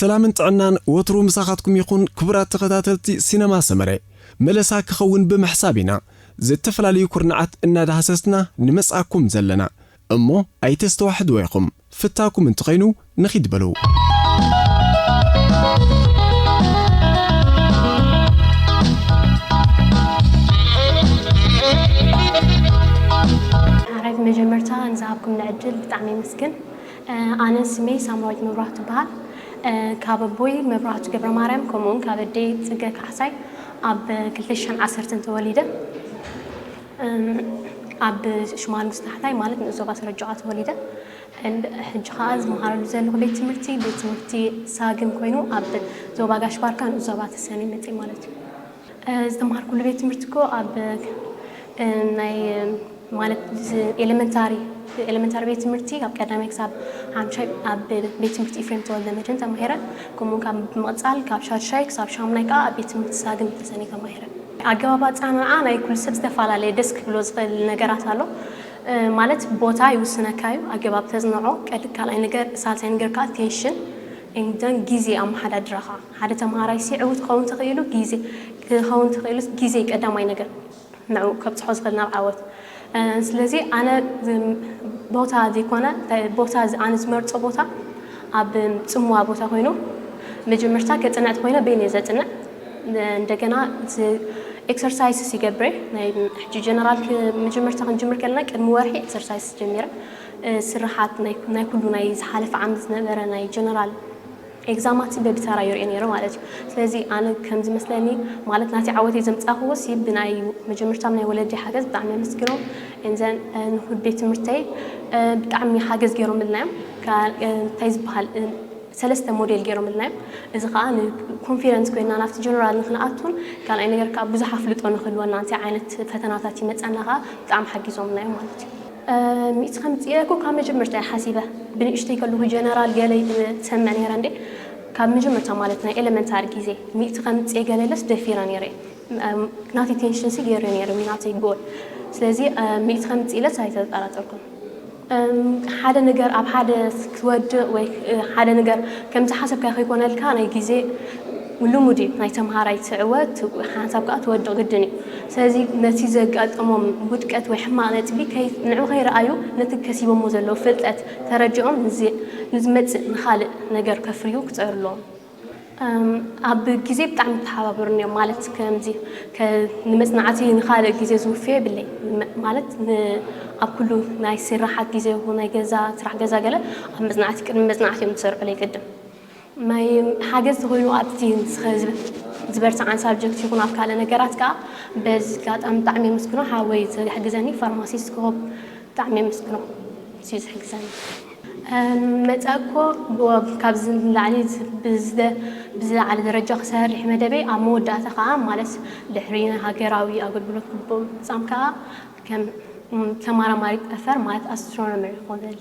ሰላምን ጥዕናን ወትሩ ምሳኻትኩም ይኹን ክቡራት ተኸታተልቲ ሲነማ ሰመረ። መለሳ ክኸውን ብምሕሳብ ኢና ዝተፈላለዩ ኩርናዓት እናዳህሰስና ንመጻኩም ዘለና። እሞ ኣይተስተዋሕድዎ ኢኹም። ፍታኩም እንተኾይኑ ንኺድ በሉ። ሓራይ መጀመርታ ንዝሃብኩም ዕድል ብጣዕሚ የመስግን። ኣነ ስመይ ሳምራዊት መብራህቱ ይበሃል። ካብ ኣቦይ መብራህቱ ገብረ ማርያም ከምኡውን ካብ ኣደይ ጽገ ካሕሳይ ኣብ ክልተ ሽሕን ዓሰርተን ተወሊደ። ኣብ ሽማል ምስ ታሕታይ ማለት ንዞባ ስረጅዓ ተወሊደ። ሕጂ ከዓ ዝመሃረሉ ዘለኹ ቤት ትምህርቲ ቤት ትምህርቲ ሳግም ኮይኑ ኣብ ዞባ ጋሽ ባርካ ንዞባ ተሰኒ መፅእ ማለት እዩ። ዝተምሃርኩሉ ቤት ትምህርቲ እኮ ኣብ ናይ ማለት ኤሌመንታሪ ኤሌመንታሪ ቤት ትምህርቲ ካብ ቀዳማይ ክሳብ ሓምሻይ ኣብ ቤት ትምህርቲ ኢፍሬም ተወልደ መድህን ተማሂረ። ከምኡ ካብ ብምቕፃል ካብ ሻድሻይ ክሳብ ሻምናይ ከዓ ኣብ ቤት ትምህርቲ ሳግም ተሰኒ ተማሂረ። ኣገባብ ኣፀናንዓ ናይ ኩሉ ሰብ ዝተፈላለየ ደስ ክብሎ ዝኽእል ነገራት ኣሎ። ማለት ቦታ ይውስነካ እዩ ኣገባብ ተፅንዖ ቀድ ካልኣይ ነገር ሳልሳይ ነገር ከዓ ቴንሽን እንደን ግዜ ኣመሓዳድራኻ ሓደ ተምሃራይ ሲ ዕውት ክኸውን ተኽኢሉ ግዜ ክኸውን ተኽኢሉ ግዜ ቀዳማይ ነገር ንዕኡ ከብፅሖ ዝኽእል ናብ ዓወት። ስለዚ ኣነ ቦታ ዘይኮነ ቦታ ኣነ ዝመርፆ ቦታ ኣብ ፅምዋ ቦታ ኮይኑ መጀመርታ ከፅንዕ ተኮይነ በይነ ዘፅንዕ እንደገና ኤክሰርሳይስስ ይገብረ ናይ ሕጂ ጀነራል መጀመርታ ክንጅምር ከለና ቅድሚ ወርሒ ኤክሰርሳይስ ጀሚረ። ስርሓት ናይ ኩሉ ናይ ዝሓለፈ ዓመት ዝነበረ ናይ ጀነራል ኤግዛማት በብተራ ይሪኦ ነይረ ማለት እዩ። ስለዚ ኣነ ከም ዝመስለኒ ማለት ናቲ ዓወተይ ዘምፃእክዎ ሲ ብናይ መጀመርታ ናይ ወለዲ ሓገዝ ብጣዕሚ ኣመስግኖም። እንዘን ንኩል ቤት ትምህርተይ ብጣዕሚ ሓገዝ ገይሮምልና እዮም። እንታይ ዝበሃል ሰለስተ ሞዴል ገይሮምልና እዮም። እዚ ከዓ ንኮንፊደንስ ኮይና ናብቲ ጀነራል ንክንኣቱን ካልኣይ ነገር ከዓ ብዙሕ ኣፍልጦ ንክህልወና እንታይ ዓይነት ፈተናታት ይመፀና ከዓ ብጣዕሚ ሓጊዞምና እዮም ማለት እዩ። ሚእቲ ከምፅእ እኮ ካብ መጀመርታ እየ ሓሲበ። ብንእሽተይ ከለኹ ጀነራል ገለ ትሰምዕ ነይረ እንዴ። ካብ መጀመርታ ማለት ናይ ኤሌመንታሪ ግዜ ሚእቲ ከምፅእ ገለለስ ደፊረ ነይረ። ናተይ ቴንሽን ሲ ገይረ ነይረ ናተይ ጎል። ስለዚ ሚእቲ ከምፅእ ኢለስ ኣይተጠራጠርኩም። ሓደ ነገር ኣብ ሓደ ክትወድቕ ወይ ሓደ ነገር ከም ዝሓሰብካ ከይኮነልካ ናይ ግዜ ልሙድ እዩ። ናይ ተምሃራይ ትዕወት ሓንሳብ ከዓ ትወድቕ ግድን እዩ። ስለዚ ነቲ ዘጋጠሞም ውድቀት ወይ ሕማቕ ነጥቢ ንዑ ከይረኣዩ ነቲ ከሲቦሞ ዘለዉ ፍልጠት ተረዲኦም ንዝመፅእ ንኻልእ ነገር ከፍርዩ ክፅዕሩ ኣለዎም። ኣብ ግዜ ብጣዕሚ ተሓባበሩኒ እዮም ማለት ከምዚ ንመፅናዕቲ ንካልእ ግዜ ዝውፍዮ የብለይ ማለት ኣብ ኩሉ ናይ ስራሓት ግዜ ይኹን ናይ ገዛ ስራሕ ገዛ ገለ ኣብ መፅናዕቲ ቅድሚ መፅናዕቲ እዮም ዝሰርዑለይ ቅድም ናይ ሓገዝ ተኮይኑ ኣብቲ ዝበርትዓን ሳብጀክት ይኹን ኣብ ካልእ ነገራት ከዓ በዚ ጋጣሚ ብጣዕሚ የመስግኖ ሓወይ ዝሕግዘኒ ፋርማሲስት ክኾብ ብጣዕሚ የመስግኖ። እዚ ዝሕግዘኒ መፀእኮ ካብዚ ንላዕሊ ብዝለዓለ ደረጃ ክሰርሕ መደበይ ኣብ መወዳእታ ከዓ ማለት ድሕሪ ሃገራዊ ኣገልግሎት ግቡእ ምፍፃም ከዓ ከም ተማራማሪ ጠፈር ማለት ኣስትሮኖመር ይኮን ዘሊ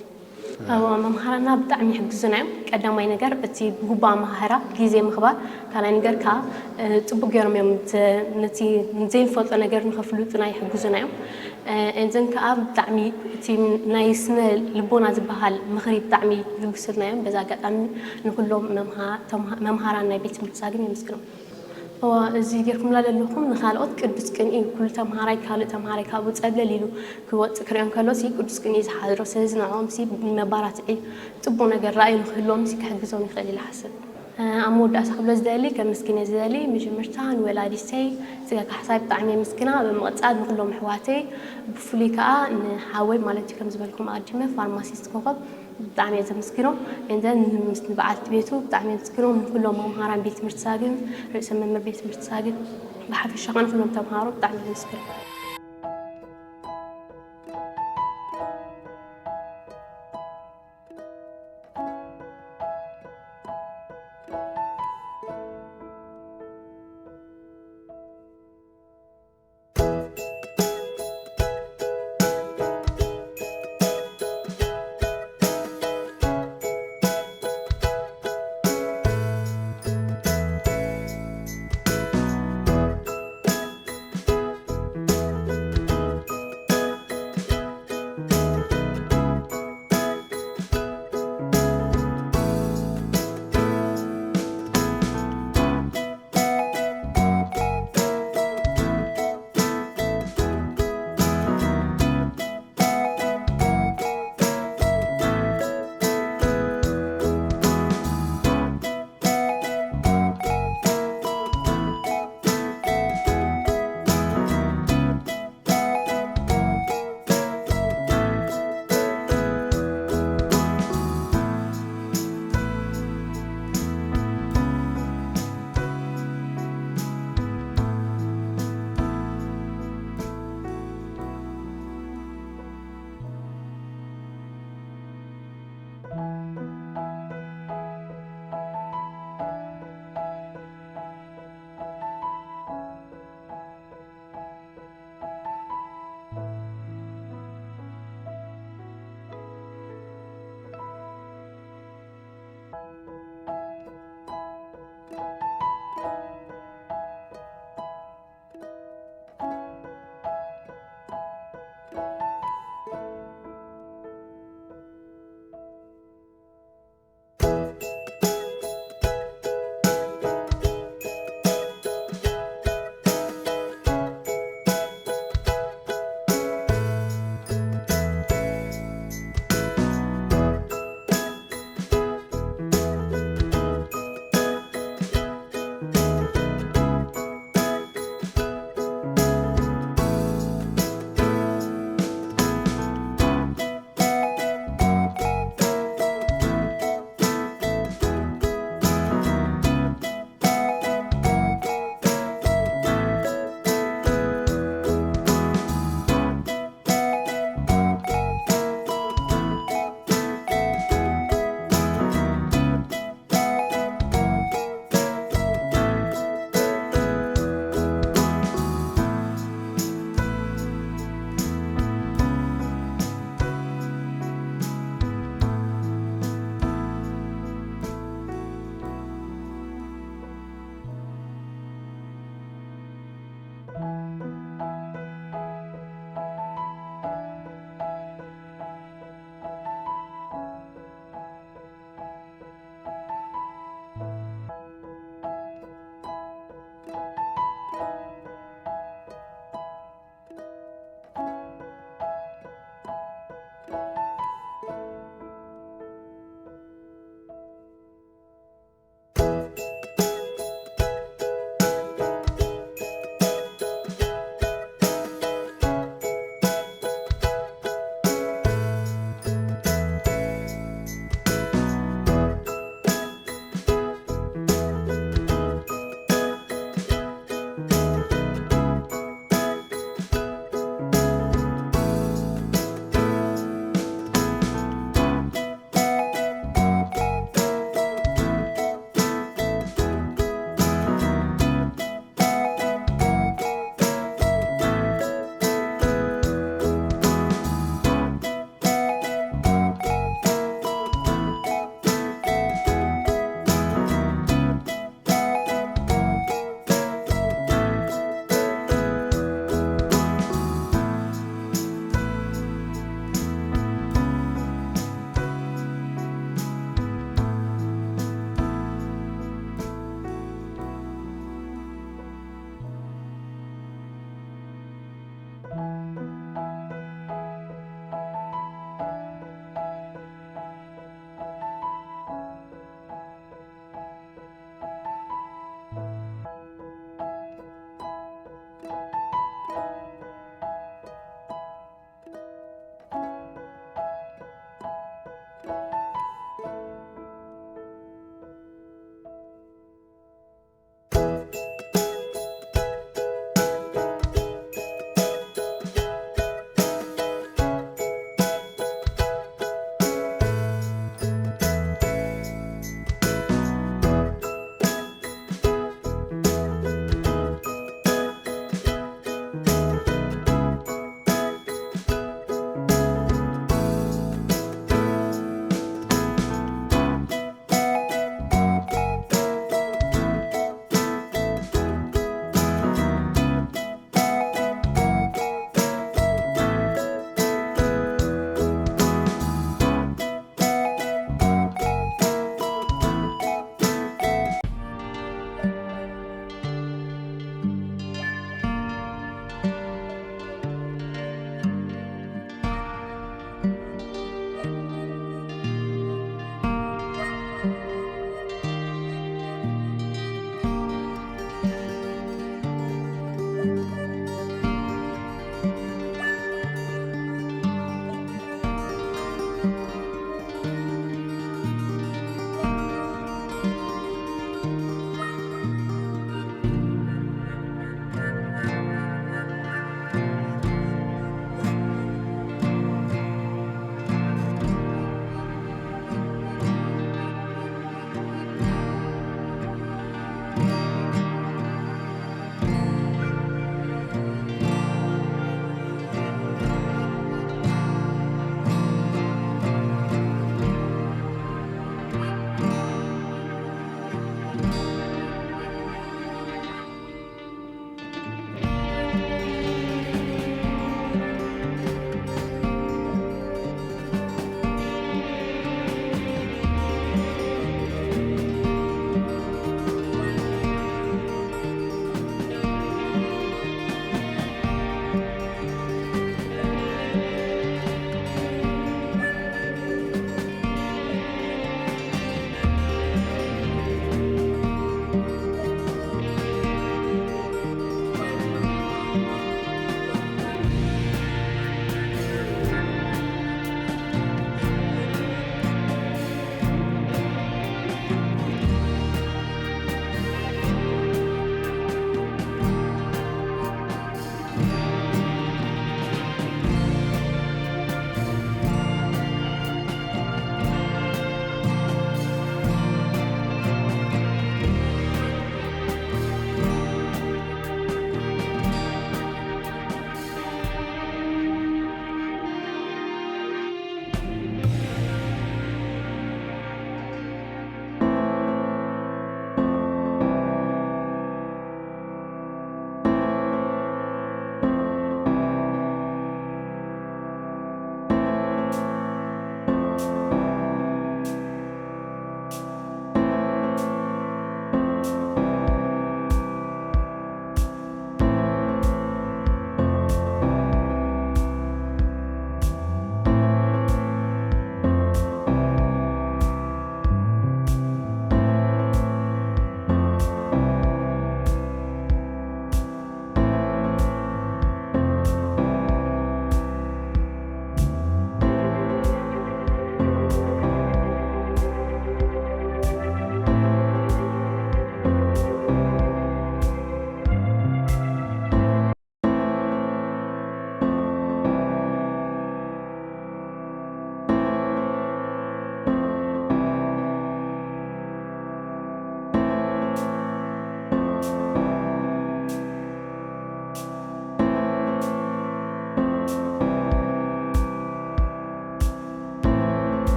መምሃራና ብጣዕሚ ይሕግዙና እዮም። ቀዳማይ ነገር እቲ ግቡእ ኣመሃህራ ግዜ ምኽባር፣ ካልኣይ ነገር ከዓ ፅቡቅ ገይሮም እዮም ነቲ ዘይንፈልጦ ነገር ንኸፍልጡና ይሕግዙና እዮም። እንዘን ከዓ ብጣዕሚ እቲ ናይ ስነ ልቦና ዝበሃል ምኽሪ ብጣዕሚ ልግሱልና እዮም። በዚ ኣጋጣሚ ንኩሎም መምሃራን ናይ ቤት ትምህርቲ ዛግም የመስግኖም። እዋ እዚ ጌርኩምላ ዘለኹም ንኻልኦት ቅዱስ ቅንኢ እዩ። ኩሉ ተምሃራይ ካልእ ተምሃራይ ካብኡ ጸብለል ኢሉ ክወጽእ ክሪኦ እንከሎ ሲ ቅዱስ ቅንኢ እዩ ዝሓድሮ። ስለዚ ንዕኦም ሲ መባራትዒ ጽቡቕ ነገር ራእይ ንክህልዎም ሲ ክሕግዞም ይኽእል ኢለ እሓስብ። ኣብ መወዳእታ ክብሎ ዝደሊ ከመስግን እየ ዝደሊ መጀመርታ ንወላዲተይ ጽገ ካሕሳይ ብጣዕሚ የመስግና። ብምቕጻል ንኩሎም ኣሕዋተይ ብፍሉይ ከኣ ንሓወይ ማለት እዩ ከም ዝበልኩም ኣዲመ ፋርማሲስት ኮኾብ ብጣዕሚ እየ ዘመስግኖ። And then ምስ ንበዓልቲ ቤቱ ብጣዕሚ እየ ዘመስግኖ። ንኩሎም መምሃራን ቤት ትምህርቲ ሳግም፣ ርእሰ መምህር ቤት ትምህርቲ ሳግም፣ ብሓፈሻ ከኣ ንኩሎም ተምሃሮ ብጣዕሚ እየ ዘመስግኖ።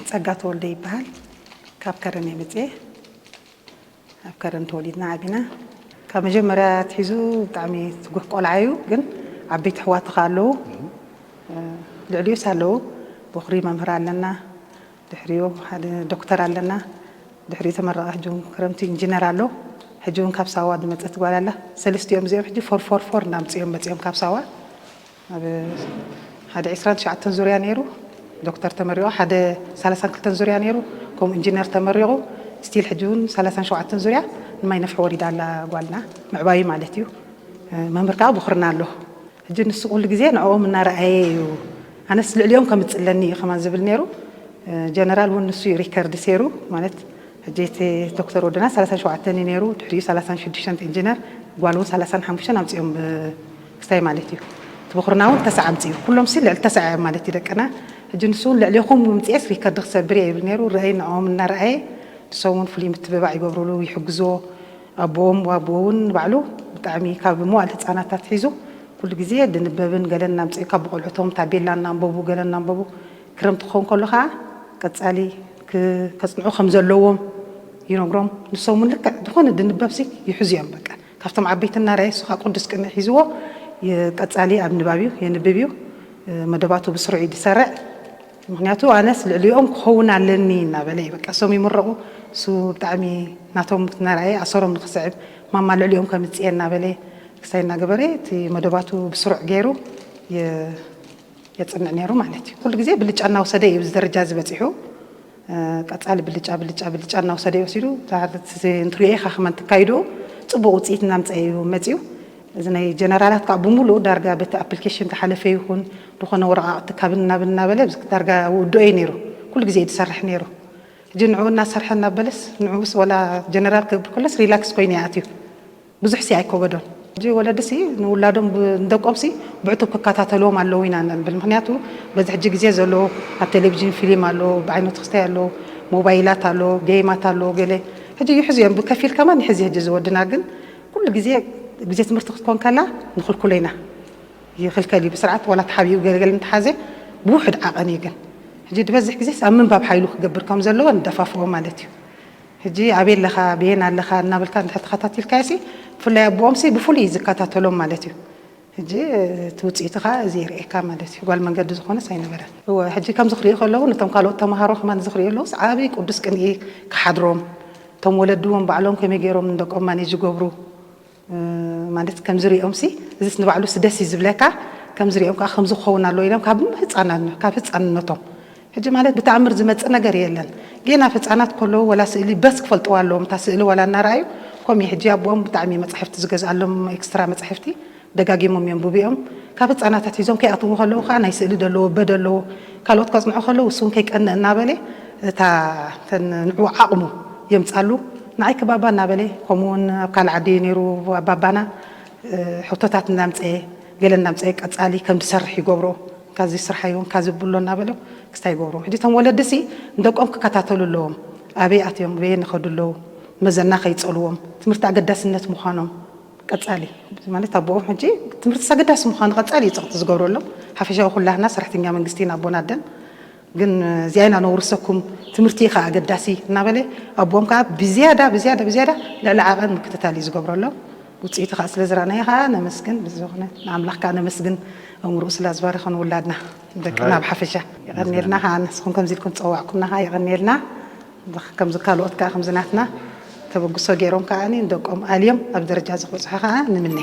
ጸጋ ተወልደ ይበሃል። ካብ ከረን እየ መጽኤ። ኣብ ከረን ተወሊድና ዓቢና። ካብ መጀመርያ ኣትሒዙ ብጣዕሚ ትጉህ ቆልዓ እዩ፣ ግን ዓበይቲ ኣሕዋቱ ከኣ ኣለዉ። ልዕሊኡስ ኣለዉ። ቦኽሪ መምህር ኣለና፣ ድሕሪኡ ሓደ ዶክተር ኣለና፣ ድሕሪኡ ተመረቐ፣ ሕጂ እውን ክረምቲ ኢንጂነር ኣሎ። ሕጂ እውን ካብ ሳዋ ዝመጸት ጓል ኣላ። ሰለስቲኦም እዚኦም ሕጂ ፎር ፎር ፎር እናምጽኦም መጺኦም ካብ ሳዋ። ኣብ ሓደ ዕስራን ትሽዓተን ዙርያ ነይሩ፣ ዶክተር ተመሪቑ። ሓደ ሰላሳን ክልተን ዙርያ ነይሩ፣ ከምኡ ኢንጂነር ተመሪቑ። ስቲል ሕጂ እውን ሰላሳን ሸውዓተን ዙርያ ንማይ ነፍሒ ወሪዳ ኣላ ጓልና፣ ምዕባዩ ማለት እዩ። መምህር ከዓ ብኹርና ኣሎ። ሕጂ ንሱ ኩሉ ግዜ ንዕኦም እናረኣየ እዩ፣ ኣነስ ልዕሊኦም ከምፅለኒ እዩ ከማን ዝብል ነይሩ። ጀነራል እውን ንሱ እዩ ሪከርድ ሴሩ ማለት፣ ሕጂ እቲ ዶክተር ወደና ሰላሳን ሸውዓተን እዩ ነይሩ፣ ድሕሪኡ ሰላሳን ሽዱሽተን ኢንጂነር፣ ጓል እውን ሰላሳን ሓሙሽተን ኣምፅኦም። ክስታይ ማለት እዩ። እቲ በኹርና እውን ተስዓ ኣምፅኡ። ኩሎም ሲ ልዕሊ ተስዓ እዮም ማለት እዩ ደቅና። ሕጂ ንሱ እውን ልዕሌኹም ምምፅኤስ ሪከርድ ክሰብር እየ ይብል ነይሩ። ርአይ ንዕኦም እናረኣየ ንሶም እውን ፍሉይ ምትብባዕ ይገብሩሉ፣ ይሕግዝዎ። ኣቦኦም፣ ኣቦ እውን ባዕሉ ብጣዕሚ ካብ መዋል ህፃናት ኣትሒዙ ኩሉ ግዜ ድንበብን ገለን እናምፅኡ ካብ ቆልዑቶም ታቤላ እናንበቡ ገለን እናንበቡ ክረምቲ ክኸውን ከሎ ከዓ ቀፃሊ ክ-፣ ከፅንዑ ከም ዘለዎም ይነግሮም። ንሶም እውን ልክዕ ዝኾነ ድንበብሲ ይሕዙ እዮም። በቃ ካብቶም ዓበይቲ እናረኣየ እሱ ከዓ ቅዱስ ቅንዕ ሒዝዎ የ-፣ ቀፃሊ ኣብ ንባብ እዩ፣ የንብብ እዩ። መደባቱ ብስሩዕ እዩ ዝሰርዕ። ምኽንያቱ ኣነስ ልዕሊኦም ክኸውን ኣለኒ እናበለ እዩ። በቃ እሶም ይምረቑ፣ እሱ ብጣዕሚ ናቶም እናረኣየ ኣሰሮም ንኽስዕብ ማማ ልዕሊኦም ከምፅእ እናበለ ክስታይ እናገበረ እቲ መደባቱ ብስሩዕ ገይሩ የ-፣ የፅንዕ ነይሩ ማለት እዩ። ኩሉ ግዜ ብልጫ እናወሰደ እዩ እዚ ደረጃ እዚ በፂሑ። ቀፃሊ ብልጫ ብልጫ ብልጫ እናወሰደ እዩ ወሲዱ። እንትሪኦ ኢኻ ከማን ትካይድኡ ፅቡቕ ውፅኢት እናምፀ እዩ መፅዩ። እዚ ናይ ጀነራላት ከዓ ብምሉኡ ዳርጋ በቲ ኣፕሊኬሽን ተሓለፈ ይኹን ዝኾነ ወረቓቕቲ ካብን ናብን እናበለ ዳርጋ ውድኦ እዩ ነይሩ። ኩሉ ግዜ እዩ ዝሰርሕ ነይሩ። ሕጂ ንዕኡ እናሰርሐ እናበለስ ንዕኡስ ወላ ጀነራል ክብል ከሎስ ሪላክስ ኮይኑ ይኣትዩ። ብዙሕ ሲ ኣይኮበዶን። ሕጂ ወለድሲ ንውላዶም ብ-፣ ንደቆምሲ ብዕቱብ ክከታተልዎም ኣለዉ ኢና ንብል። ምኽንያቱ በዚ ሕጂ ግዜ ዘሎ ኣብ ቴሌቪዥን ፊልም ኣሎ፣ ብዓይነቱ ክስታይ ኣሎ፣ ሞባይላት ኣሎ፣ ጌይማት ኣሎ፣ ገለ ሕጂ ይሕዙ እዮም። ብከፊል ከማን ይሕዝ እዩ ሕጂ ዝወድና፣ ግን ኩሉ ግዜ ግዜ ትምህርቲ ክትኮን ከላ ንኽልኩሎ ኢና። ይኽልከል እዩ ብስርዓት፣ ዋላ ተሓቢኡ ገለገለ እንተሓዘ ብውሑድ ዓቐን እዩ። ግን ሕጂ ዝበዝሕ ግዜስ ኣብ ምንባብ ሓይሉ ክገብር ከም ዘለዎ ንደፋፍኦ ማለት እዩ። ሕጂ ኣበይ ኣለኻ፣ በየን ኣለኻ እናበልካ እንድሕር ተኸታቲልካዮሲ፣ ብፍላይ ኣቦኦምሲ ብፍሉይ እዩ ዝከታተሎም ማለት እዩ። ሕጂ እቲ ውፅኢቱ ኸዓ እዚ የርእየካ ማለት እዩ። ጓል መንገዲ ዝኾነስ ኣይነበረን። እወ፣ ሕጂ ከምዚ ክሪኦ ከለዉ፣ ነቶም ካልኦት ተምሃሮ ከማን እዚ ክሪኦ ኣለዉስ፣ ዓብዪ ቅዱስ ቅንኢ ክሓድሮም፣ እቶም ወለዲ እውን ባዕሎም ከመይ ገይሮም ንደቆም ማኔጅ ይገብሩ፣ እ፣ ማለት ከምዚ ሪኦምሲ፣ እዚስ ንባዕሉስ ደስ እዩ ዝብለካ፣ ከምዚ ሪኦም ከዓ ከምዚ ክኸውን ኣለዎ ኢሎም ካብ ህፃናት-፣ ካብ ህፃንነቶም። ሕጂ ማለት ብተኣምር ዝመፅእ ነገር የለን። ጌና ህፃናት ከለዉ ወላ ስእሊ በስ ክፈልጥዋ ኣለዎም፣ እታ ስእሊ ዋላ እናረኣዩ። ከምኡ እዩ ሕጂ ኣቦኦም ብጣዕሚ መፃሕፍቲ ዝገዝኣሎም፣ ኤክስትራ መፃሕፍቲ ደጋጊሞም የንብቡ እዮም። ካብ ህፃናት ኣትሒዞም ከይኣትዉ ከለዉ ከዓ ናይ ስእሊ ደለዎ፣ በ ደለዎ፣ ካልኦት ከፅንዑ ከለዉ እሱ እውን ከይቀንእ እናበለ እታ፣ እተን ንዕኡ ዓቕሙ የምፃሉ። ንዓይ ክባባ እናበለ፣ ከምኡ እውን ኣብ ካልእ ዓዲ ነይሩ ኣባባና፣ እ፣ ሕቶታት እናምፀየ፣ ገለ እናምፀየ ቀፃሊ ከም ዝሰርሕ ይገብሮ። ካዚ ስራሕ ይውን ካዚ ብሎ እናበለ ክስታይ ይገብሮ። ሕጂ እቶም ወለድሲ ንደቆም ክከታተሉ ኣለዎም። ኣበይ ኣትዮም፣ በየ ንኸዱ ኣለዉ፣ መዘና ከይፀልዎም፣ ትምህርቲ ኣገዳስነት ምዃኖም ቀፃሊ፣ ማለት ኣቦኦም ሕጂ ትምህርትስ ኣገዳሲ ምዃኑ ቀፃሊ እዩ ፀቕጢ ዝገብረሎም። ሓፈሻዊ ኩላህና ሰራሕተኛ መንግስቲ ኢና ኣቦን ኣደን። ግን እዚኣ ኢና ነውርሰኩም፣ ትምህርቲ እዩ ከዓ ኣገዳሲ እናበለ ኣቦኦም ከዓ ብዝያዳ፣ ብዝያዳ፣ ብዝያዳ ልዕሊ ዓቐን ምክትታል እዩ ዝገብረሎም። ውፅኢቱ ከዓ ስለ ዝረኣናዮ ከዓ ነመስግን። ብዝኾነ ንኣምላኽ ከዓ ነመስግን፣ ኣእምሮኡ ስለ ዝባረኸ ንውላድና ደቅና ራይ። ብሓፈሻ። የቐንየልና። ከዓ ንስኹም ከምዚ ኢልኩም ዝፀዋዕኩምና ከዓ የቐንየልና። ከምዚ ካልኦት ከዓ ከምዚ ናትና ተበግሶ ገይሮም ከዓ ንደቆም ኣልዮም ኣብ ደረጃ ዝበፅሑ ከዓ ንምነ።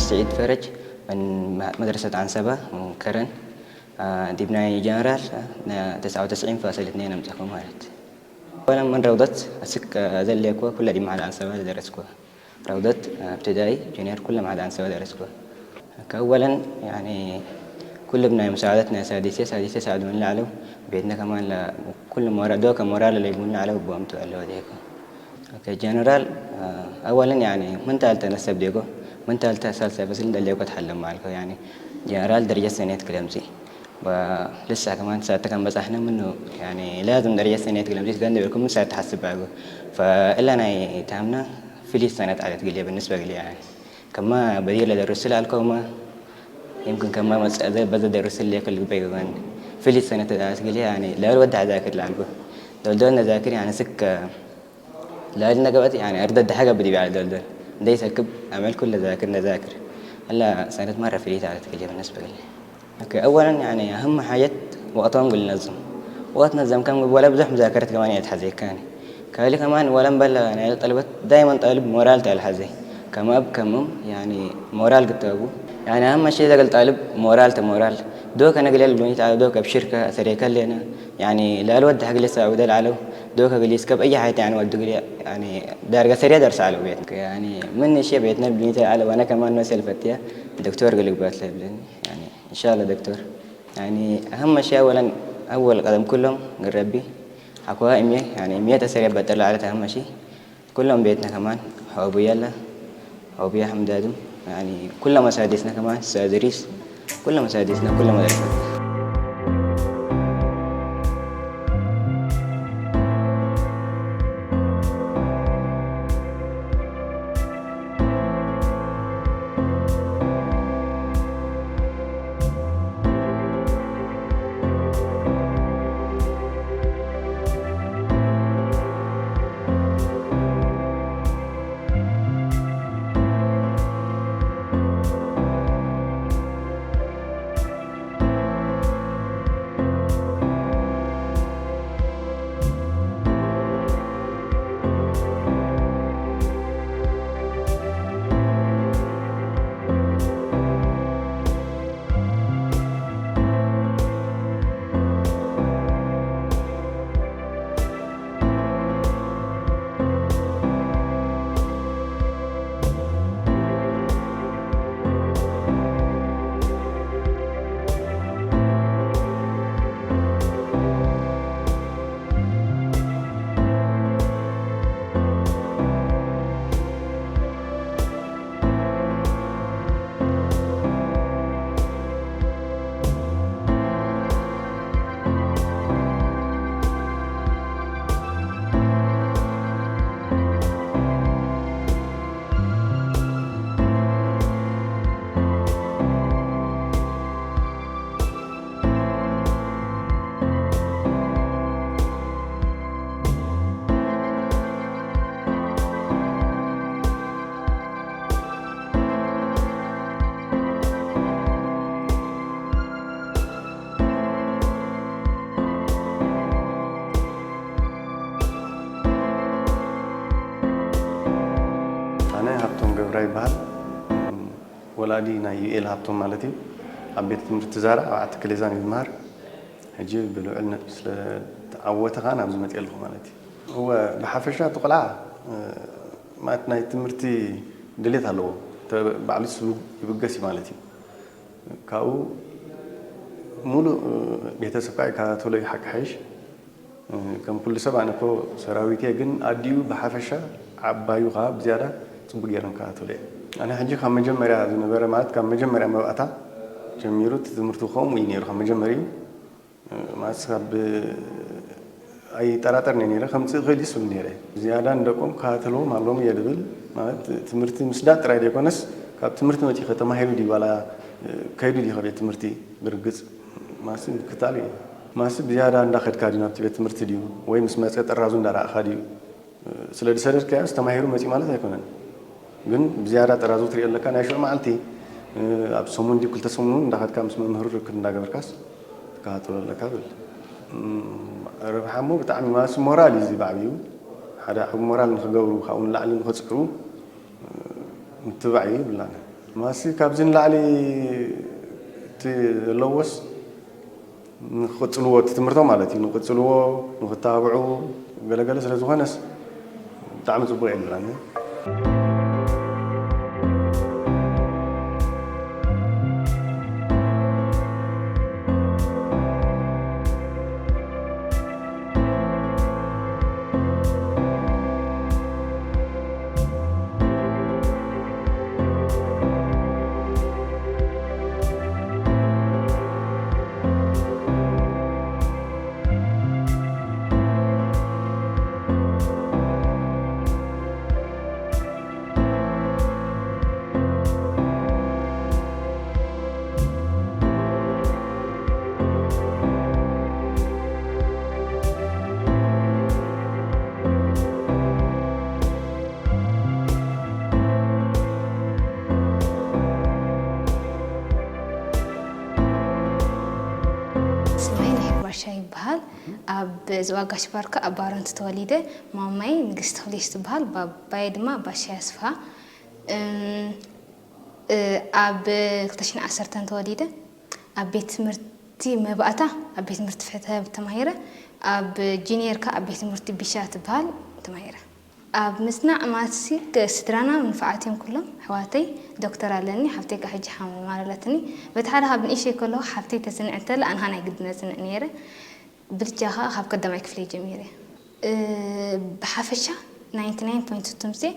ስዒድ ፈረጅ ምን መድረሰት ዓንሰባ ከረን ዲብ ናይ ጀነራል ተስዓ ወተስዒን ፋሰል እትነይን ኣምጺኹ ማለት። ወላ ምን ረውደት ኣስክ ዘለየኮ ኩለ ዲብ መሓል ዓንሰባ ዝደረስኮ ረውደት እብትዳይ ጁኒየር ኩለ መሓል ዓንሰባ ደረስኮ። ከወለን ያኒ ኩለ ብናይ መሳዕደት ናይ ሳዲሴ ሳዲሴ ሳዕድውን ላዕለው ቤትነ ከማን ኩለ ሞራ ዶ ከሞራ ለለይቡን ላዕለው ቦምቱ ኣለወ ዴኮ። ጀነራል ኣወልን ያኒ ምን ታልተ ነሰብ ዴጎ ምን ታልተ ሳልሰ በስል እንደሌጎ ተሓለም ማልኮ ያኒ ጀነራል ደረጀት ሰኔት ክለምጺ ልሳ ከማን ሳተ ከም በጻሕነ ምኑ ያኒ ላዝም ደረጀት ሰኔት ክለምጺ ስገን ደበልኩም ምሳት ተሓስብ ባጎ ፈእላ ናይ ታምና ፍሊት ሰነት ዓለት ግሌ ብንስበ ግሌ ያኒ ከማ በዲር ለደርስ ላልኮማ يمكن ከማ መጸዘ በዘ ደርስ ሌክል ግበይ ገን ፍሊት ሰነት ዓለት ግሌ ያኒ ለወድ ዛክር ላልኮ ዶልዶል ነዛክር ያኒ ስከ لا النقبت يعني أرد الدحقة بدي بعد دول دول ده يسكب أعمل كل ذاكر نذاكر. هلا سنة مرة في ليتها تقول بالنسبة لي. أوكي، أولا يعني أهم حاجة وقتهم قلنا نظم. وقت نظم كان ولا بزح مذاكرة كمان يتحزي كان. كالي كمان ولا مبلا يعني طلبت دائما طالب مورال تاع الحزي. كما أب كمم يعني مورال قتابو. يعني أهم شيء ده قال طالب مورال تمورال. دوك أنا قليل بنيت على دوك بشركة سريكا لنا. يعني لا الود حق لسه عودة العلو. دوكا قليس كب أي حاجة يعني ودو قلي يعني دارقة سريع درس على بيت يعني من الشيء بيتنا بنيت على وأنا كمان نسأل فتية دكتور قلي قبات لي بلين يعني إن شاء الله دكتور. يعني أهم شيء أولا أول قدم كلهم قال ربي حكوا إمي يعني إمي تسريع بطل على أهم شيء. كلهم بيتنا كمان حوبي يلا حوبي حمدادم يعني كل مسادسنا كمان سادريس كل مسادسنا كل مدرسة. ኣነ ሃብቶም ገብራ ይበሃል። ወላዲ ናይ ዩኤል ሃብቶም ማለት እዩ። ኣብ ቤት ትምህርቲ ዛራ ኣብ ዓቲ ክሌዛን እዩ ዝመሃር። ሕጂ ብልዑል ነጥቢ ስለ ተዓወተ ከኣ ናብዚ መፅእ ኣለኹ ማለት እዩ። እወ፣ ብሓፈሻ እቲ ቆልዓ ማለት ናይ ትምህርቲ ድሌት ኣለዎ። ባዕሉ ስቡ ይብገስ እዩ ማለት እዩ። ካብኡ ሙሉእ ቤተሰብ ከዓ ይከታተሎ እዩ ሓቂ ሓይሽ። ከም ኩሉ ሰብ ኣነ እኮ ሰራዊት እየ፣ ግን ኣዲኡ ብሓፈሻ ዓባዩ ከዓ ብዝያዳ ፅቡቅ ገይረ ንከታተሎ እየ። ኣነ ሕጂ ካብ መጀመርያ ዝነበረ ማለት ካብ መጀመርያ መባእታ ጀሚሩ እቲ ትምህርቱ ከምኡ እዩ ነይሩ ካብ መጀመርዩ። ማለት ካብ ኣይጠራጠርን እየ ነይረ ከምፅእ ክእል ይስብ ነይረ። ዝያዳ ንደቆም ክከታተልዎም ኣለዎም እየ ድብል ማለት ትምህርቲ ምስዳድ ጥራይ ዘይኮነስ ካብ ትምህርቲ መፂ ከተማሂሩ ድዩ ዋላ ከይዱ ድዩ ከቤት ትምህርቲ ብርግፅ ማሲ ምክታል እዩ። ማሲ ብዝያዳ እንዳኸድካ ድዩ ናብቲ ቤት ትምህርቲ ድዩ ወይ ምስ መፀ ጥራዙ እንዳረእኻ ድዩ? ስለ ዝሰደድካዮ ዝተማሂሩ መፂ ማለት ኣይኮነን። ግን ብዝያዳ ጥራዙ ትሪኦ ኣለካ ናይ ሽዑ መዓልቲ ኣብ ሰሙን ድዩ ክልተ ሰሙን እውን እንዳኸድካ ምስ መምህሩ ርክብ እንዳገበርካስ ትከታተሎ ኣለካ ብል። ረብሓ እሞ ብጣዕሚ ማሲ ሞራል እዩ እዚ ብዓብዩ ሓደ ዓብ ሞራል ንክገብሩ ካብኡ ንላዕሊ ንክፅዕሩ ምትባዕ እዩ ይብላና። ማሲ ካብዚ ንላዕሊ እቲ ዘለዎስ ንክቕጽልዎ፣ እቲ ትምህርቶም ማለት እዩ፣ ንክቕጽልዎ፣ ንክተባብዑ፣ ገለገለ ስለ ዝኾነስ ብጣዕሚ ጽቡቕ እየ ዝብላኒ። ስመይ ናይ ባሻ ይበሃል። ኣብ ዝዋጋሽ ባርካ ኣብ ባረንቱ ተወሊደ። ማማይ ንግስቲ ክሊሽ ትበሃል፣ ባባየ ድማ ባሻ ያስፋ። እም፣ እ፣ ኣብ ክልተ ሽሕን ዓሰርተን ተወሊደ። ኣብ ቤት ትምህርቲ መባእታ ኣብ ቤት ትምህርቲ ፍትሀ ተማሂረ። ኣብ ጂኒየር ከኣ ኣብ ቤት ትምህርቲ ቢሻ ትበሃል ተማሂረ። ኣብ ምጽናዕ ማትሲ ከ-፣ ስድራና ንፉዓት እዮም ኩሎም። ኣሕዋተይ ዶክተር ኣለኒ፣ ሓፍተይ ከኣ ሕጂ ሓማል ኣለትኒ። በቲ ሓደ ካብ ንእሽተይ ከለኹ ሓፍተይ ተጽንዕ እንተላ ኣነ ከኣ ናይ ግድን እጽንዕ ነይረ። ብልጫ ከኣ ካብ ቀዳማይ ክፍሊ ጀሚረ። እ፣ ብሓፈሻ ናይንቲ ናይን ፖይንት ቱ ምጽእ፣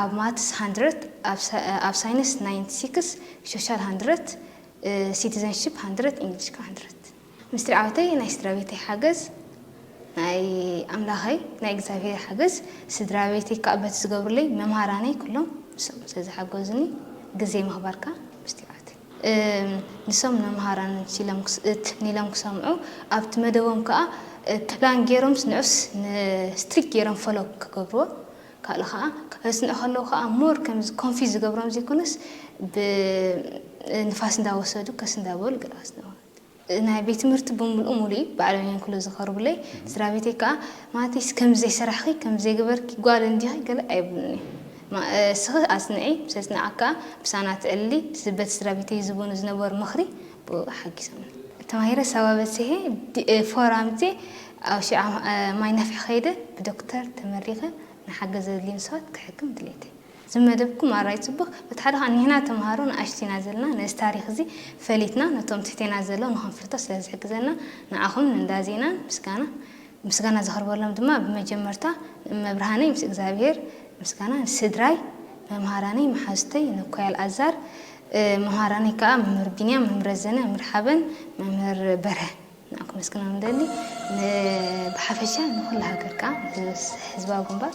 ኣብ ማትስ ሃንድረድ፣ ኣብ ሳ-፣ ኣብ ሳይንስ ናይንቲ ሲክስ፣ ሶሻል ሃንድረድ፣ እ፣ ሲቲዘንሺፕ ሃንድረድ፣ ኢንግሊሽ ከኣ ሃንድረድ። ምስጢር ዓወተይ ናይ ስድራ ቤተይ ሓገዝ፣ ናይ ኣምላኸይ ናይ እግዚኣብሔር ሓገዝ፣ ስድራ ቤተይ ከኣ በቲ ዝገብሩለይ፣ መምሃራነይ ኩሎም ንሶም ስለ ዝሓገዙኒ ግዜ ምኽባር ከኣ ምስጢር ዓወተይ። እም፣ ንሶም ንመምሃራን ኒሎም ክስ-፣ እት-፣ ኒሎም ክሰምዑ ኣብቲ መደቦም ከኣ፣ እ፣ ፕላን ገይሮምስ ንዑስ ን-፣ ስትሪክት ገይሮም ፎሎ ክገብርዎ፣ ካልእ ከኣ ከስንዑ ከለዉ ከኣ ሞር ከምዚ ኮንፊዝ ዝገብሮም ዘይኮነስ ብ-፣ ንፋስ እንዳወሰዱ ከስ እንዳበሉ ገለ ኣስንዑ። ናይ ቤት ትምህርቲ ብምልኡ ሙሉእ እዩ፣ ባዕሎም እዮም ኩሉ ዝኸርቡለይ። ስድራ ቤተይ ከኣ፣ "ማለተይስ ከምዚ ዘይሰራሕኺ፣ ከምዚ ዘይገበርኪ ጓል እንዲኺ?" ገለ ኣይብሉኒ። ማ-፣ እ፣ "እስኺ ኣጽንዒ፣ ምስ ኣጽናዕካ ምሳና ትዕልሊ" ዝብል በቲ ስድራ ቤተይ ዝህቡኒ ዝነበሩ ምኽሪ ብኡ ሓጊዞምኒ። ተማሂረ ሳዋ በጺሐ፣ ዲ-፣ እ፣ ፎር ኣምጺኤ፣ ኣብ ሽዓ፣ እ፣ ማይ ነፍሒ ከይደ፣ ብዶክተር ተመሪቐ፣ ንሓገዝ ዘድልዮም ሰባት ክሕክም ድሌተይ። እዚ መደብኩም ኣራይ ጽቡቕ። በቲ ሓደ ኸኣ ንሕና ተምሃሮ ንኣሽቱ ኢና ዘለና፣ ነዚ ታሪኽ እዚ ፈሊጥና ነቶም ትሕቴና ዘለዉ ንኸንፍልጦ ስለ ዝሕግዘና ንዓኹም ንእንዳ ዜናን ምስጋና ምስጋና ዘቕርበሎም ድማ ብመጀመርታ ንእመ ብርሃነይ ምስ እግዚኣብሔር ምስጋና፣ ንስድራይ፣ መምሃራነይ፣ መሓዙተይ፣ ንእኮይ ኣልኣዛር፣ እ፣ መምሃራነይ ከኣ መምህር ቢንያም፣ መምህር ረዘነ፣ መምህር ሓበን፣ መምህር በርሀ። ንዓኩም ከመስግኖም ንደሊ። ን-፣ ብሓፈሻ ንኩሉ ሃገር ከኣ፣ ህዝባዊ ግንባር።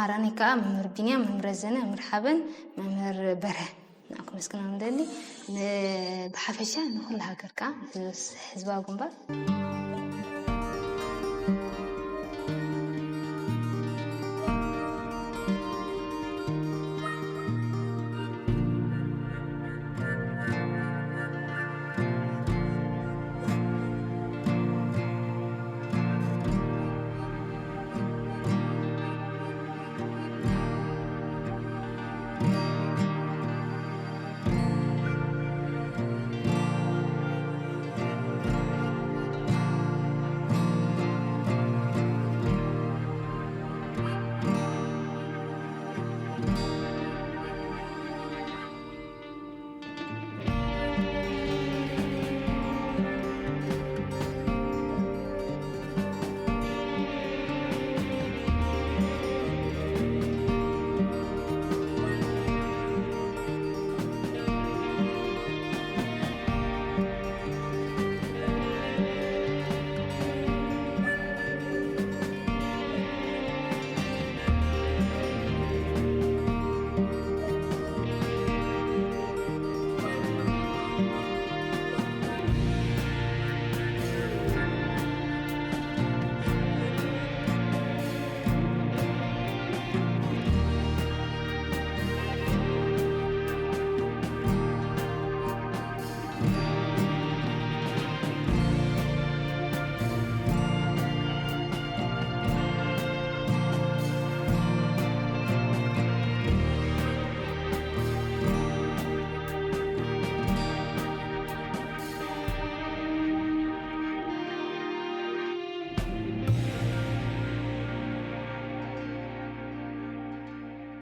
ኣራኒ ከዓ መምህር ቢንያም፣ መምህር ረዘነ፣ መምህር ሓበን፣ መምህር በርሀ ንዓኩም መስግኖም ንደሊ። ን-፣ ብሓፈሻ ንኩሉ ሃገር ከዓ ህዝባዊ ግንባር።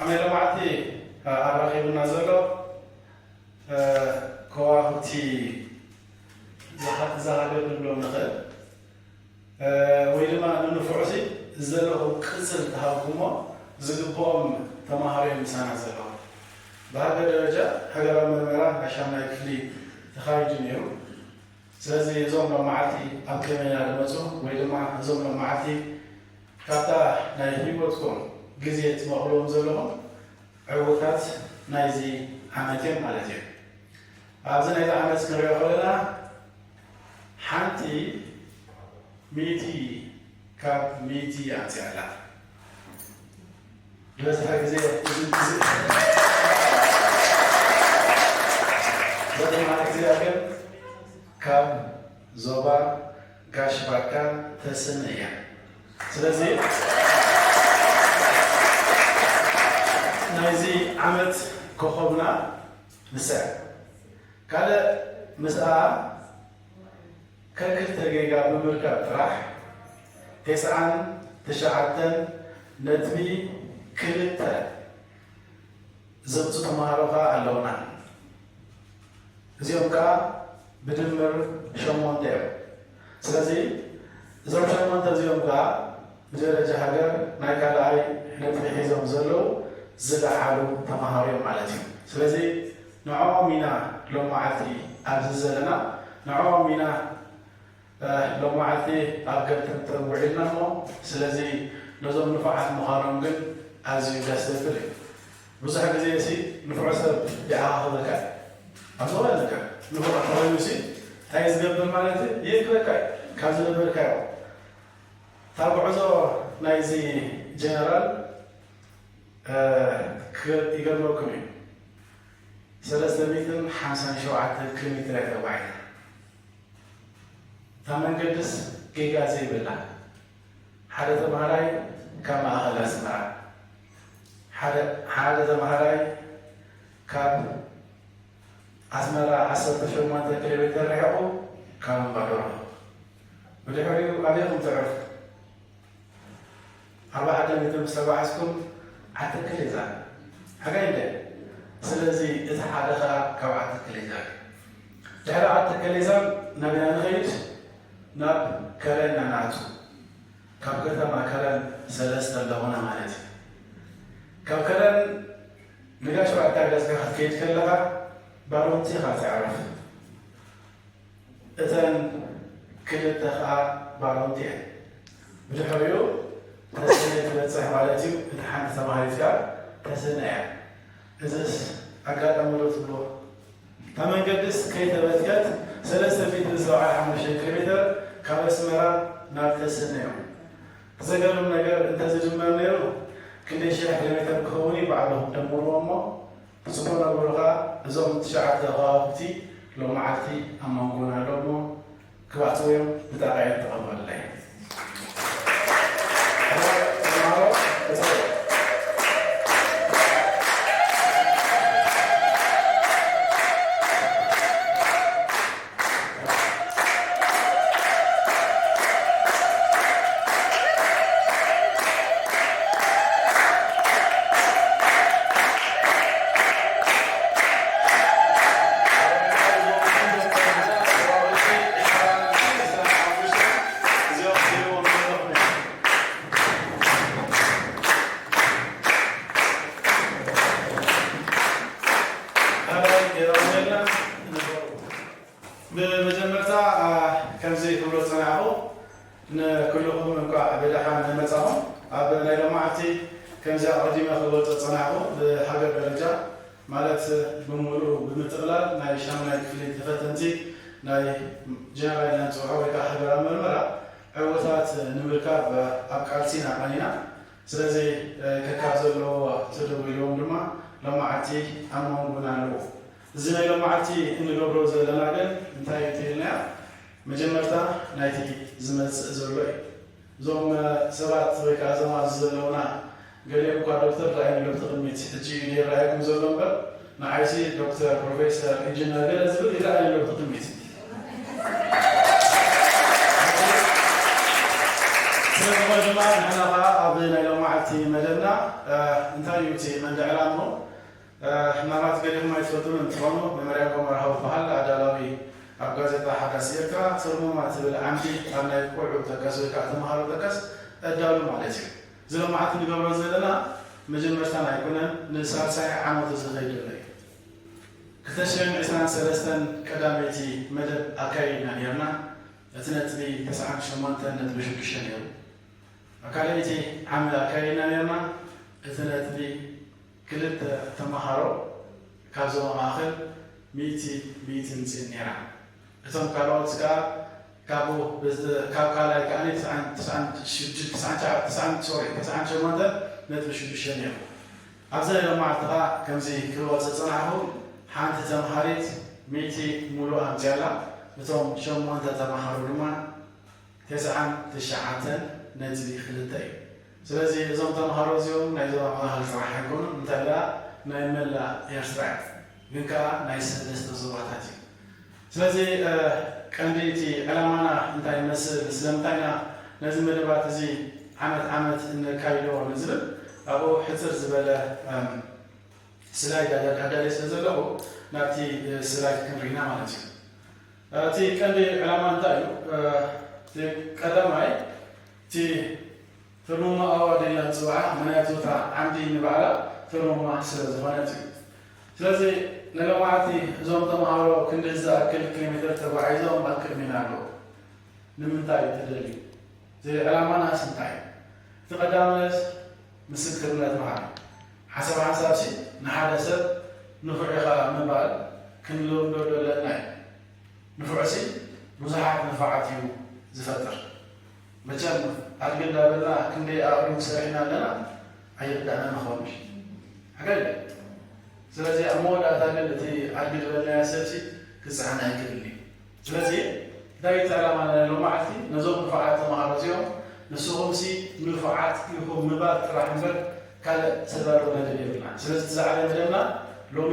ኣሜን። ሎማዕቲ ኣራኺቡና ዘሎ ከዋኽብቲ እዛ ሃገር ንብሎም ንኽእል ወይ ድማ ንንፉዕሲ ዘለኹም ቅጽል ተሃብኩሞ ዝግብኦም ተማሃሮ እዮም ምሳና ዘለኹም። ብሃገር ደረጃ ሃገራዊ መርመራ ናይ ሻምናይ ክፍሊ ተኻይዱ ነይሩ። ስለዚ እዞም ሎም መዓልቲ ኣብ ቅድሜና ዝመፁ ወይ ድማ እዞም ሎም መዓልቲ ካብታ ናይ ህይወትኩም ግዜ ትመቕልዎም ዘለኹም ዕውታት ናይዚ ዓመት እዮም ማለት እዩ። ኣብዚ ናይዚ ዓመት ክንሪኦ ከለና ሓንቲ ሚእቲ ካብ ሚእቲ ኣምፅኣላ። ዝበዝሐ ግዜ በተማሪ ግዜ ግን ካብ ዞባ ጋሽ ባርካ ተስን እያ። ስለዚ ናይዚ ዓመት ኮኸብና ንሳ እያ። ካልእ ምስኣ ከክልተ ጌጋ ብምርካብ ጥራሕ ተስዓን ትሽዓተን ነጥቢ ክልተ ዘምፁ ተምሃሮ ከዓ ኣለውና። እዚኦም ከዓ ብድምር ሸሞንተ እዮም። ስለዚ እዞም ሸሞንተ እዚኦም ከዓ ብደረጃ ሃገር ናይ ካልኣይ ነጥቢ ሒዞም ዘለዉ ዝለዓሉ ተምሃሮ እዮም ማለት እዩ። ስለዚ ንዕኦም ኢና ሎም መዓልቲ ኣብዚ ዘለና፣ ንዕኦም ኢና ሎም መዓልቲ ኣብ ገብተንተን ውዒልና እሞ፣ ስለዚ ነዞም ንፉዓት ምዃኖም ግን ኣዝዩ ደስ ዘብል እዩ። ብዙሕ ግዜ ሲ ንፉዕ ሰብ ይዓኻኽበካ እዩ። ኣብ ዝኾነ ነገር ንፉዕ እንተኾይኑ ሲ እንታይ ዝገብር ማለት እዩ? ይእክበካ እዩ ካብ ዝነበርካዮ። እታ ጉዕዞ ናይዚ ጀነራል ይገርመኩም እዩ። ሰለስተ ሚእትን ሓምሳን ሸውዓተን ኪሎ ሜትር እያ ተጓዒዛ። እታ መንገድስ ጌጋ ዘይብላ። ሓደ ተምሃራይ ካብ ማእኸል ኣስመራ፣ ሓደ ሓደ ተምሃራይ ካብ ኣስመራ ዓሰርተ ሸሞንተ ኪሎ ሜትር ርሒቑ ካብ እምባደርሆ። ብድሕሪኡ ኣበይ ኢኹም ተዕርፉ? ኣርባዓ ኪሎ ሜትር ምስ ተጓዓዝኩም ዓዲ ከሌዛን ሓጋይ እንደ። ስለዚ እቲ ሓደ ኸኣ ካብ ዓዲ ከሌዛን። ድሕሪ ዓዲ ከሌዛን ናበይ ኢና ንኸይድ? ናብ ከረን ኢና ንኣቱ። ካብ ከተማ ከረን ሰለስተ ኣለኹና ማለት እዩ። ካብ ከረን ንጋሽ ባርካ ገጽካ ክትከይድ ከለኻ ባሮንቲ ኢኻ ትዕርፍ። እተን ክልተ ኸኣ ባሮንቲ እየን። ብድሕሪኡ ተሰነየ ትበጽሕ ማለት እዩ። እቲ ሓንቲ ተማሃሪት ከኣ ተሰነያ። እዝስ ኣጋጣሚ ዶ ትብልዎ? እታ መንገድስ ከይተበትከት ሰለስተ ሚእቲ ሰብዓን ሓሙሽተን ኪሎ ሜተር ካብ ኣስመራ ናብ ተሰነዮም። እቲ ዘገርም ነገር እንተዝድመር ነይሩ ክንደይ ሽሕ ኪሎ ሜተር ክኸውን እዩ ባዕልኹም ደምርዎ እሞ ብጽቡቕ ነበሩ ኸኣ እዞም ትሽዓተ ከዋኽብቲ ሎመዓልቲ ኣብ መንጎና ኣለዉ እሞ ክባጽዎ እዮም ብጣቕዒት ተቐበሉለይ። ተማሃሮ፣ ተማሃሮ፣ ብመጀመርታ ከምዚ ክብሎ ዝጸናሕኹ ንኩልኹም እንኳዕ ብደሓን መጻኹም። ኣብ ናይ ሎማዓልቲ ከምዚ ኣቐዲመ ክገልጾ ዝጸናሕኹ ብሃገር ደረጃ ማለት ብምሉኡ ብምጥቕላል ናይ ሻሙናይ ክፍሊ ተፈተንቲ ናይ ጀነራል ኢና ንጽውዖ ወይ ከዓ ሃገራዊ ምርመራ ዕውታት ንምርካብ ኣብ ቃልሲ ኢና ቀኒና። ስለዚ ከካብ ዘለዎ ተደዊልዎም ድማ ሎማዓልቲ ኣብ መንጎና ኣለዉ። እዚ ናይ ሎማዓልቲ እንገብሮ ዘለና ግን እንታይ እዩ እንተኢልናዮ መጀመርታ ናይቲ ዝመጽእ ዘሎ እዩ። እዞም ሰባት ወይ ከዓ እዞም ኣብዚ ዘለውና ገሊኦም እኳ ዶክተር ረኣይኒ ኣሎ ብቲ ቅድሚት ሕጂ እዩ ይረኣየኩም ዘሎ እምበር ንዓይሲ ዶክተር ፕሮፌሰር ኢንጂነር ገለ ዝብል ይረኣየኒ ኣሎ ብቲ ቅድሚት። ስለዝኾነ ድማ ንሕና ከዓ ኣብ ናይ ሎማዓልቲ መደብና እንታይ እዩ እቲ ቀንዲ ዕላምኡ? ምናልባት ገሊኹም ኣይትፈልጡን እንትኾኑ መመርያ ጎመርሃ ዝበሃል ኣዳላዊ ኣብ ጋዜጣ ሓዳስ ኤርትራ ትርሙማ ትብል ዓምዲ ኣብ ናይ ቆልዑ ጠቀስ ወይ ከዓ ተምሃሮ ጠቀስ ኣዳሉ ማለት እዩ። እዚ ሎማዓልቲ ንገብሮ ዘለና መጀመርታና ኣይኮነን፣ ንሳልሳይ ዓመቱ ዝኸይድ ዘሎ እዩ። ክልተ ሽሕን ዕስራን ሰለስተን ቀዳመይቲ መደብ ኣካይድና ነርና። እቲ ነጥቢ ተስዓን ሸሞንተን ነጥቢ ሽዱሽተ ነይሩ። ኣብ ካልኣይቲ ዓመት ኣካይድና ነርና። እቲ ነጥቢ ክልተ ተምሃሮ ካብዞም ማእኸል ሚእቲ ሚእቲ ምፅእ ነይራ። እቶም ካልኦት ከዓ ካብኡ ካብ ካልኣይ ከዓ ተስዓን ሸሞንተን ነጥቢ ሽዱሽተ ነይሩ። ኣብዚ ናይ ሎማዓልቲ ከዓ ከምዚ ክወፅ ዝፅናሕኹ ሓንቲ ተምሃሪት ሚእቲ ሙሉእ ኣምፅኣላ። እቶም ሸሞንተ ተምሃሮ ድማ ተስዓን ትሽዓተን ነጥቢ ክልተ እዩ። ስለዚ እዞም ተምሃሮ እዚኦም ናይ ዞባ ማእኸል ጥራሕ ኣይኮኑን፣ እንታይ ደኣ ናይ መላእ ኤርትራ እዮም። ግን ከኣ ናይ ሰለስተ ዞባታት እዩ። ስለዚ ቀንዲ እቲ ዕላማና እንታይ ይመስል፣ ስለምንታይ ኢና ነዚ መደባት እዚ ዓመት ዓመት እነካይዶ ንዝብል ኣብኡ ሕፅር ዝበለ ስላይድ ኣዳልየ ስለ ዘለኹ ናብቲ ስላይድ ክንርኢና ማለት እዩ። እቲ ቀንዲ ዕላማ እንታይ እዩ? እቲ ቀዳማይ እቲ ትርሙማ ኣዋርድ ኢልና ንፅውዓ ምኽንያቱ እታ ዓምዲ ንባዕላ ትርሙማ ስለ ዝኾነት እዩ። ስለዚ ንሎማዓልቲ እዞም ተምሃሮ ክንዲ ዝኣክል ኪሎ ሜትር ተጓዒዞም ኣብ ቅድሚና ኣለዉ። ንምንታይ እዩ ተደልዩ? እዚ ዕላማናስ እንታይ እዩ? እቲ ቀዳምነት ምስክርነት ምሃብ እዩ። ሓሳብ ሓንሳብሲ ንሓደ ሰብ ንፉዕ ኢኻ ምባል ክንልምዶ ኣለና እዩ። ንፉዕሲ ብዙሓት ንፉዓት እዩ ዝፈጥር። መቸም ኣድጊ እንዳበልና ክንደይ ኣእዱግ ሰሪሕና ኣለና ኣይርዳእና ንኸውን ሓገል። ስለዚ ኣብ መወዳእታ ግን እቲ ኣድጊ ዝበልናዮ ሰብሲ ክፀዓና ይክእል እዩ። ስለዚ እንታይ እዩ ዕላማ ናይ ሎማዓልቲ ነዞም ንፉዓት ተምሃሮ እዚኦም ንስኹምሲ ንፉዓት ኢኹም ምባል ጥራሕ እምበር ካልእ ዝተዳለወ መደብ የብልና። ስለዚ እቲ ዝዓበየ መደብና ሎሚ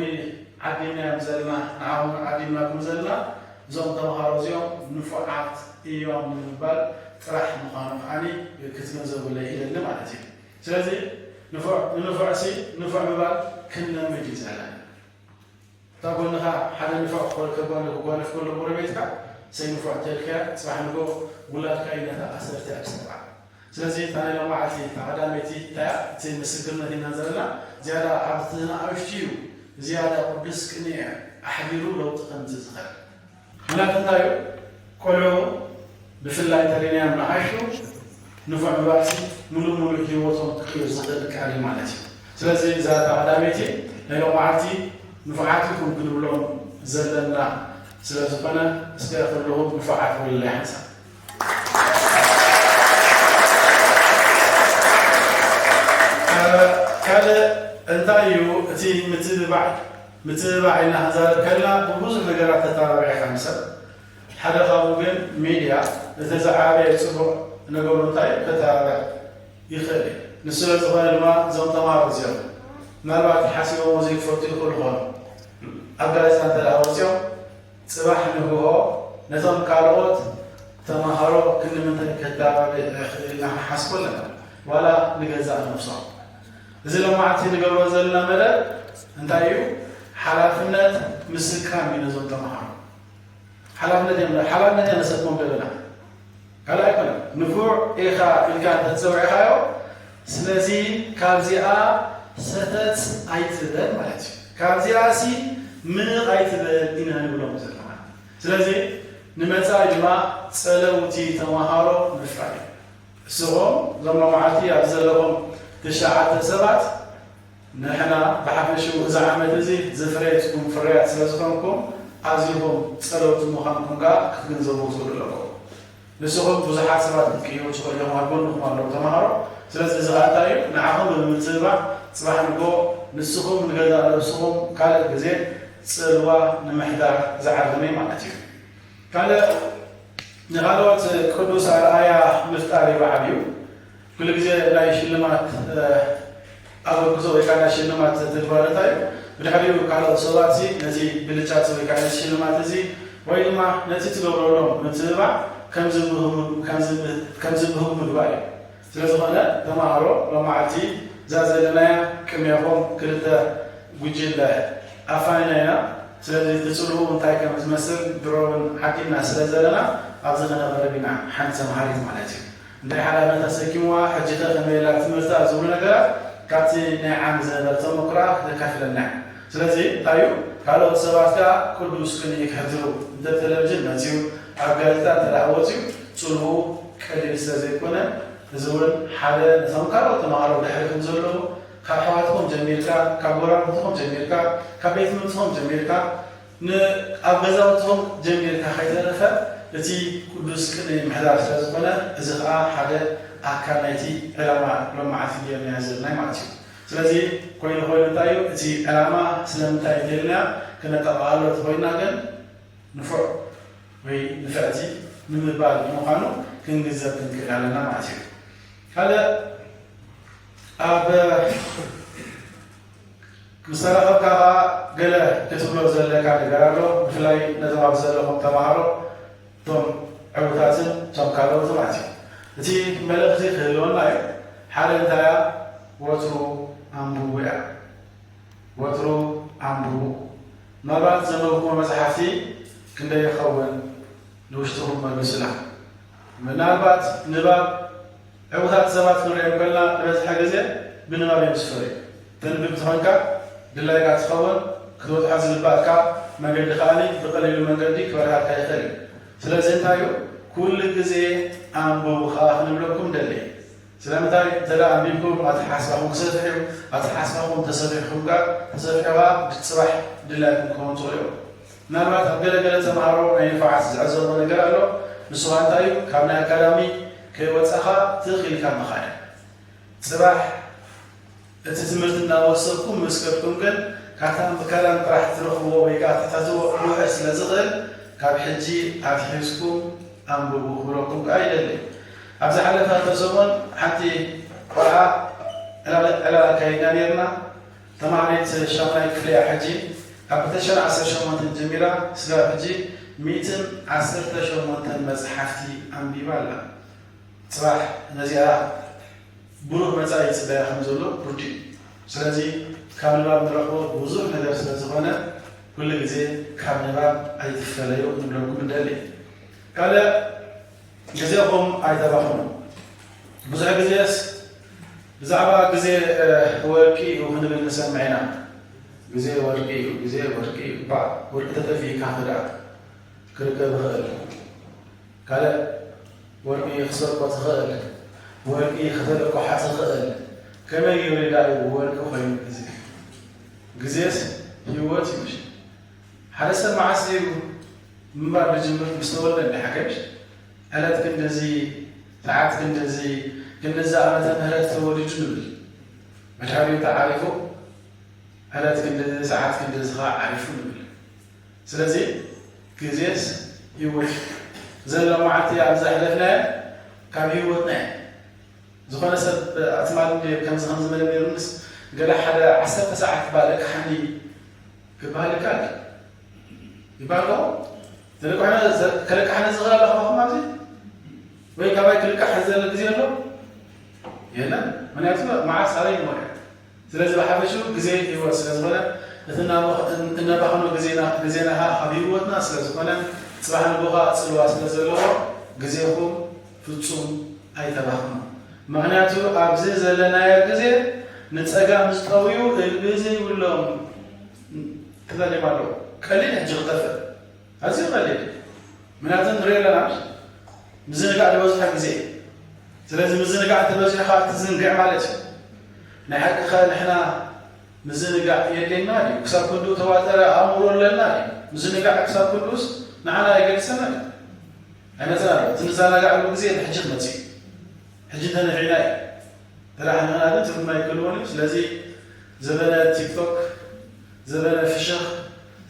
ዓዲምናዮም ዘለና ንዓኹም ዓዲምናኩም ዘለና እዞም ተምሃሮ እዚኦም ንፉዓት እዮም ንምባል ጥራሕ ምዃኑ ከዓኒ ክትግንዘቡለይ ይደሊ ማለት እዩ። ስለዚ ንፉዕ ንንፉዕሲ ንፉዕ ምባል ክንለምድ እዩ ዘለና። እታ ጎንኻ ሓደ ንፉዕ ክኾን ከጓንፍ ክጓንፍ ከሎ ጎረቤትካ ሰይንፉዕ እንተልካያ ጽባሕ ንጎ ውላድካ እዩ ነታ ኣሰርቲያ ክሰብዓ። ስለዚ እታ ናይ ሎማዓልቲ እታ ቀዳመይቲ እንታይ እያ? እቲ ምስክርነት ኢና ዘለና። ዝያዳ ኣብቲ ንኣሽቱ እዩ ዝያዳ ቅዱስ ቅንዕ ኣሕዲሩ ለውጢ ከምጽእ ዝኽእል። ምኽንያቱ እንታይ እዩ? ቆልዑ ብፍላይ ተሪናዮም ንኣሽቱ ንፉዕ ምግባርሲ ምሉእ ምሉእ ህይወቶም ክቕይር ዝኽእል ቃል እዩ ማለት እዩ። ስለዚ እዛ እታ ቀዳመይቲ ናይ ሎማዓልቲ ንፉዓት ኢኹም ክንብሎም ዘለና ስለ ዝኾነ፣ እስከ ኩልኹም ንፉዓት በሉለይ ሓንሳብ። ካልእ እንታይ እዩ እቲ ምትብባዕ? ምትብባዕ ኢልና ክንዛረብ ከለና ብብዙሕ ነገራት ተተባቢዕካ ንሰብ። ሓደ ካብኡ ግን ሚድያ እቲ ዝዓበየ ጽቡቕ ነገሩ እንታይ እዩ? ከተባብዕ ይኽእል እዩ። ንሱ ስለ ዝኾነ ድማ እዞም ተማሃሮ እዚኦም ምናልባት ሓሲቦምዎ ዘይፈልጡ ይኽእሉ ይኾኑ። ኣብ ጋዜጣ እንተ ደኣ ወጺኦም ጽባሕ ንግሆ ነቶም ካልኦት ተማሃሮ ክንዲ ምንታይ ከተባብዕ ይኽእል ኢልና ክንሓስቦ ኣለና። ዋላ ንገዛእ ነብሶም። እዚ ሎማዕቲ ንገብሮ ዘለና መደብ እንታይ እዩ? ሓላፍነት ምስካም እዩ ነዞም ተማሃሮ። ሓላፍነት እዮም፣ ሓላፍነት እዮም ነሰክሞም ዘለና። ካልእ ኣይኮነን። ንፉዕ ኢኻ ኢልካ እንተዝጸውዕኻዮ፣ ስለዚ ካብዚኣ ሰተት ኣይትበል ማለት እዩ። ካብዚኣ ሲ ምንቕ ኣይትበል ኢና ንብሎም ዘለና። ስለዚ ንመጻኢ ድማ ጸለውቲ ተማሃሮ ምፍራይ እዩ። ንስኹም እዞም ሎማዓልቲ ኣብዚ ዘለኹም ትሽዓተ ሰባት፣ ንሕና ብሓፈሽኡ እዚ ዓመት እዚ ዝፍረየትኩም ፍርያት ስለ ዝኾንኩም፣ ኣዚኹም ጸለውቲ ምዃንኩም ከኣ ክትግንዘቡ ትኽእሉ ኣለኩም። ንስኹም ብዙሓት ሰባት ክትቅይሩ ትኽእሉ ኢኹም፣ ኣብ ጎንኹም ኣለዉ ተማሃሮ። ስለዚ እዚ ኸኣ እንታይ እዩ? ንዓኹም ብምትብባዕ፣ ጽባሕ ንግሆ ንስኹም ንገዛእ ነብስኹም ካልእ ግዜ ጽልዋ ንምሕዳር ዝዓለመ እዩ ማለት እዩ። ካልእ ንኻልኦት ቅዱስ ኣርኣያ ምፍጣር እዩ ዓብዩ። ኩሉ ግዜ ናይ ሽልማት፣ እ፣ ኣበርክቶ ወይ ከዓ ናይ ሽልማት ተግባር እንታይ እዩ? ብድሕሪኡ ካልኦት ሰባት እዚ ነቲ ብልጫ እዚ ወይ ከዓ ነቲ ሽልማት እዚ ወይ ድማ ነቲ ትገብረሎም ምትብባዕ ከም ዝብህሙ-፣ ከም ዝብ-፣ ከም ዝብህጉ ምግባር እዩ። ስለ ዝኾነ ተማሃሮ ሎማዓልቲ እዛ ዘለናያ ቅድሜኹም ክልተ ጉጅለ ኣፋኒና ኢና። ስለዚ እቲ ጽልውኡ እንታይ ከም ዝመስል ድሮ እውን ዓዲምና ስለ ዘለና ኣብዚ ከነቕርብ ኢና። ሓንቲ ተምሃሪት ማለት እዩ። እንታይ ሓላፍነት ኣሰኪምዋ፣ ሕጂ ከ ከመይ ኢላ ትምህርታ ዝብሉ ነገራት ካብቲ ናይ ዓሚ ዝነበረ ተመኩራ ክተካፍለና እያ። ስለዚ እንታይ እዩ፣ ካልኦት ሰባት ከኣ ቅዱስ ቅንኢ ክሕድሩ እንተ ቴሌቪዥን መጺኡ፣ ኣብ ጋዜጣ እንተ ደኣ ወጺኡ፣ ጽልውኡ ቀሊል ስለ ዘይኮነ፣ እዚ እውን ሓደ ነቶም ካልኦት ተማሃሮ ድሕሪኹም ዘለዉ፣ ካብ ኣሕዋትኩም ጀሚርካ፣ ካብ ጎረባብትኹም ጀሚርካ፣ ካብ ቤት ትምህርትኹም ጀሚርካ፣ ን-፣ ኣብ ገዛውትኹም ጀሚርካ ከይተረፈ፣ እቲ ቅዱስ ቅንኢ ምሕዳር ስለ ዝኾነ፣ እዚ ኸኣ ሓደ ኣካል ናይቲ ዕላማ ሎማዓልቲ ጌርናዮ ዘለናዮ ማለት እዩ። ስለዚ ኮይኑ ኮይኑ እንታይ እዩ እቲ ዕላማ፣ ስለምንታይ ጌርናዮ፣ ክነጠቓልሎ ተኾይንና ግን ንፉዕ ወይ ንፍዕቲ ንምባል ምዃኑ ክንግንዘብ ክንክእል ኣለና ማለት እዩ። ካልእ ኣብ ምስ ተራኸብካ ኸኣ ገለ ክትብሎ ዘለካ ነገር ኣሎ፣ ብፍላይ ነቶም ኣብዚ ዘለኹም ተማሃሮ፣ እቶም ዕዉታትን እቶም ካልኦትን ማለት እዩ። እቲ መልእኽቲ ክህልወና እዩ። ሓደ እንታይ እያ? ወትሩ ኣንብቡ እያ። ወትሩ ኣንብቡ። ምናልባት ዘንበብኩሞ መጽሓፍቲ ክንደይ ይኸውን? ንውሽጥኹም መልሱላ። ምናልባት ንባብ ዕዉታት ሰባት ክንሪኦም ከለና ዝበዝሐ ግዜ ብንባብ እዮም ዝፈርዩ። ተንብብ ተኾንካ ድላይካ ትኸውን፣ ክትበጽሖ ዝግባእካ መገዲ ከኣ ብቐሊሉ መንገዲ ክበርሃልካ ይኽእል እዩ። ስለዚ እንታይ እዩ? ኩሉ ግዜ ኣንብቡ ከኣ ክንብለኩም ደሊ። ስለምንታይ? እንተ ደኣ ኣንቢብኩም ኣተሓሳስባኹም ክሰፍሕ እዩ። ኣተሓሳስባኹም ተሰፊሕኩም ከኣ፣ ተሰፊሑ ከኣ ጽባሕ ድላይኩም ክኸውን ትኽእሉ እዮም። ምናልባት ኣብ ገለ ገለ ተምሃሮ ናይ ንፉዓት ዝዕዘቦ ነገር ኣሎ። ንሱ ከኣ እንታይ እዩ? ካብ ናይ ኣካዳሚ ከይወጻኻ ትኽ ኢልካ ምኻድ። ጽባሕ እቲ ትምህርቲ እናወሰድኩም ምስ ከድኩም ግን ካብታ ምክላን ጥራሕ ትረኽብዎ ወይ ከኣ ትሕተትዎ ክውሕድ ስለ ዝኽእል ካብ ሕጂ ኣትሒዝኩም ኣንብቡ ክብለኩም ከኣ ይደሊ። ኣብ ዝሓለፈ ክልተ ሰሙን ሓንቲ ቆልዓ ዕላል፣ ዕላል ኣካይድና ነይርና። ተማሃሪት ሻምናይ ክፍሊ እያ ሕጂ። ካብ ክልተ ሽሕን ዓሰርተ ሸሞንተን ጀሚራ ስጋብ ሕጂ ሚእትን ዓሰርተ ሸሞንተን መጽሓፍቲ ኣንቢባ ኣላ። ጽባሕ ነዚኣ ብሩህ መጻኢ ይጽበያ ከም ዘሎ ግቡእ እዩ። ስለዚ ካብ ንባብ ንረኽቦ ብዙሕ ነገር ስለ ዝኾነ ኩሉ ግዜ ካብ ንባብ ኣይትፈለዩ ንብለኩም ንደሊ። ካልእ ግዜኹም ኣይተባኽኑ። ብዙሕ ግዜስ ብዛዕባ ግዜ፣ እ፣ ወርቂ እዩ ክንብል ንሰምዕ ኢና። ግዜ ወርቂ እዩ፣ ግዜ ወርቂ እዩ። እባ ወርቂ ተጠፊእካ ከ ደኣ ክርከብ ይኽእል? ካልእ ወርቂ ክሰርቆ ትኽእል። ወርቂ ከተለቅሓ ትኽእል። ከመይ ገይሩ ደኣ እዩ ወርቂ ኮይኑ ግዜ? ግዜስ ህይወት እዩ። ሓደ ሰብ መዓስ እዩ ምንባር ዝጅምር? ምስ ተወልደ እንዲ ሓከምሽ ዕለት ክንድዚ፣ ሰዓት ክንድዚ፣ ክንድዚ ዓመተ ምህረት ተወሊዱ ንብል። መድሓሪኡ ተዓሪፉ ዕለት ክንድዚ፣ ሰዓት ክንድዚ ከዓ ዓሪፉ ንብል። ስለዚ ግዜስ ህይወት እዩ። ዘላ መዓልቲ ኣብ ዘሕለፍናዮ ካብ ህይወትና እዩ። ዝኾነ ሰብ ኣትማል ከምዚ ከም ዝበለ ነይሩንስ ገለ ሓደ ዓሰርተ ሰዓት ባለቅሓኒ ክበሃል ይከኣል ይበሃል ዶ? ተለቅሐ ከለቅሓኒ ዝኽእል ኣለኹ ኣብዚ ወይ ካባይ ክልቃሕ ዘለ ግዜ ኣሎ የለን። ምክንያቱ መዓስ ኣበይ ንወርሕ። ስለዚ ብሓፈሽኡ ግዜ ህይወት ስለ ዝኾነ እቲ እናባኸኖ ግዜና ግዜና ካብ ህይወትና ስለ ዝኾነ ጽባሕ ንግሆ ጽልዋ ስለ ዘለዎ ግዜኹም ፍጹም ኣይተባኽኑ። ምኽንያቱ ኣብዚ ዘለናዮ ግዜ ንጸጋም ዝጠውዩ እልቢ ዘይብሎም ተዛሊም ኣለዉ። ቀሊል ሕጂ ክጠፍእ ኣዝዩ ቀሊል ምክንያቱ ንሪኦ ኣለና። ምዝንጋዕ ዝበዝሖ ግዜ እዩ። ስለዚ ምዝንጋዕ እንተበዚሑ ከዓ ትዝንግዕ ማለት እዩ። ናይ ሓቂ ከ ንሕና ምዝንጋዕ የድልየና ድዩ? ክሳብ ክንድኡ ተዋጠረ ኣእምሮ ኣለና ድዩ? ምዝንጋዕ ክሳብ ክንድኡስ ንዓና ኣይገድሰና ድዩ? ኣይመፀና ድዩ? እቲ ንዘናጋዕሉ ግዜ ሕጂ ክመፅእ እዩ። ሕጂ እንተነፊዕና እዩ። ተዳሕነና ግን ትርጉም ኣይክህልዎን እዩ። ስለዚ ዘበነ ቲክቶክ፣ ዘበነ ፍሽኽ፣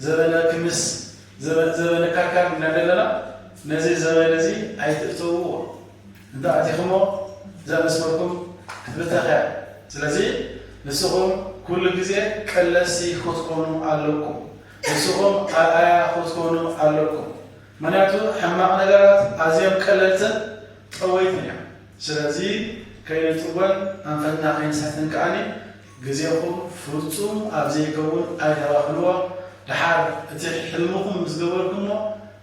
ዘበነ ክምስ፣ ዘበነ ካርካር እናደለና ነዚ ዘበነ እዚ ኣይትእተውዎ። እንተ ኣቲኹሞ እዛ መስመርኩም ክትብተኽ እያ። ስለዚ ንስኹም ኩሉ ግዜ ቀለስቲ ክትኮኑ ኣለኩም። ንስኹም ኣርኣያ ክትኮኑ ኣለኩም። ምኽንያቱ ሕማቕ ነገራት ኣዝዮም ቀለልትን ጠወይትን እዮም። ስለዚ ከይንጥወን ኣንፈትና ከይንሰሕትን ከኣኒ ግዜኹም ፍጹም ኣብ ዘይከውን ኣይተባኽንዎ። ደሓር እቲ ሕልምኹም ምስ ገበርኩሞ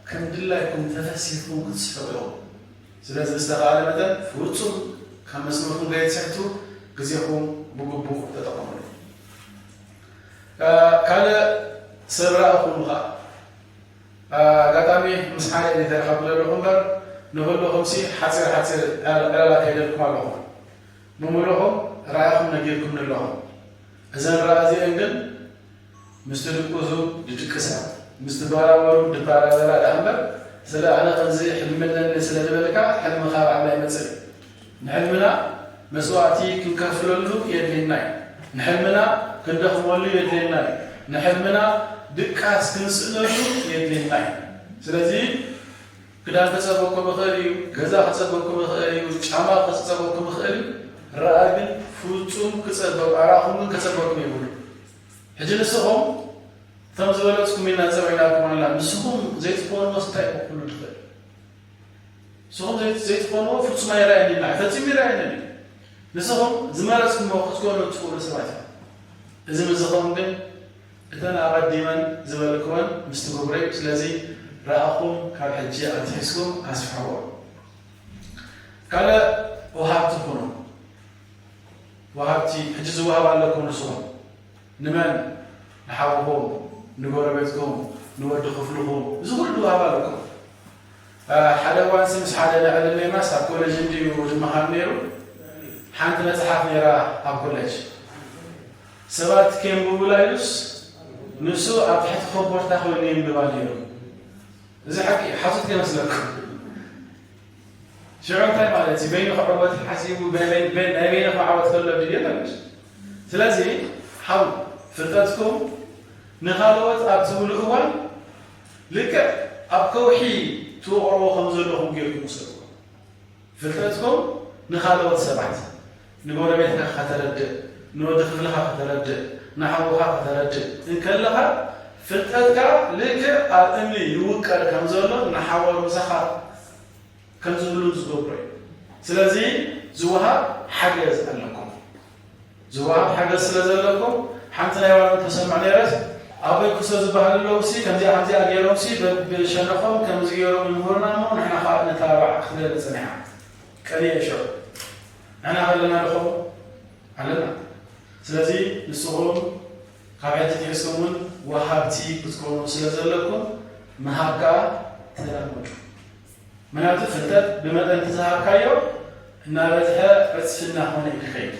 ከም ድላይኩም ተፈሲሕኩም ክትስሕቑ ኢኹም። ስለዚ ብዝተኻእለ መጠን ፍጹም ካብ መስመርኩም ከይትስሕቱ ግዜኹም ብግቡእ ተጠቐምሉ። ካልእ ሰብ ረኣኹም ኸዓ ኣጋጣሚ ምስ ሓደ እየ ተረኸብ ዘለኹ እምበር ንኹልኹምሲ ሓፂር ሓፂር ዕላላ ከይደልኩም ኣለኹ። ብምሉኹም ረኣኹም ነጊርኩምኒ ኣለኹም። እዘን ረኣ እዚአን ግን ምስቲ ድቁሱ ድድቅሳ ምስቲ ባራበሩ ድባራበራ ደኣ እምበር ስለ ኣነ ከምዚ ሕልሚ ኣለኒ ስለ ዝበልካ ሕልምኻ ባዕላ ይመፅእ። ንሕልምና መስዋእቲ ክንከፍለሉ የድልየና እዩ። ንሕልምና ክንደኽመሉ የድልየና እዩ። ንሕልምና ድቃስ ክንስእነሉ የድልየና እዩ። ስለዚ ክዳን ክፀበኩም ይኽእል እዩ፣ ገዛ ክፀበኩም ይኽእል እዩ፣ ጫማ ክፀበኩም ይኽእል እዩ። ረኣ ግን ፍፁም ክፀበ ኣራኹም ግን ክፀበኩም የብሉ። ሕጂ ንስኹም ከም ዝበለፅኩም ኢና ፀውዒናኩም ኣለና። ንስኹም ዘይትኾንዎ እንታይ ክውክሉ ትኽእል? ንስኹም ዘይትኾንዎ ፍጹም ኣይረኣየንን እዩ፣ ፈጺሙ ይረኣየንን እዩ። ንስኹም ዝመረጽኩምዎ ክትኮኑ እትኽእሉ ሰባት እዮም። እዚ ምስዝኸውን ግን እተን ኣቐዲመን ዝበልክወን ምስ ትገብሩ እዩ። ስለዚ ረኣኹም ካብ ሕጂ ኣትሒዝኩም ኣስፍሕዎ። ካልእ ወሃብቲ ኩኑ። ወሃብቲ ሕጂ ዝወሃብ ኣለኩም ንስኹም ንመን ንሓውኹም ንጎረቤትኩም ንወዲ ክፍልኹም እዚ ኩሉ ዝወሃብ ኣለኩም ሓደ እዋንሲ ምስ ሓደ ነዕልል ነይርናስ ኣብ ኮሌጅ እንድዩ ዝመሃር ነይሩ ሓንቲ መፅሓፍ ነይራ ኣብ ኮሌጅ ሰባት ከየንብቡላ ኢሉስ ንሱ ኣብ ትሕቲ ኮቦርታ ኮይኑ የንብባ ነይሩ እዚ ሓቂ ሓሶት ከይመስለኩም ሽዑ እንታይ ማለት እዩ? በይኑ ክዕወት ሓሲቡ ናይ በይኑ ክመዓወት ከሎ ድልየት ኣለሽ። ስለዚ ሓው ፍልጠትኩም ንኻልኦት ኣብ ትብሉ እዋን ልክዕ ኣብ ከውሒ ትወቕዕዎ ከም ዘለኹም ጌርኩም ውሰድዎ። ፍልጠትኩም ንኻልኦት ሰባት ንጎረቤትካ ከተረድእ፣ ንወዲ ክፍልኻ ከተረድእ፣ ንሓውኻ ከተረድእ እንከለኻ ፍልጠትካ ልክዕ ኣብ እምኒ ይውቀር ከም ዘሎ ንሓዋሩ ምሳኻ ከም ዝህሉ ዝገብሮ እዩ። ስለዚ ዝወሃብ ሓገዝ ኣለኩም። ዝወሃብ ሓገዝ ስለ ዘለኩም ሓንቲ ናይ ዋና ተሰምዕ ነይረት ኣቦይ ክሶ ዝበሃል ኣለዉ ሲ ከምዚኣ ከምዚኣ ገይሮም ሲ ብሸነኾም ከምዚ ገይሮም ይምህሩና እሞ ንሕና ከዓ ንተባባዕ ክትብል ፀኒሓ ቀኒየ ሽዑ ንሕና ከለና ኣለኹም ኣለና ስለዚ ንስኹም ካብ ሕጂ ትሒዝኩም እውን ወሃብቲ ክትኮኑ ስለ ዘለኩም ምሃብ ከዓ ተለመዱ ምክንያቱ ፍልጠት ብመጠን እቲ ዝሃብካዮ እናበዝሐ ዕፅፊ እናኾነ እዩ ዝኸይድ።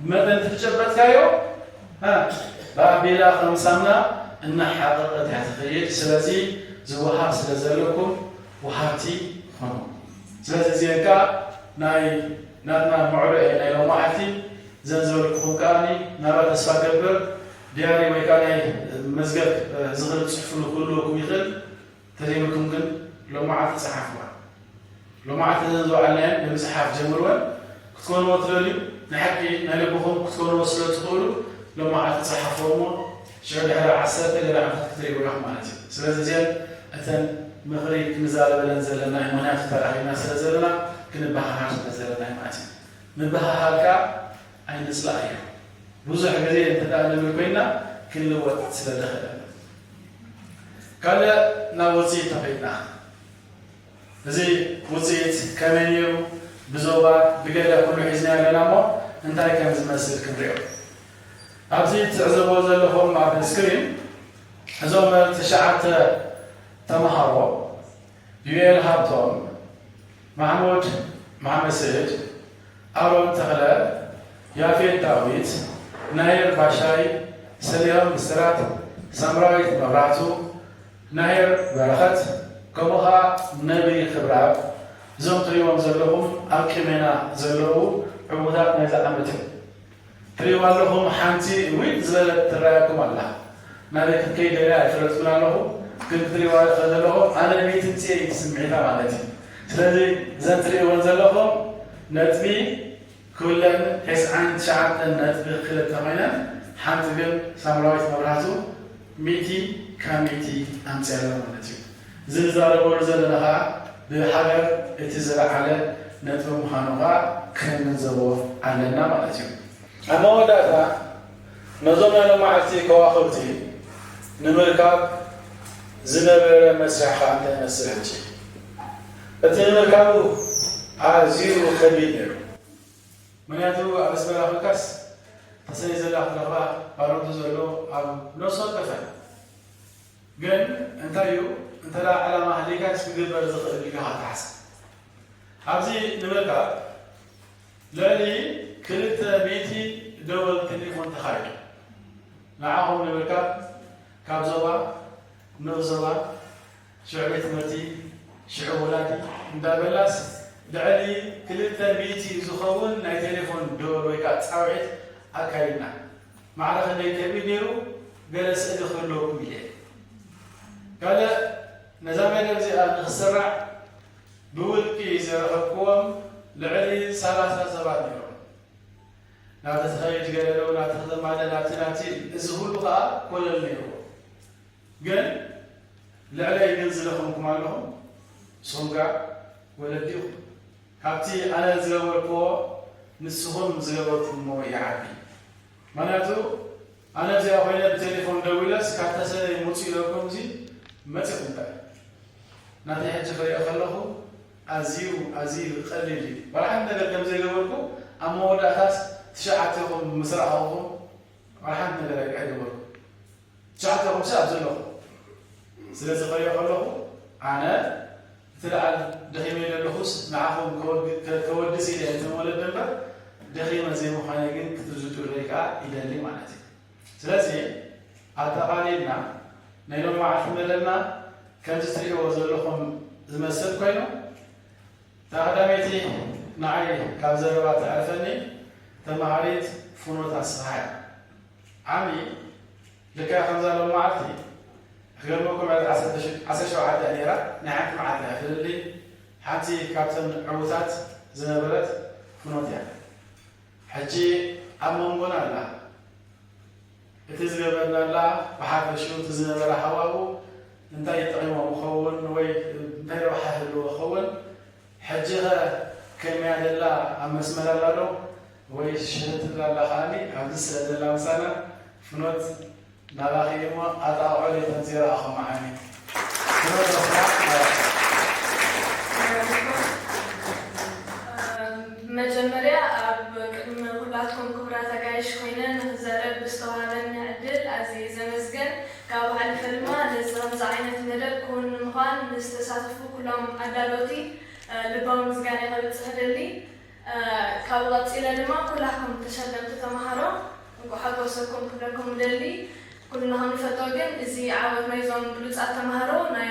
ብመጠን እቲ ዝጨበጥካዮ ብኣቤላ ከም ሳምና እናሓቐቐት እያ ትኸይድ። ስለዚ ዝወሃብ ስለ ዘለኩም ወሃብቲ ኾኑ። ስለዚ እዚአን ከዓ ናይ ናትና ምዕሮ እየ ናይ ሎማዓልቲ ዘን ዝበልኩኹም ከዓኒ ናባ ተስፋ ገብር ዲያሪ ወይ ከዓ ናይ መዝገብ ዝኽእል ፅሑፍ ክህልወኩም ይኽእል። ተደይብልኩም ግን ሎማዓልቲ ፀሓፍዋ። ሎማዓልቲ እዘን ዝወዓልናየን ብምፅሓፍ ጀምርወን። ክትኮንዎ ትደልዩ ናይ ሓቂ ናይ ልብኹም ክትኮንዎ ስለ ትኽእሉ ሎማዓልቲ ፀሓፍዎ እሞ ሽዑ ድሕሪ ዓሰርተ ገለ ዓመታት ክትርእይዎ ኢኹም ማለት እዩ። ስለዚ እዚአን እተን ምኽሪ ክንዛረበለን ዘለና እዩ። ምኽንያቱ ተራኺብና ስለ ዘለና ክንበሃሃል ስለ ዘለና እዩ ማለት እዩ። ምብህሃል ከዓ ኣይንፅላእ እዩ። ብዙሕ ግዜ እንተ ደኣ ንብል ኮይና ክንልወጥ ስለ ንኽእል። ካልእ ናብ ውፅኢት ተኸይድና እዚ ውፅኢት ከመይ ነይሩ ብዞባ ብገለ ኩሉ ሒዝና ኣለና እሞ እንታይ ከም ዝመስል ክንሪኦ። ኣብዚ ትዕዘብዎ ዘለኹም ኣብ ስክሪን እዞም ትሽዓተ ተምሃሮ ዩኤል ሃብቶም፣ ማሕሙድ መሓመድ ስዒድ፣ ኣሮን ተኽለ፣ ያፌት ዳዊት፣ ናሂር ባሻይ፣ ሰሊሆም ብስራት፣ ሳምራዊት መብራህቱ፣ ናሂር በረኸት፣ ከምኡ ኸዓ ነብሪ ክብረኣብ፣ እዞም ትሪእዎም ዘለኹም ኣብ ቅድሜና ዘለዉ ዕዉታት ናይዚ ዓመት እዮም። ትሪእዋ ኣለኹም ሓንቲ ዊጥ ዝበለት ትረኣየኩም ኣላ። ናበይ ክትከይድ ደልያ ኣይፈለጥኩን ኣለኹ፣ ግን ክትሪእዋ ከለኹም ኣነ ሚእቲ ምፅኤ እዩ ስምዒታ ማለት እዩ። ስለዚ እዘን ትሪእወን ዘለኹም ነጥቢ ኩለን ተስዓን ትሽዓተን ነጥቢ ክልተ ኮይነን ሓንቲ ግን ሳምራዊት መብራህቱ ሚእቲ ካብ ሚእቲ ኣምፅያ ኣላ ማለት እዩ። እዚ ንዛረበሉ ዘለና ከዓ ብሃገር እቲ ዝለዓለ ነጥቢ ምዃኑ ከዓ ክንግንዘቦ ኣለና ማለት እዩ። ኣብ መወዳእታ ነዞም ናይ ሎማዓልቲ ከዋኽብቲ ንምርካብ ዝነበረ መስርሕ ከዓ እንታይ ይመስል ሕጂ? እቲ ንምርካቡ ኣዝዩ ከቢድ ነይሩ። ምክንያቱ ኣብ ኣስመራ ኮይንካስ ተሰነይ ዘላ ክትረኽባ ባሮቱ ዘሎ ኣብ ነፍሲ ወከፈ ግን እንታይ እዩ እንተ ደኣ ዕላማ ሃልይካስ ክግበር ዝኽእል ኢልካ ክትሓስብ። ኣብዚ ንምርካብ ልዕሊ ክልተ ሚእቲ ደወል ቴሌፎን ተኻይዱ። ንዓኹም ንምርካብ ካብ ዞባ ንኡስ ዞባ ሽዑ ቤት ትምህርቲ ሽዑ ወላዲ እንዳበላስ ልዕሊ ክልተ ሚእቲ ዝኸውን ናይ ቴሌፎን ደወል ወይ ከዓ ፃውዒት ኣካይድና። ማዕረ ክንደይ ከቢድ ነይሩ ገለ ስእሊ ክህልወኩም ኢለ። ካልእ ነዛ መደብ እዚኣ ንክስራዕ ብውልቂ ዝረኸብክዎም ልዕሊ ሰላሳ ሰባት ነይሮም። ናብቲ ትኸይድ ገለ ዶ ናብቲ ክትማለ ናብቲ ናብቲ እዚ ኩሉ ከዓ ኮለል ነይርዎ። ግን ልዕለይ ግን ዝለኸምኩም ኣለኹም። ንስኹም ከዓ ወለዲ ኢኹም። ካብቲ ኣነ ዝገበርክዎ ንስኹም ዝገበርኩምዎ ይዓቢ። ምክንያቱ ኣነ እዚኣ ኮይነ ብቴሌፎን ደዊለስ ካብ ተሰነይ ምፁ ኢለኩም እዚ መፂኹም ዳ ናተይ ሕጂ ክሪኦ ከለኹ ኣዝዩ ኣዝዩ ቀሊል እዩ። ዋላ ሓንቲ ነገር ከም ዘይገበርኩ ኣብ መወዳእታስ ትሽዓተ ኢኹም ምስ ረኣኹኹም ዋላ ሓንቲ ነገር ኣይገበርኩ። ትሽዓተ ኢኹም ኣብ ዘለኹ ስለ ዝኸዮ ከለኹ ኣነ እቲ ደኣ ደኺመ ዘለኹስ ንዓኹም ከወድስ ኢለ እንተመወለድ እምበር ደኺመ ዘይምዃነይ ግን ክትርድኡለይ ከዓ ይደሊ ማለት እዩ። ስለዚ ኣጠቓሊልና ናይ ሎማዓልቲ መደብና ከምዚ ትሪእዎ ዘለኹም ዝመስል ኮይኑ እታ ቀዳመይቲ ንዓይ ካብ ዘረባ ተዕርፈኒ ተማሃሪት ፍኖት ኣስፍሃ እያ። ዓሚ ልክዕ ከምዛ ሎማዓልቲ ክገርመኩም ዕለት ዓሰርተ ሸውዓተ እያ ነይራ። ናይ ሓንቲ መዓልቲ እያ ፍልልይ። ሓንቲ ካብተን ዕዉታት ዝነበረት ፍኖት እያ። ሕጂ ኣብ መንጎና ኣላ። እቲ ዝገበርናላ ብሓፈሽኡ እቲ ዝነበረ ሃዋሁ እንታይ ይጠቒሞ ምኸውን ወይ እንታይ ረብሓ ይህልዎ ይኸውን? ሕጂ ኸ ከመያ ደላ ኣብ መስመር ኣላ ዶ ወይ ሽህት ትብል ኣላ? ከዓኒ ኣብዚ ስለ ዘላ ምሳና ፍኖት ናባኺ እሞ ኣጣቕዑ ሌተን ዜሮ ኣኸማዓኒ ፍኖት ወስራ መጀመርያ ኣብ ቅድሚ ኩላትኩም ክቡራት ኣጋይሽ ኮይነ ንክዛረብ ብዝተዋሃበኒ ዕድል ኣዝየ ዘመስገን። ካብኡ ሓሊፈ ድማ ነዚ ከምዚ ዓይነት መደብ ክውን ንምዃን ንዝተሳተፉ ኩሎም ኣዳለውቲ ልባዊ ምስጋናይ ከብጽሕ እደሊ። ካብኡ ቀጺለ ድማ ኩላኩም ተሸለምቲ ተማሃሮ እንቋዕ ሓጎሰኩም ክብለኩም እደሊ። ኩልና ከም ንፈልጦ ግን እዚ ዓወት ናይዞም ብሉጻት ተማሃሮ ናይ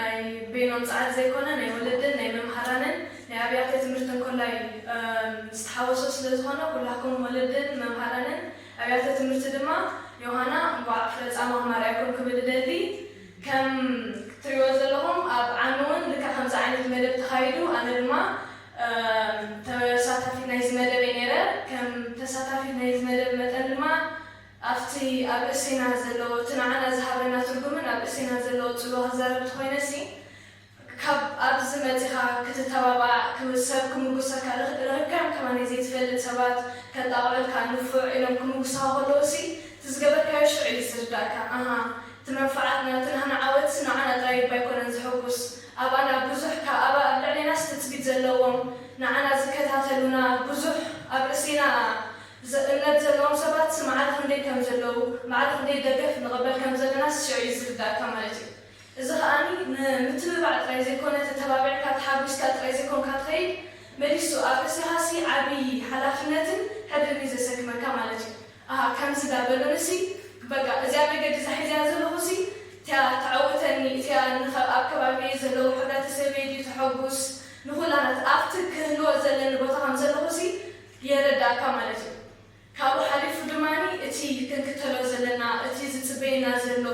በይኖም ጻዕሪ ዘይኮነ ናይ ወለድን ናይ መምሃራንን ናይ ኣብያተ ትምህርትን ኮላይ ዝተሓወሶ ስለ ዝኾነ ኩላኩም ወለድን መምሃራንን ኣብያተ ትምህርቲ ድማ ዮሃና እንቋዕ ፍረ ጻማኹም ኣርኣየኩም ክብል እደሊ። ከም ትሪእዎ ዘለኹም ኣብ ዓሚ እውን ልክዕ ከምዚ ዓይነት መደብ ተኻይዱ ኣነ ድማ ተሳታፊት ናይዚ መደብ እየ ነይረ። ከም ተሳታፊት ናይዚ መደብ መጠን ድማ ኣብቲ ኣብ ርእሲና ዘሎ እቲ ንዓና ዝሃበና ትርጉምን ኣብ ርእሲና ዘሎ ጽልዋ ክዛረብ እንተኾይነ ሲ ካብ ኣብዚ መጺኻ ክትተባባዕ ክብ- ሰብ ክምጉሰካ ርኽ- ረኺብካዮም ከማን ዘይትፈልጥ ሰባት ከጣቕዑልካ ንፉዕ ኢሎም ክምጉስኻ ከለዉ ሲ እቲ ዝገበርካዮ ሽዑ እዩ ዝርዳእካ። ኣሃ እቲ መንፍዓትና እቲ ናህና ዓወትሲ ንዓና ጥራይ እባ ኣይኮነን ዝሕጉስ ኣባና ብዙሕ ካብ ኣባ ኣብ ልዕሌናስ ትጽቢት ዘለዎም ንዓና ዝከታተሉና ብዙሕ ኣብ ርእሲና እምነት ዘለዎም ሰባት ማዕረ ክንደይ ከም ዘለዉ ማዕረ ክንደይ ደገፍ ንቕበል ከም ዘለና ሽዑ እዩ ዝርዳእካ ማለት እዩ። እዚ ከኣ ንምትብባዕ ጥራይ ዘይኮነ ተተባቢዕካ ተሓጒስካ ጥራይ ዘይኮንካ ትኸይድ መሊሱ ኣብ ርእሲኻሲ ዓብዪ ሓላፍነትን ሕድርን እዩ ዘሰክመካ ማለት እዩ። ኣሃ ከምዚ እንዳበሉንሲ በቃ እዚኣ መገዲ እዛ ሒዘያ ዘለኹሲ እቲኣ ተዐውተኒ እቲኣ ኣብ ከባቢየ ዘለዉ ሕብረተሰበይ ድዩ ተሐጉስ ንኹላናት ኣብቲ ክህልዎ ዘለኒ ቦታ ከም ዘለኹሲ የረዳእካ ማለት እዩ። ካብኡ ሓሊፉ ድማ እቲ ክንክተሎ ዘለና እቲ ዝፅበየና ዘሎ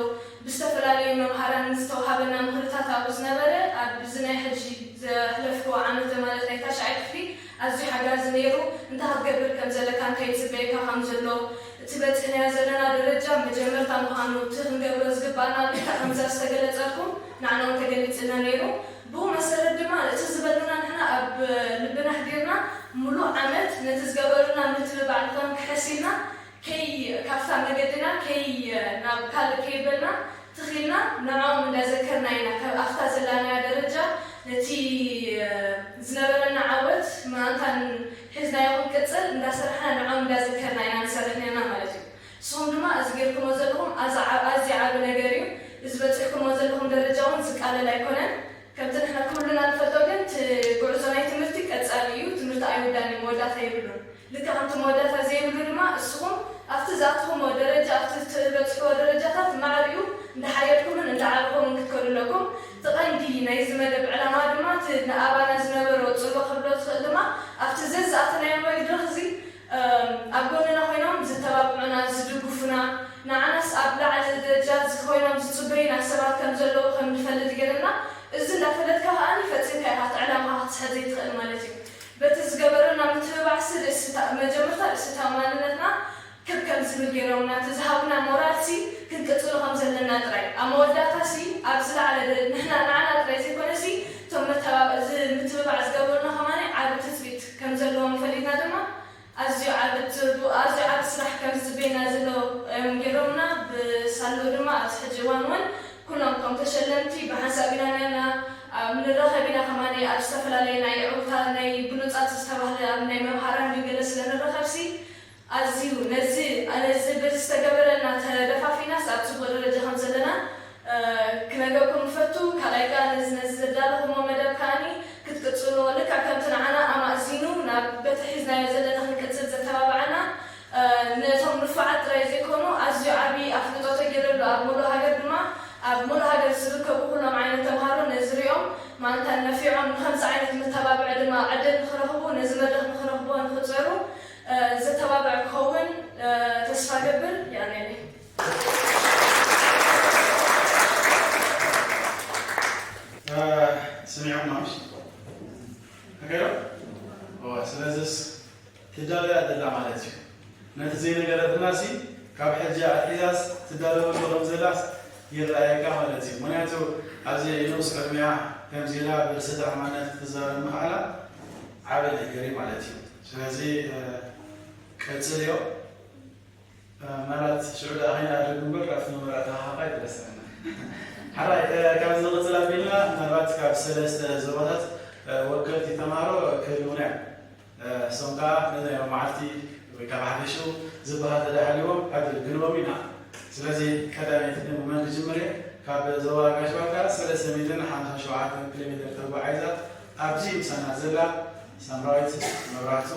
ብዝተፈላለዩ መምሃራን ዝተውሃበና ምኽርታት ኣብኡ ዝነበረ ኣብዚ ናይ ሕጂ ዘሕለፍክዎ ዓመተ ማለት ናይ ታሽዓይ ክፍሊ ኣዝዩ ሓጋዚ ነይሩ። እንታይ ክትገብር ከም ዘለካ እንታይ ይፅበየካ ከም ዘሎ እቲ በፂሕናዮ ዘለና ደረጃ መጀመርታ ምዃኑ እቲ ክንገብሮ ዝግባኣና ልክዕ ከምዛ ዝተገለፀልኩም ንዓና እውን ተገሊፅልና ነይሩ። ብኡ መሰረት ድማ እቲ ዝበሉና ንሕና ኣብ ልብና ኣሕዲርና ሙሉእ ዓመት ነቲ ዝገበሩልና ምትብባዕ ንኸንክሕስ ኢልና ከይ ካብታ መገድና ከይ ናብ ካልእ ከይበልና ትኺልና ንዕኦም እንዳዘከርና ኢና ካብ ኣብታ ዘላናያ ደረጃ ነቲ ዝነበረና ዓወት ማእንታን ሒዝናዮ ክንቅፅል እንዳሰራሕና ንዕኦም እንዳዘከርና ኢና ንሰርሕ ነርና ማለት እዩ። ንስኹም ድማ እዚ ጌርኩሞ ዘለኹም ኣዝያ ዓቢ ነገር እዩ። እዚ በፂሕኩሞ ዘለኹም ደረጃ እውን ዝቃለል ኣይኮነን። ከምቲ ንሕና ኩልና ንፈልጦ ግን እቲ ጉዕዞ ናይ ትምህርቲ ቀጻሊ እዩ። ትምህርቲ ኣይውዳን እዩ፣ መወዳእታ የብሉን። ልክዕ ከምቲ መወዳእታ ዘይብሉ ድማ እስኹም ኣብቲ ዝኣተኹሞ ደረጃ ኣብቲ ትበጽሕዎ ደረጃታት ማዕሪኡ እንዳሓየልኩምን እንዳዓበኹምን ክትከዱ ኣለኩም። እቲ ቀንዲ ናይዚ መደብ ዕላማ ድማ እቲ ንኣባና ዝነበሮ ጽልዋ ክብሎ ዝኽእል ድማ ኣብቲ ዘዝኣተናዮ መድረኽ እዚ ኣብ ጎንና ኮይኖም ዝተባብዑና ዝድግፉና ንዓናስ ኣብ ላዕሊ ደረጃ ኮይኖም ዝጽበዩና ሰባት ከም ዘለዉ ከም ንፈልጥ ይገብረና። እዚ እንዳፈለጥካ ከኣ ፈጺምካ ኢኻ እቲ ዕላማኻ ክትስሕት ዘይትኽእል ማለት እዩ። በቲ ዝገበረና ምትብባዕሲ ርእሲ መጀመርታ ርእሲ ተኣማንነትና ክብ ከም ዝብል ገይሮምና እቲ ዝሃቡና ሞራልሲ ክንቅጽሎ ከም ዘለና ጥራይ ኣብ መወዳእታሲ ኣብ ዝለዓለ ንሕና ንዓና ጥራይ ዘይኮነሲ እቶም ምትብባዕ ዝገብሩና ከማን ዓቢ ትጽቢት ከም ዘለዎም ፈሊጥና ድማ ኣዝዩ ዓቢ ኣዝዩ ዓቢ ስራሕ ከም ዝጽበየና ዘሎ እዮም ገይሮምና። ብሳልኡ ድማ ኣብዚ ሕጂ እዋን እውን ኩሎም እቶም ተሸለምቲ ብሓንሳብ ኢና ነርና ኣብ ንራኸብ ኢና ከማን ኣብ ዝተፈላለየ ናይ ዕውታ ናይ ብሉጻት ዝተባህለ ኣብ ናይ መምሃራን ግልገለ ስለ ንራኸብሲ ኣዝዩ ነዚ ነዚ በዚ ዝተገበረልና ተደፋፊናስ ኣብ ጽቡቕ ደረጃ ከም ዘለና ክነግረኩም ንፈቱ። ካልኣይ ከኣ ነዚ ነዚ ዘዳለኹሞ መደብ ከኣኒ ክትቅጽልዎ ልክዕ ከምቲ ንዓና ኣማእዚኑ ናብ በቲ ሒዝናዮ ዘለና ክንቅጽል ዘተባብዓና ነቶም ንፉዓት ጥራይ ዘይኮኑ ኣዝዩ ዓብዪ ኣፍልጦ ተገይረሉ ኣብ ሙሉእ ሃገር ድማ ኣብ ሙሉእ ሃገር ዝርከቡ ኩሎም ዓይነት ተምሃሮ ነዚ ሪኦም ማንታ ነፊዖም ንኸምዚ ዓይነት መተባብዒ ድማ ዕድል ንኽረኽቡ ነዚ መድረኽ ንኽረኽብዎ ንኽፅዕሩ ዘተባብዕ ክኸውን ተስፋ ገብር። ያኔ ስሚዖም ማምሽ ከይዶ ስለዚስ ትዳለያ ደላ ማለት እዩ። ነቲ ዘይነገረትናሲ ካብ ሕጂ ኣትሒዛስ ትዳለወሉ ከም ዘላስ ይረኣየካ ማለት እዩ። ምክንያቱ ኣብዚ ንኡስ ዕድሜያ ከምዚ ኢላ ብርእሰ ተኣማንነት ክትዛረብ ምኽኣላ ዓቢ ነገር እዩ ማለት እዩ። ስለዚ ቀጽልዮ። ምናልባት ሽዑ ደኣ ከይንኣድግ እምበር ኣብቲ መመረቕታ ከኣ ይትረስዐና። ሓራይ ካብ ዝቕጽል ኣቢልና ምናልባት ካብ ሰለስተ ዞባታት ወከልቲ ተምሃሮ ክህልዉና እዮም። እሶም ከኣ ነናይ መዓልቲ ወይ ከዓ ሓፈሽኡ ዝበሃል ተዳሃልዎም ዕድል ክንቦም ኢና። ስለዚ ቀዳመይቲ መን ክጅምር እየ? ካብ ዞባ ጋሽ ባርካ ሰለስተ ሚእትን ሓምሳን ሸውዓተን ኪሎ ሜትር ተጓዒዛ ኣብዚ ምሳና ዘላ ሳምራዊት መብራህቱ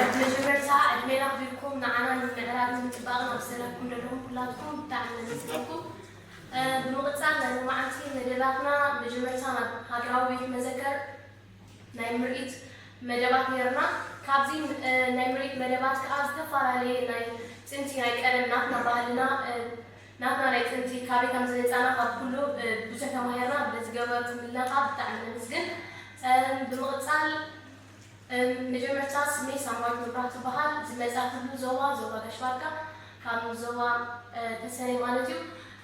ብመጀመርታ ዕድሜና ኣኽቢርኩም ንዓና ንምዕራግን ንምጽባቕን ኣብ ዝሰለፍኩም ዘለኹም ኩላትኩም ብጣዕሚ ነመስግነኩም። እ፣ ብምቕጻል ናይ ሎማዓንቲ መደባትና መጀመርታ ናብ ሃገራዊ ቤት መዘከር ናይ ምርኢት መደባት ነይርና። ካብዚ፣ እ፣ ናይ ምርኢት መደባት ከኣ ዝተፈላለየ ናይ ጥንቲ ናይ ቀደም ናትና ባህልና፣ እ፣ ናትና ናይ ጥንቲ ካበይ ከም ዝመጻና ካብ ኩሉ፣ እ፣ ብዙሕ ተማሂርና። በዚ ገበርኩምልና ከኣ ብጣዕሚ ነመስግን። እ፣ ብምቕጻል፣ እ፣ መጀመርታ ስመይ ሳምራዊት መብራህቱ ይበሃል። ዝመጻእኩሉ ዞባ፣ ዞባ ጋሽ ባርካ፣ ካብ ዞባ፣ እ፣ ተሰነይ ማለት እዩ።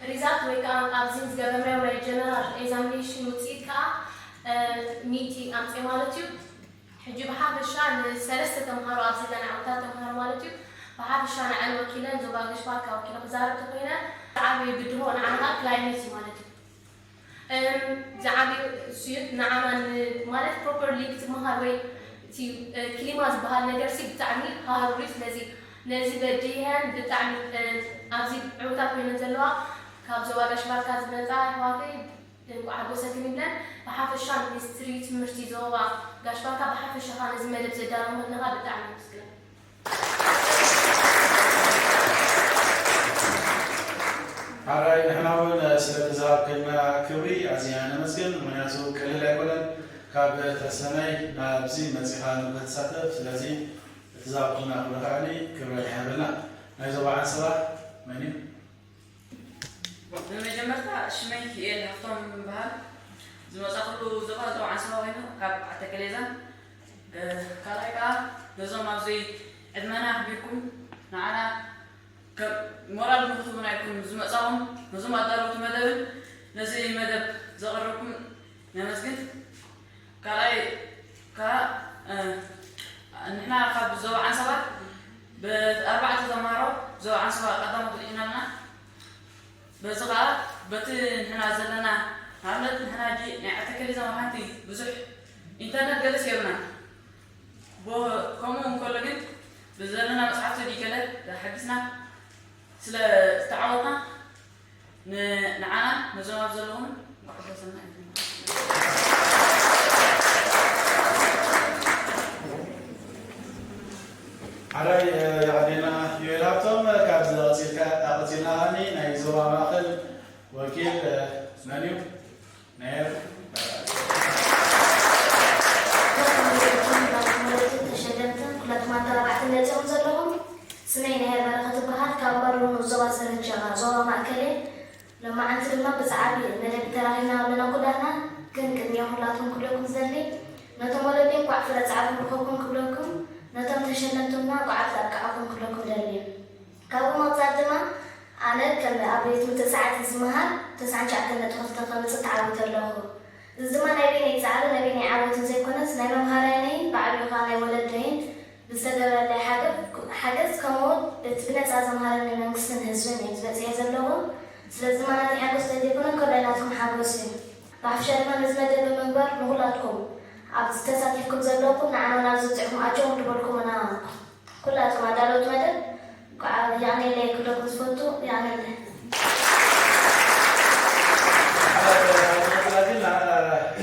ሪዛልት ወይ ከኣ ኣብዚ ዝገበርናዮ ናይ ጀነራል ኤግዛሚኔሽን ውጽኢት ከኣ፣ እ፣ ሚእቲ ኣምጽኤ ማለት እዩ። ሕጂ ብሓፈሻ ንሰለስተ ተምሃሮ ኣብዚ ዘለና ዓመታት ተምሃሮ ማለት እዩ። ብሓፈሻ ንዐን ወኪለን ዞባ ጋሽ ባርካ ወኪለ ክዛረብ ተኮይነ፣ ዝዓበየ ብድሆ ንዓና ክላይሜት እዩ ማለት እዩ። እም፣ ዝዓበየ እሱ እዩ። ንዓና ን-፣ ማለት ፕሮፐርሊ ክትመሃር ወይ እቲ፣ እ፣ ክሊማ ዝበሃል ነገር ሲ ብጣዕሚ ሃሩር እዩ። ስለዚ ነዚ በዲሀን ብጣዕሚ፣ እ፣ ኣብዚ ዕውታት ኮይነን ዘለዋ ካብ ዞባ ጋሽ ባርካ ዝመጻ ኣሕዋተይ እንቋዕ ሓጎሰክን ይብለን። ብሓፈሻ ሚኒስትሪ ትምህርቲ ዞባ ጋሽ ባርካ ብሓፈሻ ከኣ ነዚ መደብ ዘዳለወልና ብጣዕሚ የመስግን። ሓራይ ንሕና እውን ስለቲ ዝሃብከና ክብሪ ኣዝና ነመስግን፣ ምኽንያቱ ቀሊል ኣይኮነን ካብ ተሰነይ ናብዚ መጺኻ ንክትሳተፍ። ስለዚ እቲ ዝሃብኩምና ክብሪ ከኣኒ ክብረት ይሃበልና። ናይ ዞባ ዓንሰባ መን እዩ? ብመጀመርታ ሽመይ ዩኤል ሃፍቶም ይበሃል። ዝመጻኹሉ ዞባ ዞባ ዓንሰባ ኮይኑ ካብ ዓተከሌዛ። እ፣ ካልኣይ ከኣ ነዞም ኣብዚ ዕድመና ኣኽቢርኩም ንዓና ከም ሞራል ንክትህቡና ኢልኩም ዝመጻኹም ነዞም ኣዳለውቲ መደብን ነዚ መደብ ዘቕረብኩም ነመስግን። ካልኣይ ከኣ፣ እ፣ ንሕና ካብ ዞባ ዓንሰባ ብኣርባዕተ ተምሃሮ ዞባ ዓንሰባ ቀዳሞት ወጺእና ኣለና። በዚ ከኣ በቲ ንሕና ዘለና ንኣብነት ንሕና ሕጂ ናይ ዓተከሌዛ መኻንቲ ብዙሕ ኢንተርነት ገለስ የብልናን። ቦ-፣ ከምኡ እንከሎ ግን ብዘለና መጽሓፍቲ ድዩ ገለ ተሓጊዝና ስለ ዝተዓወትና ን-፣ ንዓናን ነዞም ኣብ ዘለኹምን እንኳዕ ሓጎሰና ኢልኩም። ሓራይ፣ እ፣ የቐኔልና ዮኤል ሃብቶም። ካብዚ ቀጺልካ፣ ቀጺልና ከኣኒ ናይ ዞባ ማእከል ወኪል፣ እ፣ መን እዩ? ነየር። ተሸለምትን ኩላትኩም ኣተባባዕትን መጺኹም ዘለኹም፣ ስመይ ነየር በረኸት እበሃል። ካብ እምባር ዞባ ሰረቻ፣ ዞባ ማእከል እየ። ሎማዓንቲ ድማ ብዛዕባ መደብ ተራኺብና ኣለና ኩላትና፣ ግን ቅድሚኡ ኩላትኩም ክብለኩም ዝደሊ፣ ነቶም ወለዲ እንኳዕ ፍረ ጻዕርኩም ረኸብኩም ክብለኩም፣ ነቶም ተሸለምቲ ድማ እንኳዕ ኣብቃዓኩም ክብለኩም ደሊ። ካብኡ ምቕጻል ድማ ኣነ ከም ኣብ ቤት ትምህርቲ ሰዓት ዝመሃር ተስዓን ትሽዓተን ነጥቢ ክልተ ከምጽእ ተዓዊተ ኣለኹ። እዚ ድማ ናይ በይነይ ጻዕሪ ናይ በይነይ ዓወትን ዘይኮነስ ናይ መምሃራይነይን ብዓቢኡ ከኣ ናይ ወለደይን ብዝተገበረለይ ሓገ-፣ ሓገዝ ከምኡ እውን እቲ ብነጻ ዘምሃረኒ መንግስትን ህዝብን እየ ዝበጽሐ ዘለኹ። ስለዚ ድማ ናተይ ሓጎስ እንተዘይኮነ ከሎ ናይ ናትኩም ሓጎስ እዩ። ብሓፈሻ ድማ ነዚ መደብ ብምግባር ንኹላትኩም ኣብዚ ተሳቲፍኩም ዘለኹም ንዓና ናብ ዝበጽሕኩም ኣጆኹም ድበልኩምና ኩላትኩም ኣዳለውቲ መደብ እንኳዕ የቐንየለይ ክብለኩም ዝፈቱ የቐንየለይ።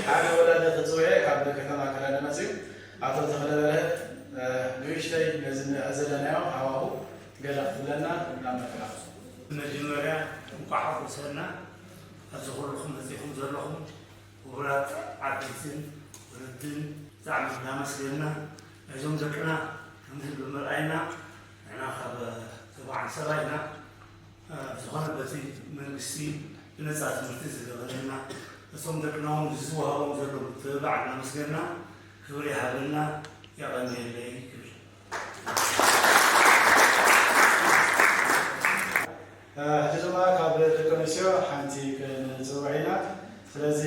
ሓደ ወላዲ ክጽውዕ ካብ ከተማ ከረን መጺኡ ኣቶ ተኽለ በርሀ፣ እ፣ ንእሽተይ ነዚ ንሪኦ ዘለናዮ ሃዋሁ ገለ ክትብለና ናብ መድረኽ። መጀመርያ እንኳዕ ሓጎሰና ኣብዚ ኩልኹም መጺኹም ዘለኹም ክቡራት ዓበይትን ወለድን ብጣዕሚ እናመስገንና፣ ናይዞም ደቅና ከምዚ ብምርኣይና ንሕና ካብ ዞባ ዓንሰባ ኢና። ዝኾነ በቲ መንግስቲ ብነፃ ትምህርቲ ዝገበረልና፣ እቶም ደቅና እውን ዝወሃቦም ዘሎ ምትብባዕ እናመስገንና፣ ክብሪ ይሃበልና፣ የቐንየለይ ክብል። ሕጂ ድማ ካብ ደቂ ኣንስትዮ ሓንቲ ክንጽውዕ ኢና። ስለዚ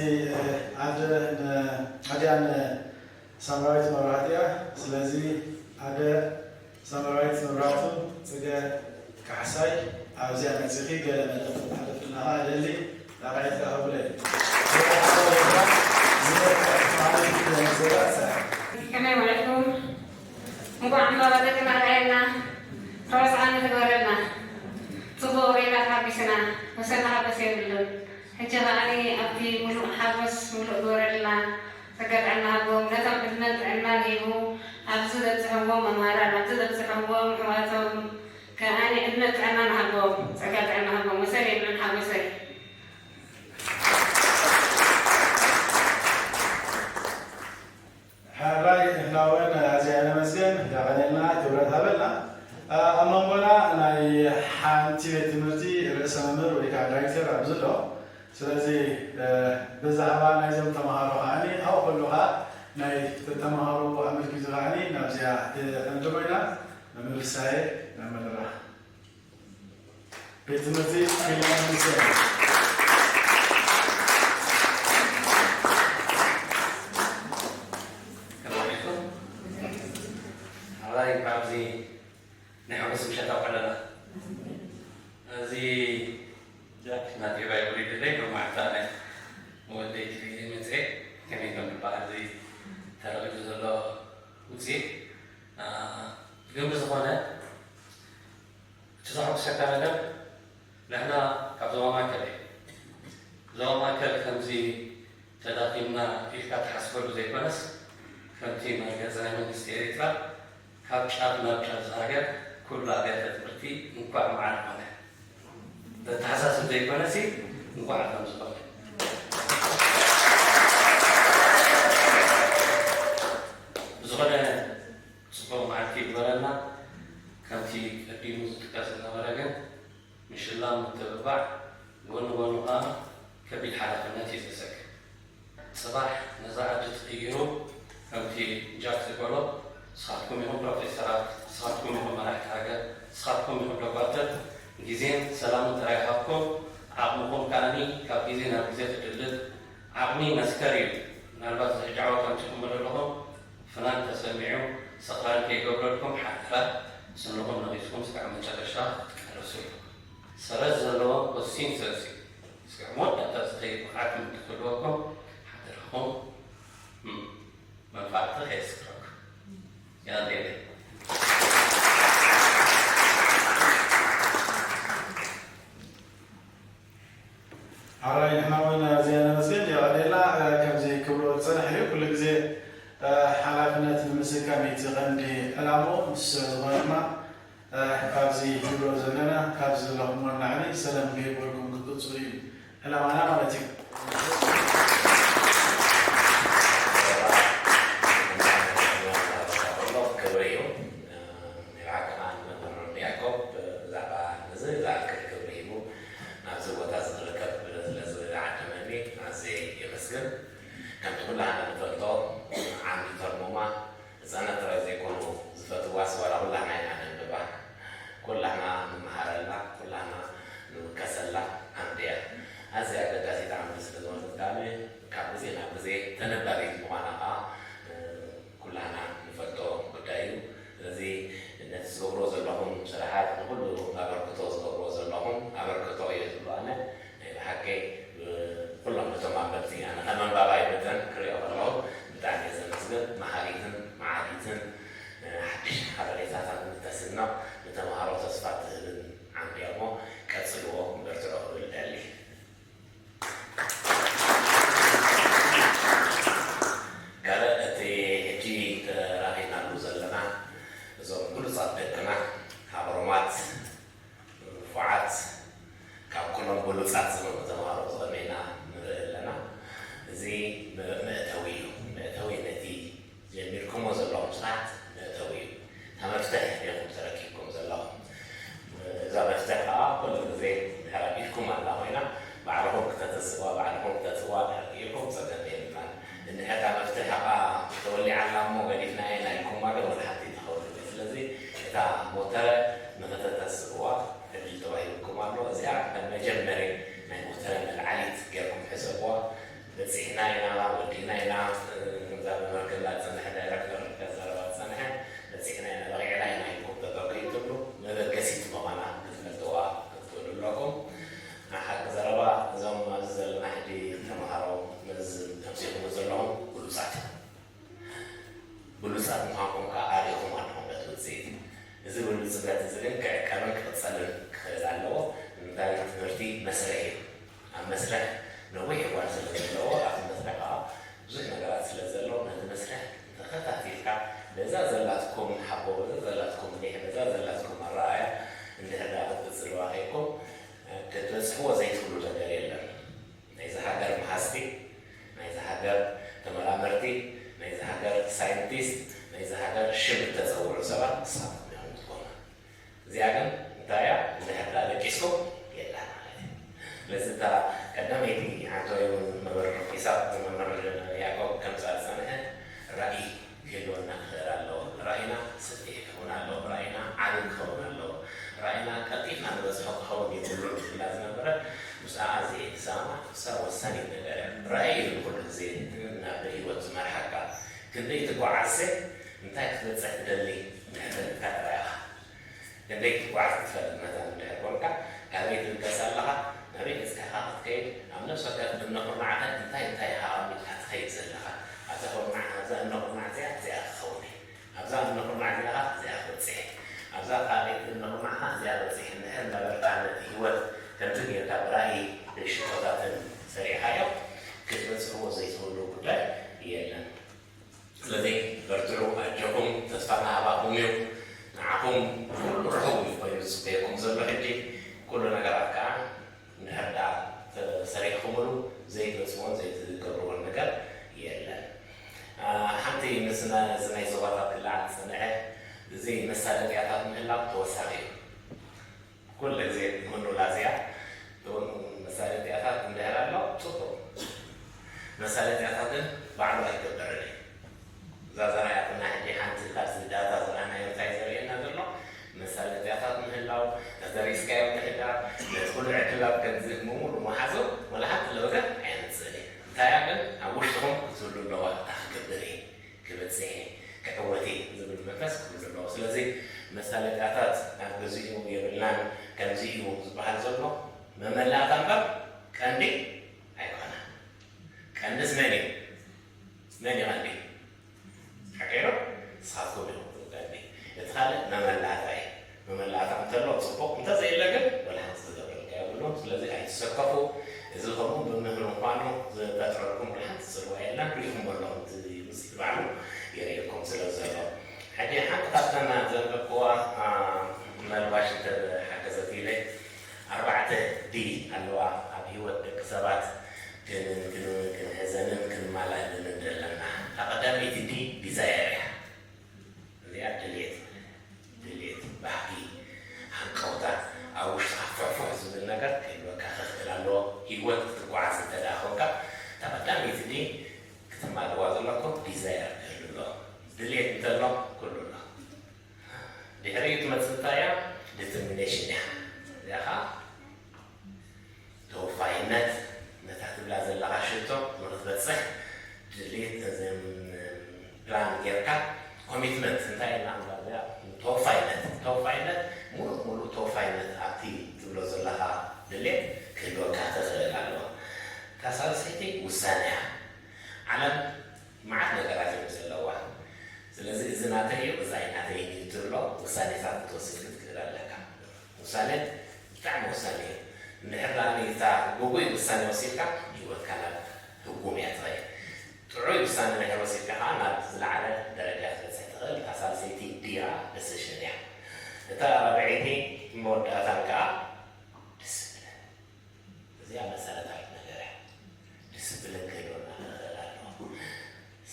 ኣደ ን-፣ ኣድያን ሳምራዊት መብራህቱ እያ። ስለዚ ኣደ ሳምራዊት መብራህቱ ጽገ ካሕሳይ ኣብዚኣ መጺኺ ገለ መልእኽቲ ክተሕልፍልና ከኣ እደሊ። ራብዓይቲ ከኣ ህቡለይ። ከመይ ውዒልኩም? እንኳዕ ዕምባባ ደቅና ረኣየና፣ ተዋስኣና ተግበረልና። ጽቡቕ ርኢና ተሓጒስና፣ መሰልና ሓጎስ የብሉን። ሕጂ ከዓኒ ኣብቲ ሙሉእ ሓጎስ ሙሉእ ግበረልና፣ ጸጋ ጥዕና ሃቦም፣ ነቶም ዕድመን ጥዕናን ሂቡ ኣብዚ ዘብጽሕዎም መምህራን፣ ኣብዚ ዘብጽሕዎም ኣሕዋቶም ከዓኒ ዕድመን ጥዕናን ሃቦም፣ ጸጋ ጥዕና ሃቦም። ወሰን የብሉን ሓጎሰይ። ሕራይ ንሕና እውን ኣዝያ ነመስግን፣ የቐንየልና፣ ክብረት ሃበልና። ኣብ መንጎና ናይ ሓንቲ ቤት ትምህርቲ ርእሰ መምህር ወይ ከዓ ዳይሬክተር ኣብ ዘሎ፣ ስለዚ ብዛዕባ ናይዞም ተምሃሮ ከዓኒ ኣብኡ ከሎ ከዓ ናይ ተምሃሮ ኣመልኪቱ ከዓኒ ናብዚኣ ክዕድሞ ኢና። መምህር ፍሳየ ናብ መድረኽ። ቤት ትምህርቲ ፊልሞን ሙሴ። ከመይ ውዒልኩም? ሓራይ እንኳዕ ኣብዚ ናይ ሓጎስ ምሸት ኣብቀለና። እዚ ጃክ ናጢባ ይውሪድለይ ሎማዕንቲ ኣነ መወደይቲ መፅኤ ከመይ ከም ዝበሃል እዚ ተረኺቡ ዘሎ ውፅኢት ግን ብዝኾነ እቲ ዘሐጉሰካ ነገር ንሕና ካብ ዞባ ማእከል እዩ። ዞባ ማእከል ከምዚ ተዳኺምና ኢልካ ትሓስበሉ ዘይኮነስ ከምቲ መግለፂ ናይ መንግስቲ ኤሪትራ ካብ ጫፍ ናብ ጫፍ እዛ ሃገር ኩሉ ኣብያተ ትምህርቲ እንኳዕ መዓር ኮነ ዘተሓሳስብ ዘይኮነሲ እንኳዕ ከም ዝኾነ ብዝኾነ ፅቡቕ መዓልቲ ይግበረልና። ከምቲ ቀዲሙ ዝጥቀስ ዝነበረ ግን ምሽላም ምትብባዕ ጎኒ ጎኑ ከዓ ከቢድ ሓላፍነት እዩ ዘሰክም። ፅባሕ ነዛ ዓዲ ትቕይሩ ከምቲ ጃክ ዝበሎ ንስኻትኩም ኢኹም ፕሮፌሰራት፣ ንስኻትኩም ኢኹም መራሕቲ ሃገር፣ ንስኻትኩም ኢኹም ዶኳተር። ግዜን ሰላምን ጥራይ ይሃብኩም። ዓቕምኹም ከዓኒ ካብ ግዜ ናብ ግዜ ክድልት ዓቕሚ መስከር እዩ። ምናልባት እዚ ሕጂ ዓወት ኣምፂኹሞ ዘለኹም ፍናን ተሰሚዑ ስኽራን ከይገብረልኩም ሓደራ ስንኹም ነቒዝኩም ስጋዕ መጨረሻ ክትቃለሱ እዩ። ሰረት ዘለዎ ኮንሲስተንሲ ስጋዕ መወዳእታ ዝኸይድ ብቕዓት እንተክህልወኩም ሓደራኹም መንፋዕቲ ከየስክረኩም። ያሌለ ሓራይ ንሕና እውን ኣዝያ ነመስግን። የቐኔልና ከምዚ ክብሎ ዝጸንሐ እዩ። ኩሉ ግዜ ሓላፍነት ንምስካም እዩ እቲ ቀንዲ ዕላምኡ። ንሱ ስለ ዝኾነ ድማ ኣብዚ ንብሎ ዘለና ካብዚ ዘለኹሞ ንላዕሊ ሰለም ከይበልኩም ክትቅጽሉ እዩ ዕላማና ማለት እዩ። ክብሪ እዩ። ናይ ብሓቂ ከዓ ንመምህር ወልደያዕቆብ ብዛዕባ እዚ ዝኣክል ክብሪ ሂቡ ናብዚ ቦታ እዚ ክርከብ ስለ ዝዓደመኒ ኣዝየ የመስግን። ከምቲ ኩላህና ንፈልጦ ዓንዲ ተርሞማ ህፃናት ጥራይ ዘይኮኑ ዝፈትዋስ ዋላ ኩላህና ኢና ነንብባ። ኩላህና ንመሃረላ፣ ኩላህና ንውከሰላ ዓንዲ እያ። ኣዝያ ኣገዳሲት ዓንዲ ስለ ዝኾነት ከዓ ካብ ግዜ ናብ ግዜ ተነባቢት ምዃና ከዓ ኩላህና ንፈልጦ ጉዳይ እዩ። ስለዚ ነቲ ዝገብርዎ ዘለኹም ስራሓት ንኹሉ ኣበርክቶ ዝገብርዎ ዘለኹም ኣበርክቶ እየ ዝብሎ ኣነ። ናይ ብሓቂ ኩሎም ነቶም ኣንበብቲ ኣነ ከም ኣንባባይ መጠን ክሪኦ ከለኹ ብጣዕሚ እየ ዘመስግን። መሃሪትን መዓዲትን ሓድሽ ሓበሬታታት ንተስንቕ ንተምሃሮ ተስፋ ትህብን ዓንዲ እያ እሞ ቀጽልዎ በርትዑ ክብል እደሊ። ካልእ እቲ ሕጂ ተራኺብናሉ ዘለና እዞም ብሉጻት ደቅና ሃብሮማት ንፉዓት ካብ ኩሎም ብሉጻት ዝበሉ ተምሃሮ ዝቐመና ንርኢ ኣለና። እዚ መእተዊ እዩ። መእተዊ ነቲ ጀሚርኩሞ ዘለኹም ስራሕቲ መእተዊ እዩ። እታ መፍትሕ ኢኹም ተረኪብኩም ዘለኹም። እዛ መፍትሕ ከዓ ኩሉ ግዜ ድሕር ኣብ ኢድኩም ኣላ ኮይና ባዕልኹም ክተተስእዋ ባዕልኹም ክተጥፍዋ ድሕር ክኢልኩም ፀገም የብልናን። እንድሕር እታ መፍትሕ ከዓ ተወሊዓ ኣላ እሞ ገዲፍናያ ኢና ኢልኩማ ዶ ወላ ሓንቲ ኣይትኸውን። ስለዚ እታ ሞተረ ንኽተተስእዋ ዕድል ተዋሂብኩም ኣሎ። እዚኣ ከም መጀመሪ ናይ ሞተረ ክትበጽሕዎ ዘይትኽእሉ ነገር የለን። ናይዚ ሃገር መሃዝቲ፣ ናይዚ ሃገር ተመራመርቲ፣ ናይዚ ሃገር ሳይንቲስት፣ ናይዚ ሃገር ሽም እተጸውዑ ሰባት ንስኻትኩም ኢኹም ትኾኑ። እዚኣ ግን እንታይ እያ? እንድሕር ደኣ ደቂስኩም የላን ማለት እዩ። ስለዚ እታ ቀዳመይቲ ሓንቲ ወይ እውን መምህር ሒሳብ መምህር ያዕቆብ ከምጽኣ ዝጸንሐ ራእይ ክህልወና ክኽእል ኣለዎ። ራእይና ሰፊሕ ክኸውን ኣለዎ። ራእይና ዓቢ ክኸውን ኣለዎ። ራእይና ቀልጢፍና ንበጽሖ ክኸውን የብሉን ትብላ ዝነበረት ምስኣ ኣዝየ እየ ዝሰማማዕ። ንሳ ወሳኒት ነገር እያ። ራእይ እዩ ኩሉ ግዜ ናብ ህይወት ዝመርሓካ። ክንደይ ትጓዓዝሰ እንታይ ክትበጽሕ ትደሊ ድሕር ኢልካ ጥራይ ኢኻ። ክንደይ ክትጓዓዝ ክትፈልጥ መታን እንድሕር ኮንካ፣ ካበይ ትብገስ ኣለኻ፣ ናበይ ገጽካ ኢኻ ክትከይድ፣ ኣብ ነፍሲ ወከፍ እምነ ኩርናዕካ እንታይ እንታይ ኢኻ ኣቐሚጥካ ትኸይድ ዘለኻ፣ ኣብዛ ኩርናዕ፣ ኣብዛ እምነ ኩርናዕ እዚኣ፣ እዚኣ ክኸውን እየ፣ ኣብዛ እምነ ኩርናዕ እዚኣ ኸኣ እዚኣ ክበጽሕ እየ፣ ኣብዛ ካልኣይቲ እምነ ኩርናዕ ኸኣ እዚኣ ክበጽሕ እየ እንድሕር እናበልካ ነቲ ህይወት ከምቲ ጌርካ ብራእይ ሽቶታትን ሰሪዕካዮ ክትበጽሕዎ ዘይትኽእሉ ጉዳይ የለን። ስለዚ በርትዑ፣ ኣጆኹም፣ ተስፋ ናባኹም እዩ። ንዓኹም ኩሉ ርሑው እዩ ኮይኑ ዝጽበየኩም ዘሎ። ሕጂ ኩሉ ነገራት ከኣ እንድሕር ደኣ ተሰሪሕኩምሉ ዘይትበጽሕዎን ዘይትገብርዎን ነገር የለን። አ፣ ሓንቲ ምስ ና-፣ እዚ ናይ ዞባታት ክለዓል ዝጸንሐ እዚ መሳለጥያታት ምህላው ተወሳኺ እዩ። ኩሉ ግዜ ንኽንብላ እዚኣ፣ እቶም መሳለጥያታት እንድሕር ኣሎ፣ ጽቡቕ። መሳለጥያታት ግን ባዕሉ ኣይገበርን እዩ። እዛ ዘርኣያትና ሕጂ ሓንቲ ካብዚ ዳታ ዝረኣናዮ እንታይ ዘርእየና ዘሎ? መሳለጥያታት ምህላው፣ ተዘሪስካዮ ምህዳር፣ ነቲ ኩሉ ዕድላት ከምዚ ብምሉእ ምሓዙ፣ ወላ ሓንቲ ለውጢ ኣየምጽእን እዩ። እንታይ እያ ግን ኣብ ውሽጥኹም ክትህሉ ኣለዋ፣ እታ ክገብር እየ። ክበጽሕ እየ፣ ክዕወት እየ ዝብል መንፈስ ክህሉ ኣለዎ። ስለዚ መሳለጥያታት ኣብ ግዚኡ የብልናን፣ ከምዚ እዩ ዝበሃል ዘሎ መመላእታ እምበር ቀንዲ ኣይኮነን። ቀንድስ መን እዩ? መን እዩ ቀንዲ? ሓቀይ ዶ? ንስኻትኩም ኢኹም ቀንዲ። እቲ ካልእ መመላእታ እዩ። መመላእታ እንተሎ ጽቡቕ፣ እንተዘየለ ግን ወላ ሓንቲ ዝገብረልካ የብሉን። ስለዚ ኣይትሰከፉ። እዚ ከምኡ ብምምህር ምዃኑ ዝፈጥረልኩም ወላ ሓንቲ ጽልዋ የለን። ርኢኹሞ ኣለኹም፣ እቲ ውጽኢት ባዕሉ የርእየኩም ስለ ዘሎ። ሕጂ ሓንቲ ካብተን ዘንበብክዋ፣ አ፣ መልባሽ እንተ ሓገዘት ኢለ፣ ኣርባዕተ ዲ ኣለዋ ኣብ ህይወት ደቂ ሰባት ክን-፣ ክን-፣ ክንሕዘንን ክንማላእንን ዘለና። እታ ቀዳመይቲ ዲ ዲዛየር እያ። እዚኣ ድሌት፣ ድሌት፣ ባህጊ፣ ሃንቀውታ፣ ኣብ ውሽጥኻ ፍሕፍሕ ዝብል ነገር ክህልወካ ክኽእል ኣለዎ። ህይወት ክትጓዓዝ እንተ ደኣ ኮንካ፣ እታ ቀዳመይቲ ዲ ክትማልእዋ ዘለኩም ዲዛየር ክህሉ ኣለዎ። ድሌት እንተሎ፣ ኩሉ ኣሎ። ድሕሪኡ ትመጽእ እንታይ እያ? ዲተርሚኔሽን እያ። እዚኣ ኸኣ ተወፋይነት፣ ነታ ትብላ ዘለኻ ሽቶ ንኽትበጽሕ ድሌት፣ ፕላን ጌርካ፣ ኮሚትመንት እንታይ ኢልና ንብላ? ተወፋይነት። ተወፋይነት፣ ሙሉእ ሙሉእ ተወፋይነት ኣብቲ ትብሎ ዘለኻ ድሌት ክህልወካ ክኽእል ኣለዎ። እታ ሳልሰይቲ ውሳነ እያ። ዓለም መዓት ነገራት እዮም ዘለዋ። ስለዚ እዚ ናተይ እዩ፣ እዛ ናተይ እዩ ትብሎ ውሳኔታት ክትወስድ ክትክእል ኣለካ። ውሳነ ብጣዕሚ ወሳኒ እዩ። እንድሕር ደኣ እታ ግጉይ ውሳነ ወሲድካ፣ ህይወትካ ናብ ህጉም እያ ትኸይድ። ጥዑይ ውሳነ እንድሕር ወሲድካ ከኣ ናብ ዝለዓለ ደረጃ ክትበጽሕ ትኽእል። እታ ሳልሰይቲ ዲ እያ፣ ደሲሽን እያ። እታ ራብዐይቲ መወዳእታን ከኣ ዲስፕሊን። እዚኣ መሰረታዊት ነገር እያ። ዲስፕሊን ክህልወና ክኽእል ኣለዎ።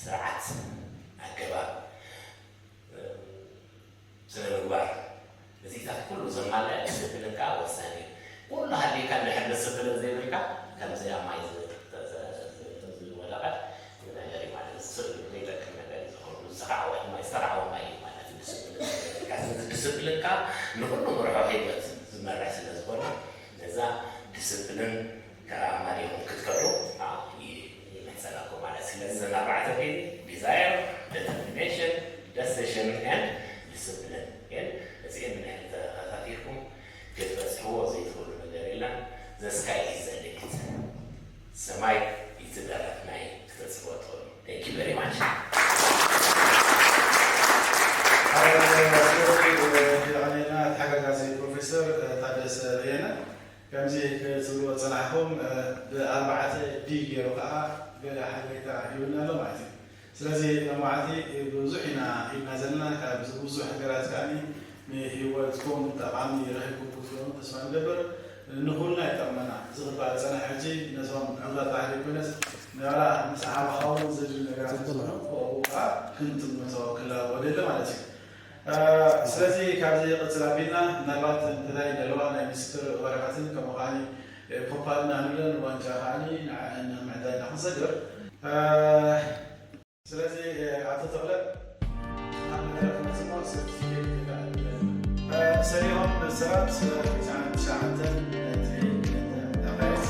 ስርዓት፣ ኣገባብ፣ ስነ ምግባር፣ እዚታት ኩሉ ዘማልአ ዲስፕሊን ከዓ ወሳኒ እዩ። ኩሉ ሃልዩካ እንድሕር ዲስፕሊን ዘይብልካ፣ ከምዚ ኣብ ማይ ዝ-፣ ዝ-፣ ዝ-፣ ዝወደቐ ነገር እዩ ማለት እዩ። ስእሉ ዘይጠቅም ነገር እዩ ዝኸውን። ዝተኻዕወ ማይ፣ ዝተኻዕወ ማይ እዩ ማለት እዩ ዲስፕሊን ዘይብልካ። ስለዚ ዲስፕሊን ከዓ ንኩሉ መርሖ ህይወት ዝመርሕ ስለ ዝኾነ፣ ነዛ ዲስፕሊን ተኣማኒ ኢኹም ክትከዱ፣ አ፣ ይ-፣ ይምሕጸነኩም ማለት እዩ። ስለዚ እዘን ኣርባዕተ ዲ፣ ዲዛየር፣ ዲተርሚኔሽን፣ ደሲሽን ኤንድ ዲስፕሊን። ግን እዚአን እንድሕር ተኸታቲልኩም ክትበጽሕዎ ዘይትኽእሉ ነገር የለን። The sky is the limit። ሰማይ እቲ ደረት ናይ ክተጽሕዎ ትኽእሉ። Thank you very much። የቐንየልና ተሓጋጋዚ ፕሮፌሰር ታደሰ በየነ። ከምዚ ክትብልዎ ዝጸናሕኩም፣ እ፣ ብኣርባዕተ ዲ ገይሩ ከኣ ገለ ሓበሬታ ሂቡና ኣሎ ማለት እዩ። ስለዚ ሎማዓንቲ ብዙሕ ኢና ሂብና ዘለና፣ ካብዚ ብዙሕ ነገራት ከኣ ንህይወትኩም ጠቓሚ ረኺብኩም ክትኮኑ ተስፋ ንገብር። ንኹልና ይጠቕመና። ዝባል ዝጸንሐ ሕጂ ነዞም ዕውታት ጥራሕ ዘይኮነስ፣ ንባዕላ ምስ ዓባኻ እውን ዘድሊ ነገራት ጽቡቕ። ዝኾኑ፣ ብኡ ከዓ ክንጥምቶ ክላቦ ደሊ ማለት እዩ። እ፣ ስለዚ ካብዚ ይቕጽል ኣቢልና፣ ምናልባት እንተላይ ዘለዋ ናይ ምስክር ወረቐትን ከምኡ ከዓኒ፣ እ፣ ፖፓልን ኣንብለን ዋንጫ ከዓኒ ንዓ-፣ ንምዕዳልና ክንሰግር። እ፣ ስለዚ፣ እ፣ ኣቶ ተኽለ፣ ኣብ መድረኽ መጺሞ ሰርቲፊኬት ክረክብ ኣለና። እ፣ ሰሪዖም ብስራት፣ እ፣ ትሽዓተ ነጥቢ ክልተ ነጥቢ።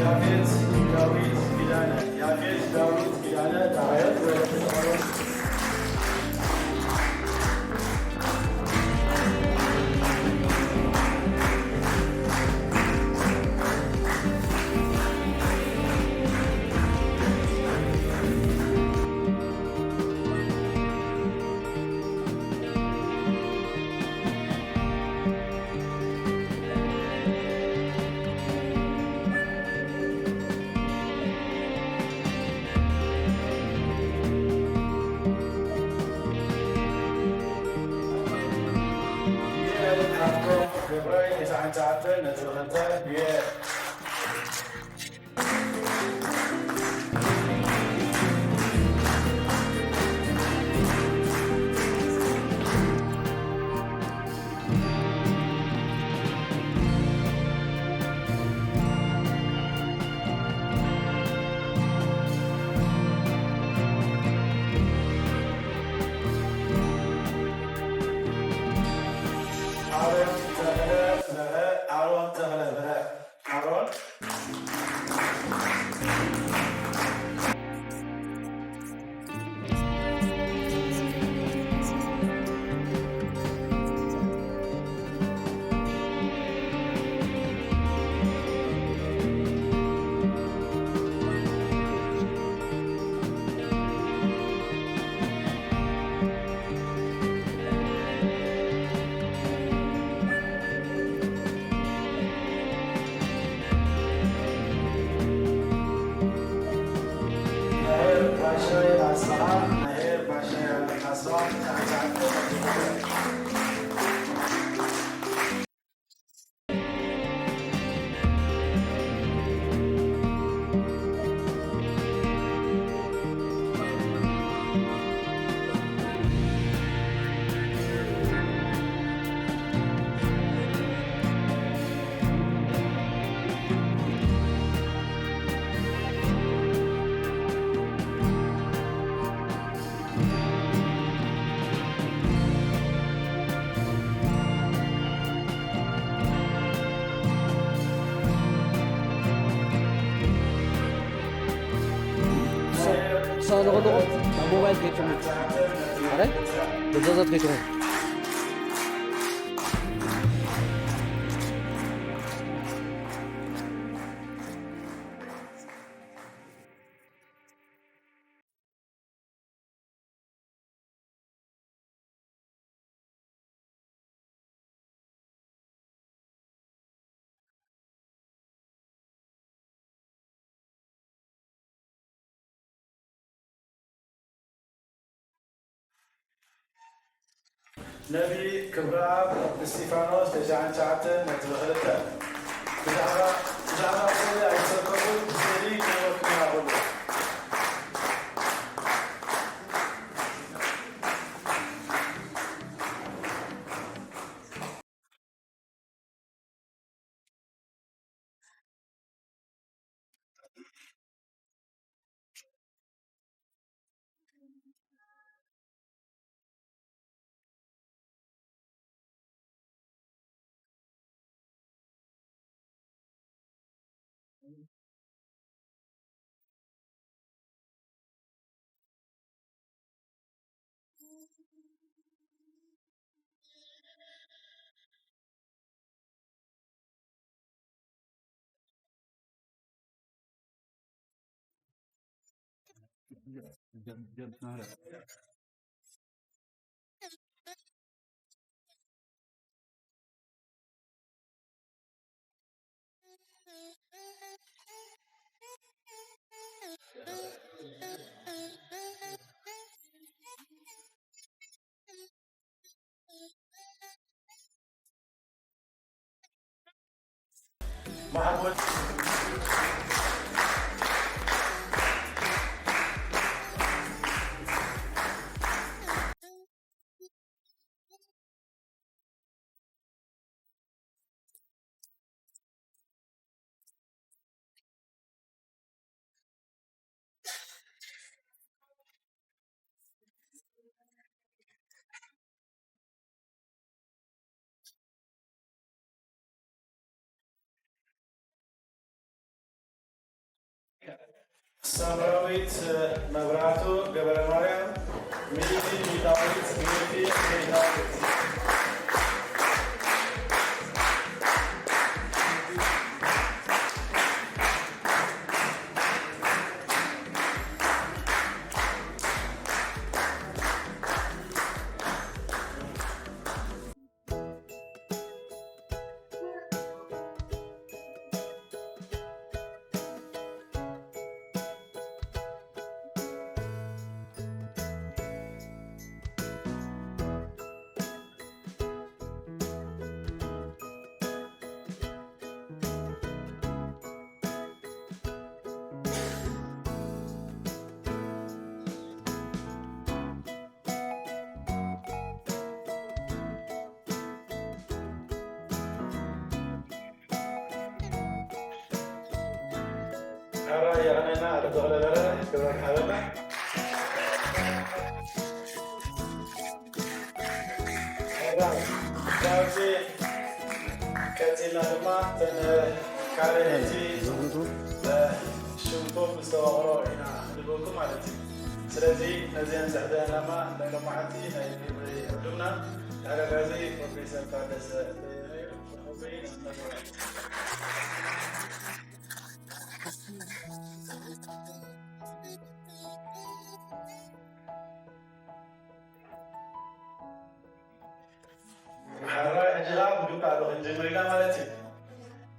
ያፌት ዳዊት ኪዳነ፣ ያፌት ዳዊት ኪዳነ፣ ዳዊት ወልደተሰሎን። ገብራይ ተስዓን ትሽዓተን ነጥቢ ክልተ። ኣሮን ተኽለ በርሀ፣ ኣሮን ተኽለ በርሀ፣ ኣሮን። መሄር ባሻይ ኣስመራ፣ መሄር ባሻይ ኣስመራ። ሳለ ከለኹ ኣብ ሞባይል ከይትሙ። ኣረ፣ በዛዛት ከይትሙ። ነቢ ክብረኣብ እስጢፋኖስ፣ ተስዓን ትሽዓተን ነጥቢ ክልተ። ብዛዕባ፣ ብዛዕባ ስእሊ ኣይትሰከፉ፣ ብስእሊ ክህበኩም ኢና ኩሉ። ማሕሙድ። ሳምራዊት መብራህቱ ገብረማርያም፣ ሚእቲ ሚእታዊት፣ ሚእቲ ሚእታዊት። ሕራይ የቐነና፣ ኣቶ ተኽለ በርሀ፣ ክብረካ ሓበና። ሕራይ፣ ካብዚ ቀጺልና ድማ እተን ካልእ እቲ፣ እ፣ ሽምኩም ዝተዋቕሮ ኢና ንህበኩም ማለት እዩ። ስለዚ ነዚአን ዝሕዘና ድማ ናይ ሎማዓንቲ ናይ ግብሪ ዕዱምና ተሓጋጋዚ ፕሮፌሰር ታደሰ በየነ እዩ። ሕራይ፣ ሕጂ ኸዓ ምግባእ ክንጅምር ኢና ማለት እዩ።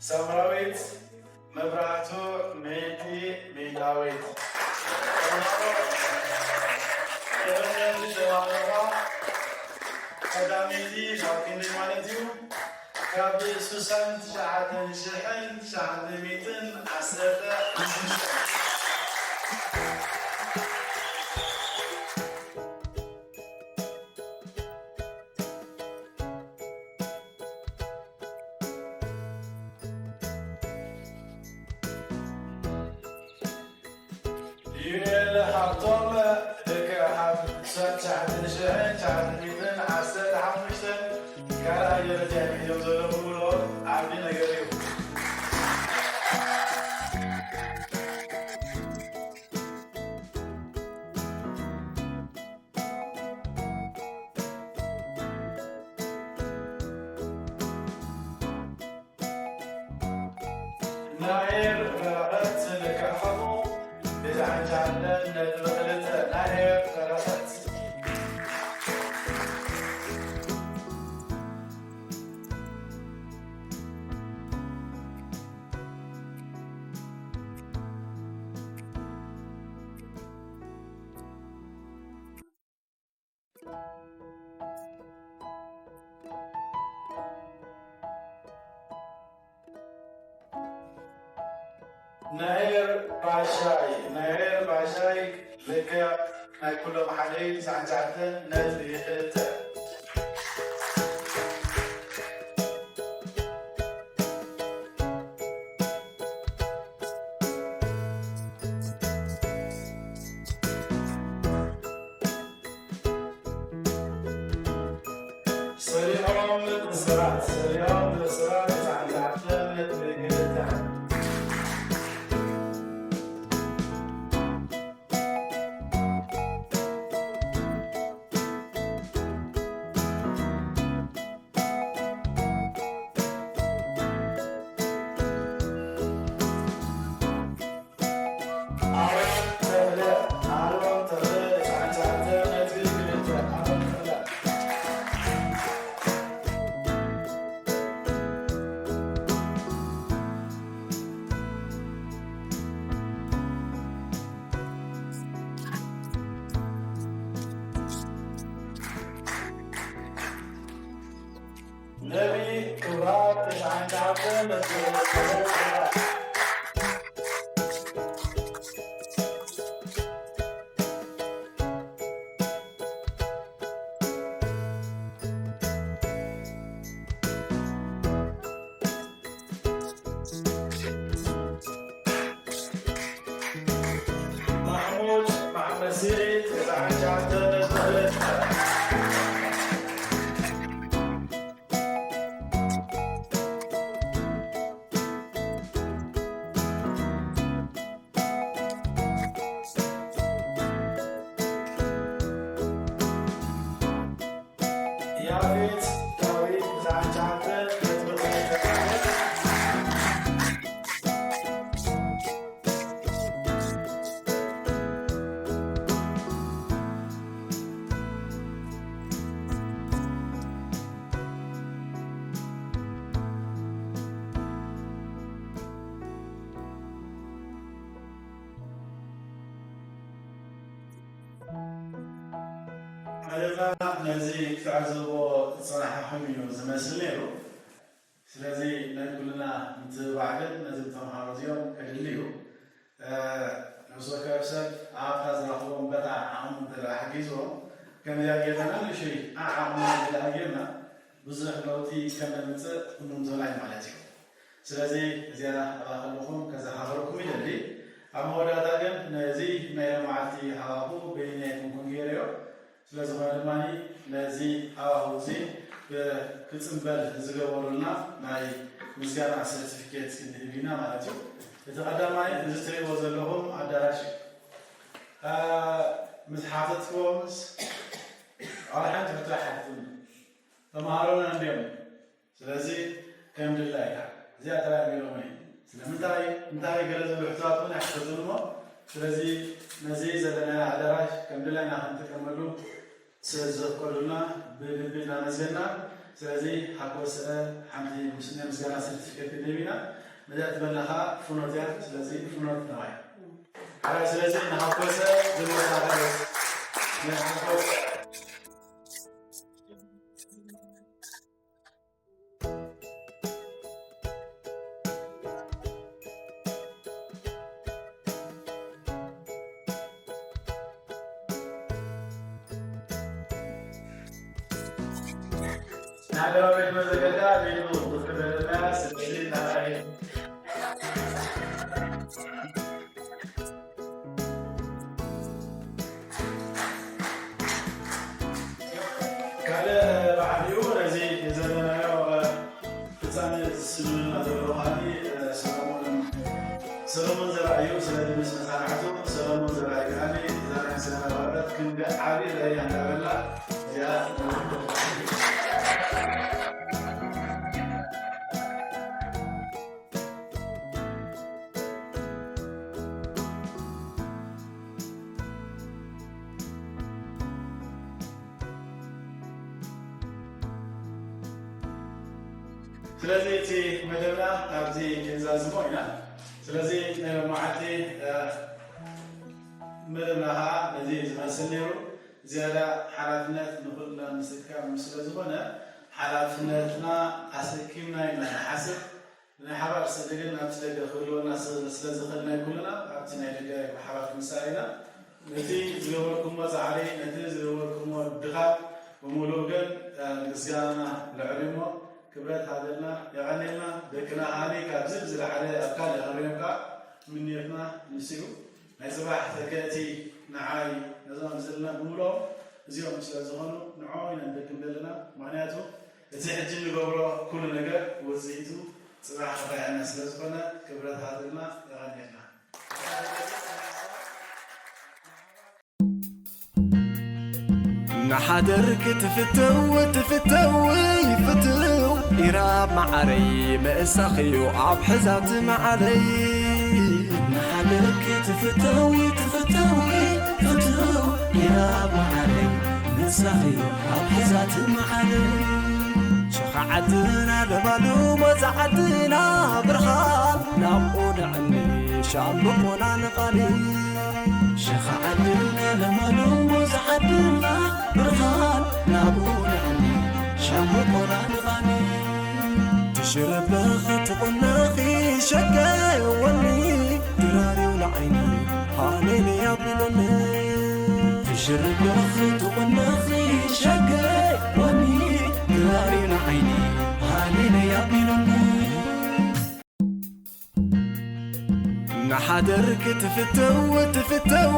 ሳምራዊት መብራህቱ፣ ሚእቲ ሚእታዊት። ተመረቕቲ ተማሃሮ፣ ቀዳመይቲ ካብ ክንደይ ማለት እዩ? ካብ ስሳን ትሽዓተን ሽሕን ትሽዓተ ሚእትን ዓሰርተ ሓሙሽተ። ዩኤል ሃብቶም፣ ልክዕ ኣብ ትሽዓተ ሽሕን ትሽዓተ ሚእትን ዓሰርተ ሓሙሽተን ካልኣይ ደረጃ እዮም ዘለዉ ብሎ ዓቢ ነገር እዩ። ናሄር በረኸት ልክዕ ከምኡ፣ ብዝሓንሻዕለን ነጥቢ ክልተ ናሄር በረኸት። ናሄር ባሻይ፣ ናሄር ባሻይ ልክዕ ናይ ኩሎም ሓደ እዩ፣ ትስዓን ትሽዓተን ነጥቢ ክልተ። ሰሪሖም ብስራት፣ ሰሪሖም ብስራት፣ ትስዓን ትሽዓተን ነጥቢ ክልተ። ኣሮን ተኽለ፣ ኣሮን ማሕሙድ መሓመድ ሲዒድ፣ ተስዓን ትሽዓተን ነጥቢ ክልተ። ያፌት ዳዊት፣ ተስዓን ትሽዓተን ነጥቢ ክልተ። መደብና ነዚ ክትዕዘቦ ዝጸናሕኩም እዩ ዝመስል ነይሩ። ስለዚ ናይ ኩልና ምትብባዕ ግን ነዚ ተምሃሮ እዚኦም ከድሊ እዩ። እ፣ ነፍሲ ወከፍ ሰብ ኣብታ ዝረኽቦም በታ ዓቕሙ እንተ ደኣ ሓጊዝዎም፣ ከምዚኣ ጌርና ንእሽተይ ዓዓቕምና እንተ ደኣ ጌርና፣ ብዙሕ ለውጢ ከም ነምጽእ እምንቶና እዩ ማለት እዩ። ስለዚ እዚኣ ኣባኸልኹም ከዘኻኽረኩም ይደሊ። ኣብ መወዳእታ ግን ነዚ ናይ ሎማዓልቲ ሃዋሁ በይነይ ኣይኮንኩን ገይረዮ። ስለ ዝኾነ ድማ ነዚ ሃዋሁ እዚ ብ-፣ ክጽንበል ዝገበሩልና ናይ ምስጋና ሰርቲፊኬት ክንህብ ኢና ማለት እዩ። እቲ ቀዳማይ እዚ ትርእይዎ ዘለኹም ኣዳራሽ እዩ። እ፣ ምስ ሓተትክዎምስ ዋላ ሓንቲ ሕቶ ኣይሓትቱን። ተምሃሮና እንድዮም። ስለዚ ከም ድላይካ እዚኣ ጥራይ ኣቢሎምኒ። ስለምንታይ እንታይ ገለ ዝብሉ ሕቶታት እውን ኣይሕተቱን እሞ፣ ስለዚ ነዚ ዘለናዮ ኣዳራሽ ከም ድላይና ክንጥቀመሉ ስለ ዘፍቀዱልና ብልቢ እናመስገና፣ ስለዚ ሓጎሰ ሓንቲ ምስ-፣ ናይ ምስጋና ሰርቲፊኬት ክንህብ ኢና። ነዚኣ ትበልና ኸዓ ፍኖት እያ። ስለዚ ፍኖት ነዋይ። ሓራይ ስለዚ ንሓጎሰ ዝመጣ ንሓጎሰ ንሃገራዊ ቤት መዘከርታ ቤቱ ብክብርና ስብሊ ናራይ ካልእ በዓል እዩ። ነዚ ዘለናዮ ፍጻመ ዝስምና ዘሎ ከዓኒ ሰሎሞን፣ ሰሎሞን ዘርኣይ እዩ። ስለዚ ምስ መሳርሕቱ ሰሎሞን ዘርኣይ ከዓኒ እዛ ናይ ምስጋና በረከት ክንዲ ዓቢ ለያ እንዳበላ እዚኣ ስለዚ እቲ መደብና ኣብዚ ክንዛዝሞ ኢና። ስለዚ ናይ ሎማዓልቲ፣ እ፣ መደብና ኸዓ ነዚ ዝመስል ነይሩ። ዝያዳ ሓላፍነት ንኹልና ምስካም ስለ ዝኾነ፣ ሓላፍነትና ኣሰኪምና ኢና ንሓስብ። ናይ ሓባር ስእሊ ግን ኣብቲ ደገ ክህልወና ስለ፣ ስለ ዝኽእል ናይ ኩልና ኣብቲ ናይ ደገ ብሓባር ክንስዕር ኢና። ነቲ ዝገበርኩሞ ጻዕሪ፣ ነቲ ዝገበርኩሞ ድኻም ብምሉእ ግን፣ እ፣ ምስጋናና ልዑል እዩ እሞ ክብረት ሃበልና፣ የቐንየልና። ደቅና ከዓኒ ካብዚ ብዝለዓለ ኣብ ካልእ ክንሪኦም ከኣ ምንዮትና ንሱ እዩ። ናይ ጽባሕ ተከእቲ ንዓይ ነዞም ኣብ ዘለና ብምሉኦም እዚኦም ስለ ዝኾኑ ንዕኦም ኢና ንደግም ዘለና። ምኽንያቱ እቲ ሕጂ እንገብሮ ኩሉ ነገር ውጽኢቱ ጽባሕ ክረኣየና ስለ ዝኾነ ክብረት ሃበልና፣ የቐንየልና። ንሓደር ክትፍተው ትፍተው ይፍትው ኢራብ መዓረይ ምእሳኽዩ ኣብ ሕዛት መዓለይ። ንሓደር ክትፍተው ትፍተው ይፍትው ኢራብ መዓረይ ምእሳኽዩ ኣብ ሕዛት መዓለይ። ሸኻ ዓድና ለማሉ ሞዛ ዓድና ብርሃን ናብኡ ንዕኒ ሻምብቆና ንቓኒ። ሸኻ ዓድና ለማሉ ሞዛ ዓድና ብርሃን ናብኡ ንዕኒ ሻምብቆና ንቓኒ። ሽረበኽ ትቑነኺ ሸገወኒ ድራሪው ንዓይኒ ሃሌሉያ ቢሎኒ። ሽረበኽ ትቑነኺ ሸገወኒ ድራሪው ንዓይኒ ሃሌሉያ ቢሎኒ። ንሓደርክ ትፍተው ትፍተው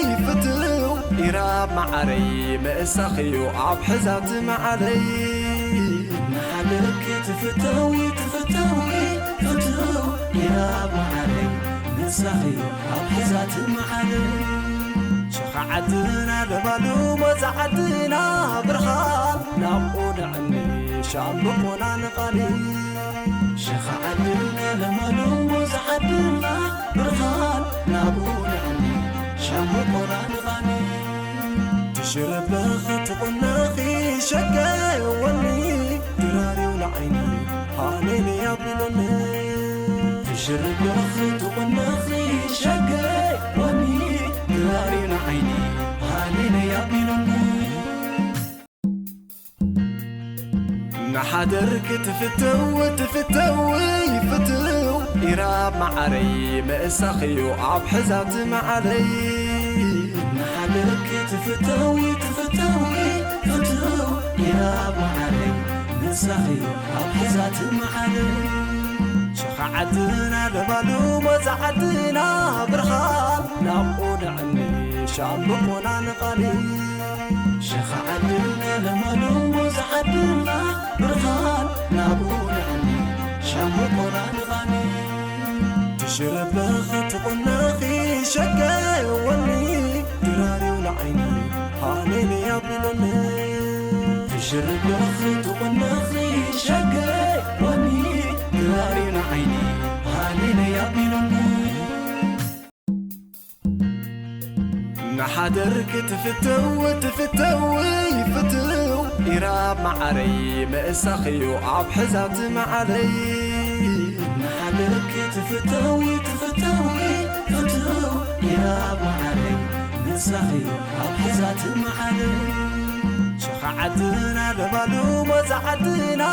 ይፍትው ኢራብ መዓረይ ምእሳኽዩ ኣብ ሕዛት መዓለይ። ንሓደርክ ትፍተው ትፍተው ይፍትው ኢራብ መዓረይ ምእሳኽዩ ኣብ ሕዛት መዓለይ። ሸኻ ዓድና ለባሉ ሞዛ ዓድና ብርሃን ናብኡ ንዕኒ ሻምብቆና ንቓኒ። ሸኻ ዓድና ለማሉ ሞዛ ዓድና ብርሃን ናብኡ ንዕኒ ሻምብቆና ንቓኒ። ትሽረበኽ ትቑነኺ ሸገወኒ ድራሪው ንዓይኒ ሃሌሉያ ቢሎኒ። ትሽረበኽ ትቑነኺ ሸገወኒ ድራሪው ንዓይኒ ሃሌሉያ ቢሎኒ። ንሓደርክ ትፍተው ትፍተው ይፍትው ኢራብ መዓረይ ምእሳኽዩ ኣብ ሕዛት መዓለይ። ንሓደርክ ትፍተው ትፍተው ይፍትው ኢራብ መዓረይ ምእሳኽዩ ኣብ ሕዛት መዓለይ። ሸኻ ዓድና ለባሉ ሞዛ ዓድና ብርሃን ናብኡ ንዕኒ ሻምብቆና ንቓኒ። ሸኻ ዓድና ለማሉ ሞዛ ዓድና ብርሃን ናብኡ ንዕኒ ሻምብቆና ንቓኒ። ትሽረበኽ ትቑነኺ ሸገወኒ ድራሪው ንዓይኒ ሃሌሉያ ቢሎኒ። ትሽረበኽ ትቑነኺ ሸገወኒ ድራሪው ንዓይኒ ሃሌሉያ ቢሎኒ። ንሓደርክ ትፍተው ትፍተው ይፍትው ኢራብ መዓረይ ምእሳኽዩ ኣብ ሕዛት መዓለይ። ንሓደርክ ትፍተው ትፍተው ይፍትው ኢራብ መዓረይ ምእሳኽዩ ኣብ ሕዛት መዓለይ። ሸኻ ዓድና ለባሉ ሞዛ ዓድና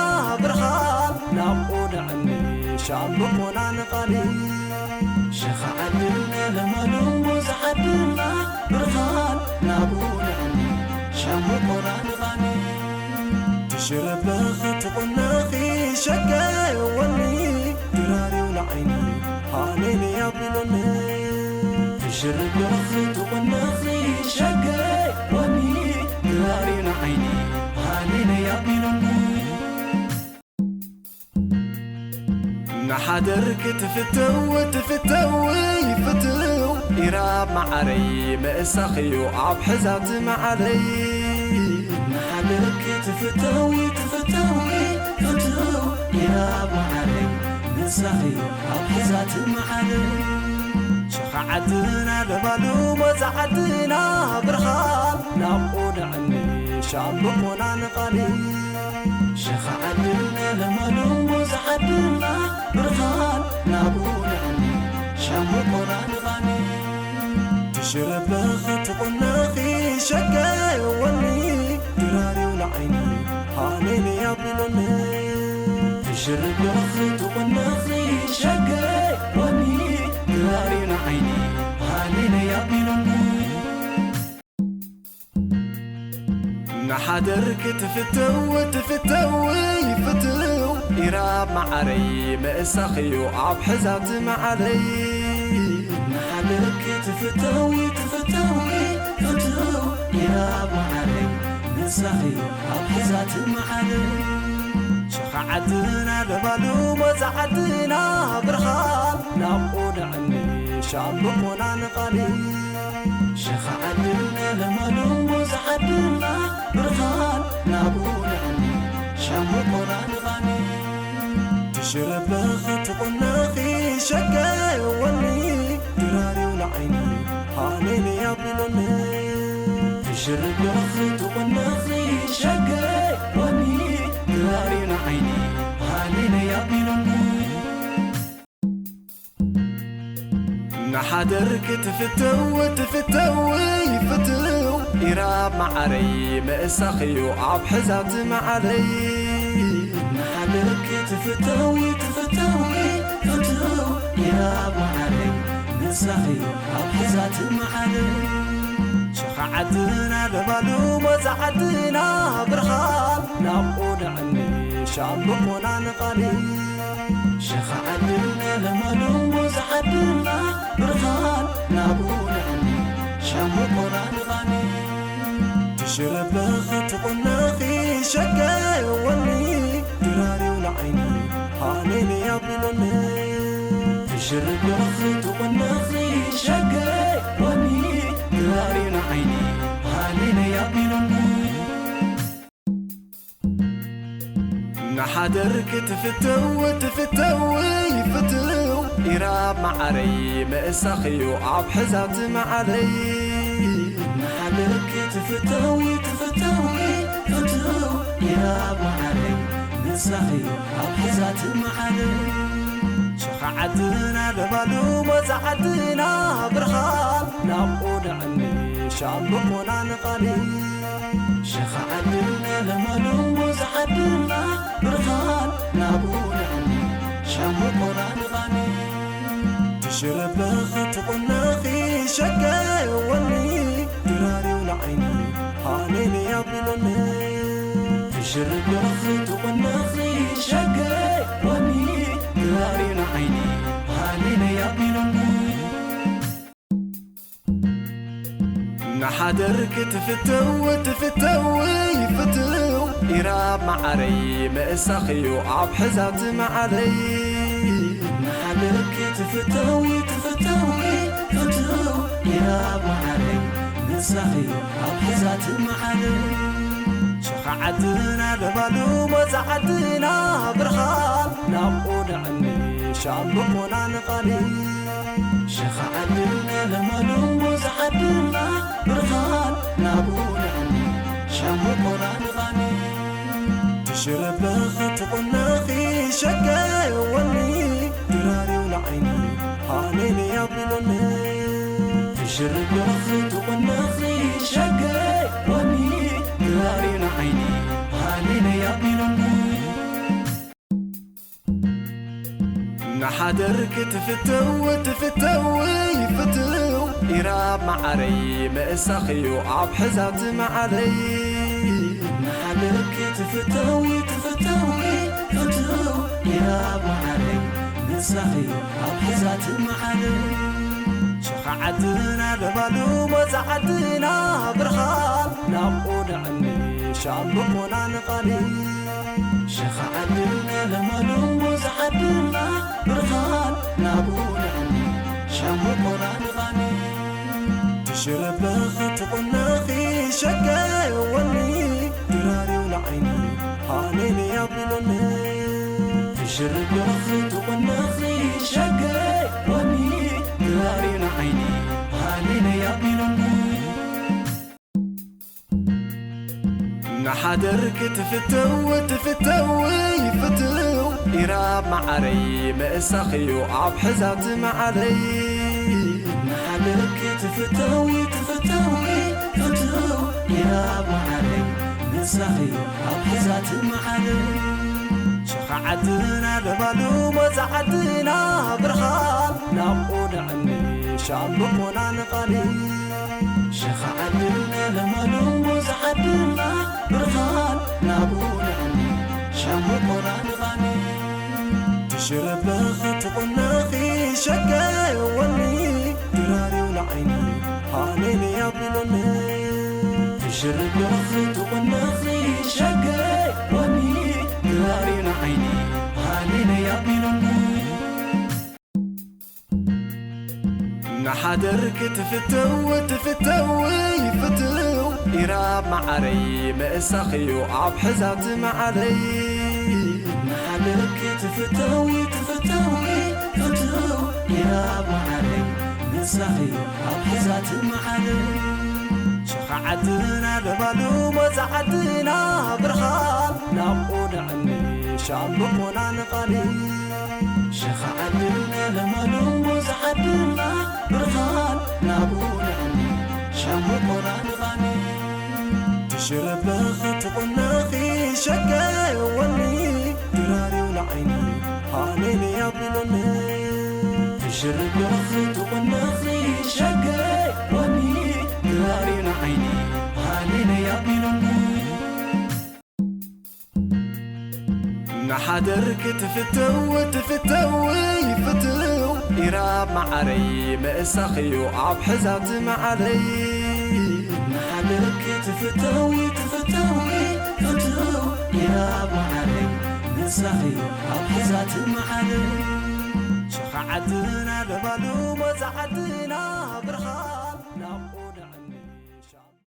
ብርሃን ናብኡ ንዕኒ ሻምብቆና ንቓኒ። ሸኻ ዓድና ለማሉ ሞዛ ዓድና ብርሃን ናብኡ ንዕኒ ሻምብቆና ንቓኒ። ትሽረበኽ ትቑነኺ ሸገወኒ ድራሪው ንዓይኒ ሃሌሉያ ቢሎኒ። ትሽረበኽ ትቑነኺ ሸገወኒ ድራሪው ንዓይኒ ሃሌሉያ ቢሎኒ። ንሓደርክ ትፍተው ትፍተው ይፍትው ኢራብ መዓረይ ምእሳኽዩ ኣብ ሕዛት መዓለይ። ንሓደርክ ትፍተው ትፍተው ይፍትው ኢራብ መዓረይ ምእሳኽዩ ኣብ ሕዛት መዓለይ። ሸኻ ዓድና ለባሉ ሞዛ ዓድና ብርሃን ናብኡ ንዕኒ ሻምብቆና ንቓኒ። ሸኻ ዓድና ለማሉ ሞዛ ዓድና ብርሃን ናብኡ ንዕኒ ሻምብቆና ንቓኒ። ትሽረበኽ ትቑነኺ ሸገወኒ ድራሪው ንዓይኒ ሃሌሉያ ቢሎኒ። ትሽረበኽ ትቑነኺ ሸገወኒ ድራሪው ንዓይኒ ሃሌሉያ ቢሎኒ። ንሓደርክ ትፍተው ትፍተው ይፍትው ኢራብ መዓረይ ምእሳኽዩ ኣብ ሕዛት መዓለይ። ንሓደርክ ትፍተው ትፍተው ይፍትው ኢራብ መዓረይ ምእሳኽዩ ኣብ ሕዛት መዓለይ። ሸኻ ዓድና ለባሉ ሞዛ ዓድና ብርሃን ናብኡ ንዕኒ ሻምብቆና ንቓኒ። ሸኻ ዓድና ለማሉ ሞዛ ዓድና ብርሃን ናብኡ ንዕኒ ሻምብቆና ንቓኒ። ትሽረበኽ ትቑነኺ ሸገወኒ ድራሪው ንዓይኒ ሃሌሉያ ቢሎኒ። ትሽረበኽ ትቑነኺ ሸገወኒ ድራሪው ንዓይኒ ሃሌሉያ ቢሎኒ። ንሓደርክ ትፍተው ትፍተው ይፍትው ኢራብ መዓረይ ምእሳኽዩ ኣብ ሕዛት መዓለይ። ንሓደርክ ትፍተዊ ትፍተዊ ፍትው ኢራብ መዓረይ ንሳኺ ኣብ ሕዛት መዓረይ ሸኻ ዓድና ለማሉ ሞዛ ዓድና ብርሃን ናብኡ ንዕኒ ሻምብቆና ንቓኒ ሸኻ ዓድና ለማሉ ሞዛ ዓድና ብርሃን ናብኡ ንዕኒ ሻምብቆና ንቓኒ ትሽረበኺ ትቑነኺ ሸገወኒ ድራርዩ ንዓይኒ ሃሌሉያ ኣቢሉኒ ትሽረበኺ ትቑነኺ ሸገወኒ ድራርዩ ንዓይኒ ሃሌሉያ ኣቢሉኒ ንሓደር ክትፍተው ትፍተው ይፍትው ኢራብ መዓረይ ምእሳኽዩ ኣብ ሕዛት መዓለይ ንሓደር ክትፍተው ትፍተው ፍትው ኢራብ መዓረይ ምእሳኽዩ ኣብ ሕዛት መዓለይ ሸኻ ዓድና ለባሉ ሞዛ ዓድና ብርሃን ናብኡ ንዕኒ ሻምብቆና ንቓኒ ሸኻ ዓድና ለማሉ ሞዛ ዓድና ብርሃን ናብኡ ንዕኒ ሻምብቆና ንቓኒ ትሽረበኺ ትቑነኺ ሸገወኒ ድራርዩ ንዓይኒ ሃሌሉያ ኣቢሉኒ ትሽረበኺ ትቑነኺ ሸገወኒ ድራርዩ ንዓይኒ ሃሌሉያ ኣቢሉኒ ንሓደር ክትፍተው ትፍተው ይፍትው ኢራብ መዓረይ ምእሳኽዩ ኣብ ሕዛት መዓለይ ንሓደር ክትፍተው ትፍተው ፍትው ኢራብ መዓረይ ምእሳኽዩ ኣብ ሕዛት መዓለይ ሸኻ ዓድና ለባሉ ሞዛ ዓድና ብርሃን ናብኡ ንዕኒ ሻምብቆና ንቓኒ ሸኻ ዓድና ለማሉ ሞዛ ዓድና ብርሃን ናብኡ ንዕኒ ሻምብቆና ንቓኒ ትሽረበኺ ትቑነኺ ሸገወኒ ድራርዩ ንዓይኒ ሃሌሉያ ኣቢሉኒ ትሽረበኺ ትቑነኺ ሸገወኒ ድራርዩ ንዓይኒ ሃሌሉያ ኣቢሉኒ ንሓደር ክትፍተው ትፍተው ይፍትው ኢራብ መዓረይ ምእሳኽዩ ኣብ ሕዛት መዓለይ ንሓደር ክትፍተው ትፍተው ፍትው ኢራብ መዓረይ ምእሳኽዩ ኣብ ሕዛት መዓለይ ሸኻ ዓድና ለባሉ ሞዛ ዓድና ብርሃን ናብኡ ንዕኒ ሻምብቆና ንቓኒ ሸኻ ዓድና ለማሉ ሞዛ ዓድና ብርሃን ናብኡ ንዕኒ ሻምብቆና ንቓኒ ትሽረበኺ ትቑነኺ ሸገወኒ ድራርዩ ንዓይኒ ሃሌሉያ ኣቢሉኒ ትሽረበኺ ትቑነኺ ሸገወኒ ድራርዩ ንዓይኒ ሃሌሉያ ኣቢሉኒ ንሓደር ክትፍተው ትፍተው ይፍትው ኢራብ መዓረይ ምእሳኽዩ ኣብ ሕዛት መዓለይ ንሓደር ክትፍተው ትፍተው ፍትው ኢራብ መዓረይ ምእሳኽዩ ኣብ ሕዛት መዓለይ ሸኻ ዓድና ለባሉ ሞዛ ዓድና ብርሃን ናብኡ ንዕኒ ሻምብቆና ንቓኒ ሸኻ ዓድና ለማሉ ሞዛ ዓድና ብርሃን ናብኡ ንዕኒ ሻምብቆና ንቓኒ ትሽረበኺ ትቑነኺ ሸገወኒ ድራርዩ ንዓይኒ ሃሌሉያ ኣቢሉኒ ትሽረበኺ ትቑነኺ ሸገወኒ ድራርዩ ንዓይኒ ሃሌሉያ ኣቢሉኒ ንሓደር ክትፍተው ትፍተው ይፍትው ኢራብ መዓረይ ምእሳኽዩ ኣብ ሕዛት መዓለይ ንሓደር ክትፍተው ትፍተው ፍትው ኢራብ መዓረይ ምእሳኽዩ ኣብ ሕዛት መዓለይ ሸኻ ዓድና ለባሉ ሞዛ ዓድና ብርሃን ናብኡ ንዕኒ ሻምብቆና ንቓኒ ሸኻ ዓድና ለማሉ ሞዛ ዓድና ብርሃን ናብኡ ንዕኒ ሻምብቆና ንቓኒ ትሽረበኺ ትቑነኺ ሸገወኒ ዓይኒ ሃሌሉያ ቢሎኒ። ትሽርብኽ ትቑንኽ ሸገ ወኒ ትራሪና ዓይኒ ሃሌሉያ ቢሎኒ። ንሓደር ክትፍተው ትፍተው ይፍትው ኢራብ መዓረይ ምእሳኽዩ ኣብ ሕዛት መዓለይ። ንሓደር ክትፍተው ትፍተው ይፍትው ኢራብ መዓረይ ምእሳኽዩ ኣብ ሕዛት መዓለይ። ሸኻ ዓድና ለባሉ ሞዛ ዓድና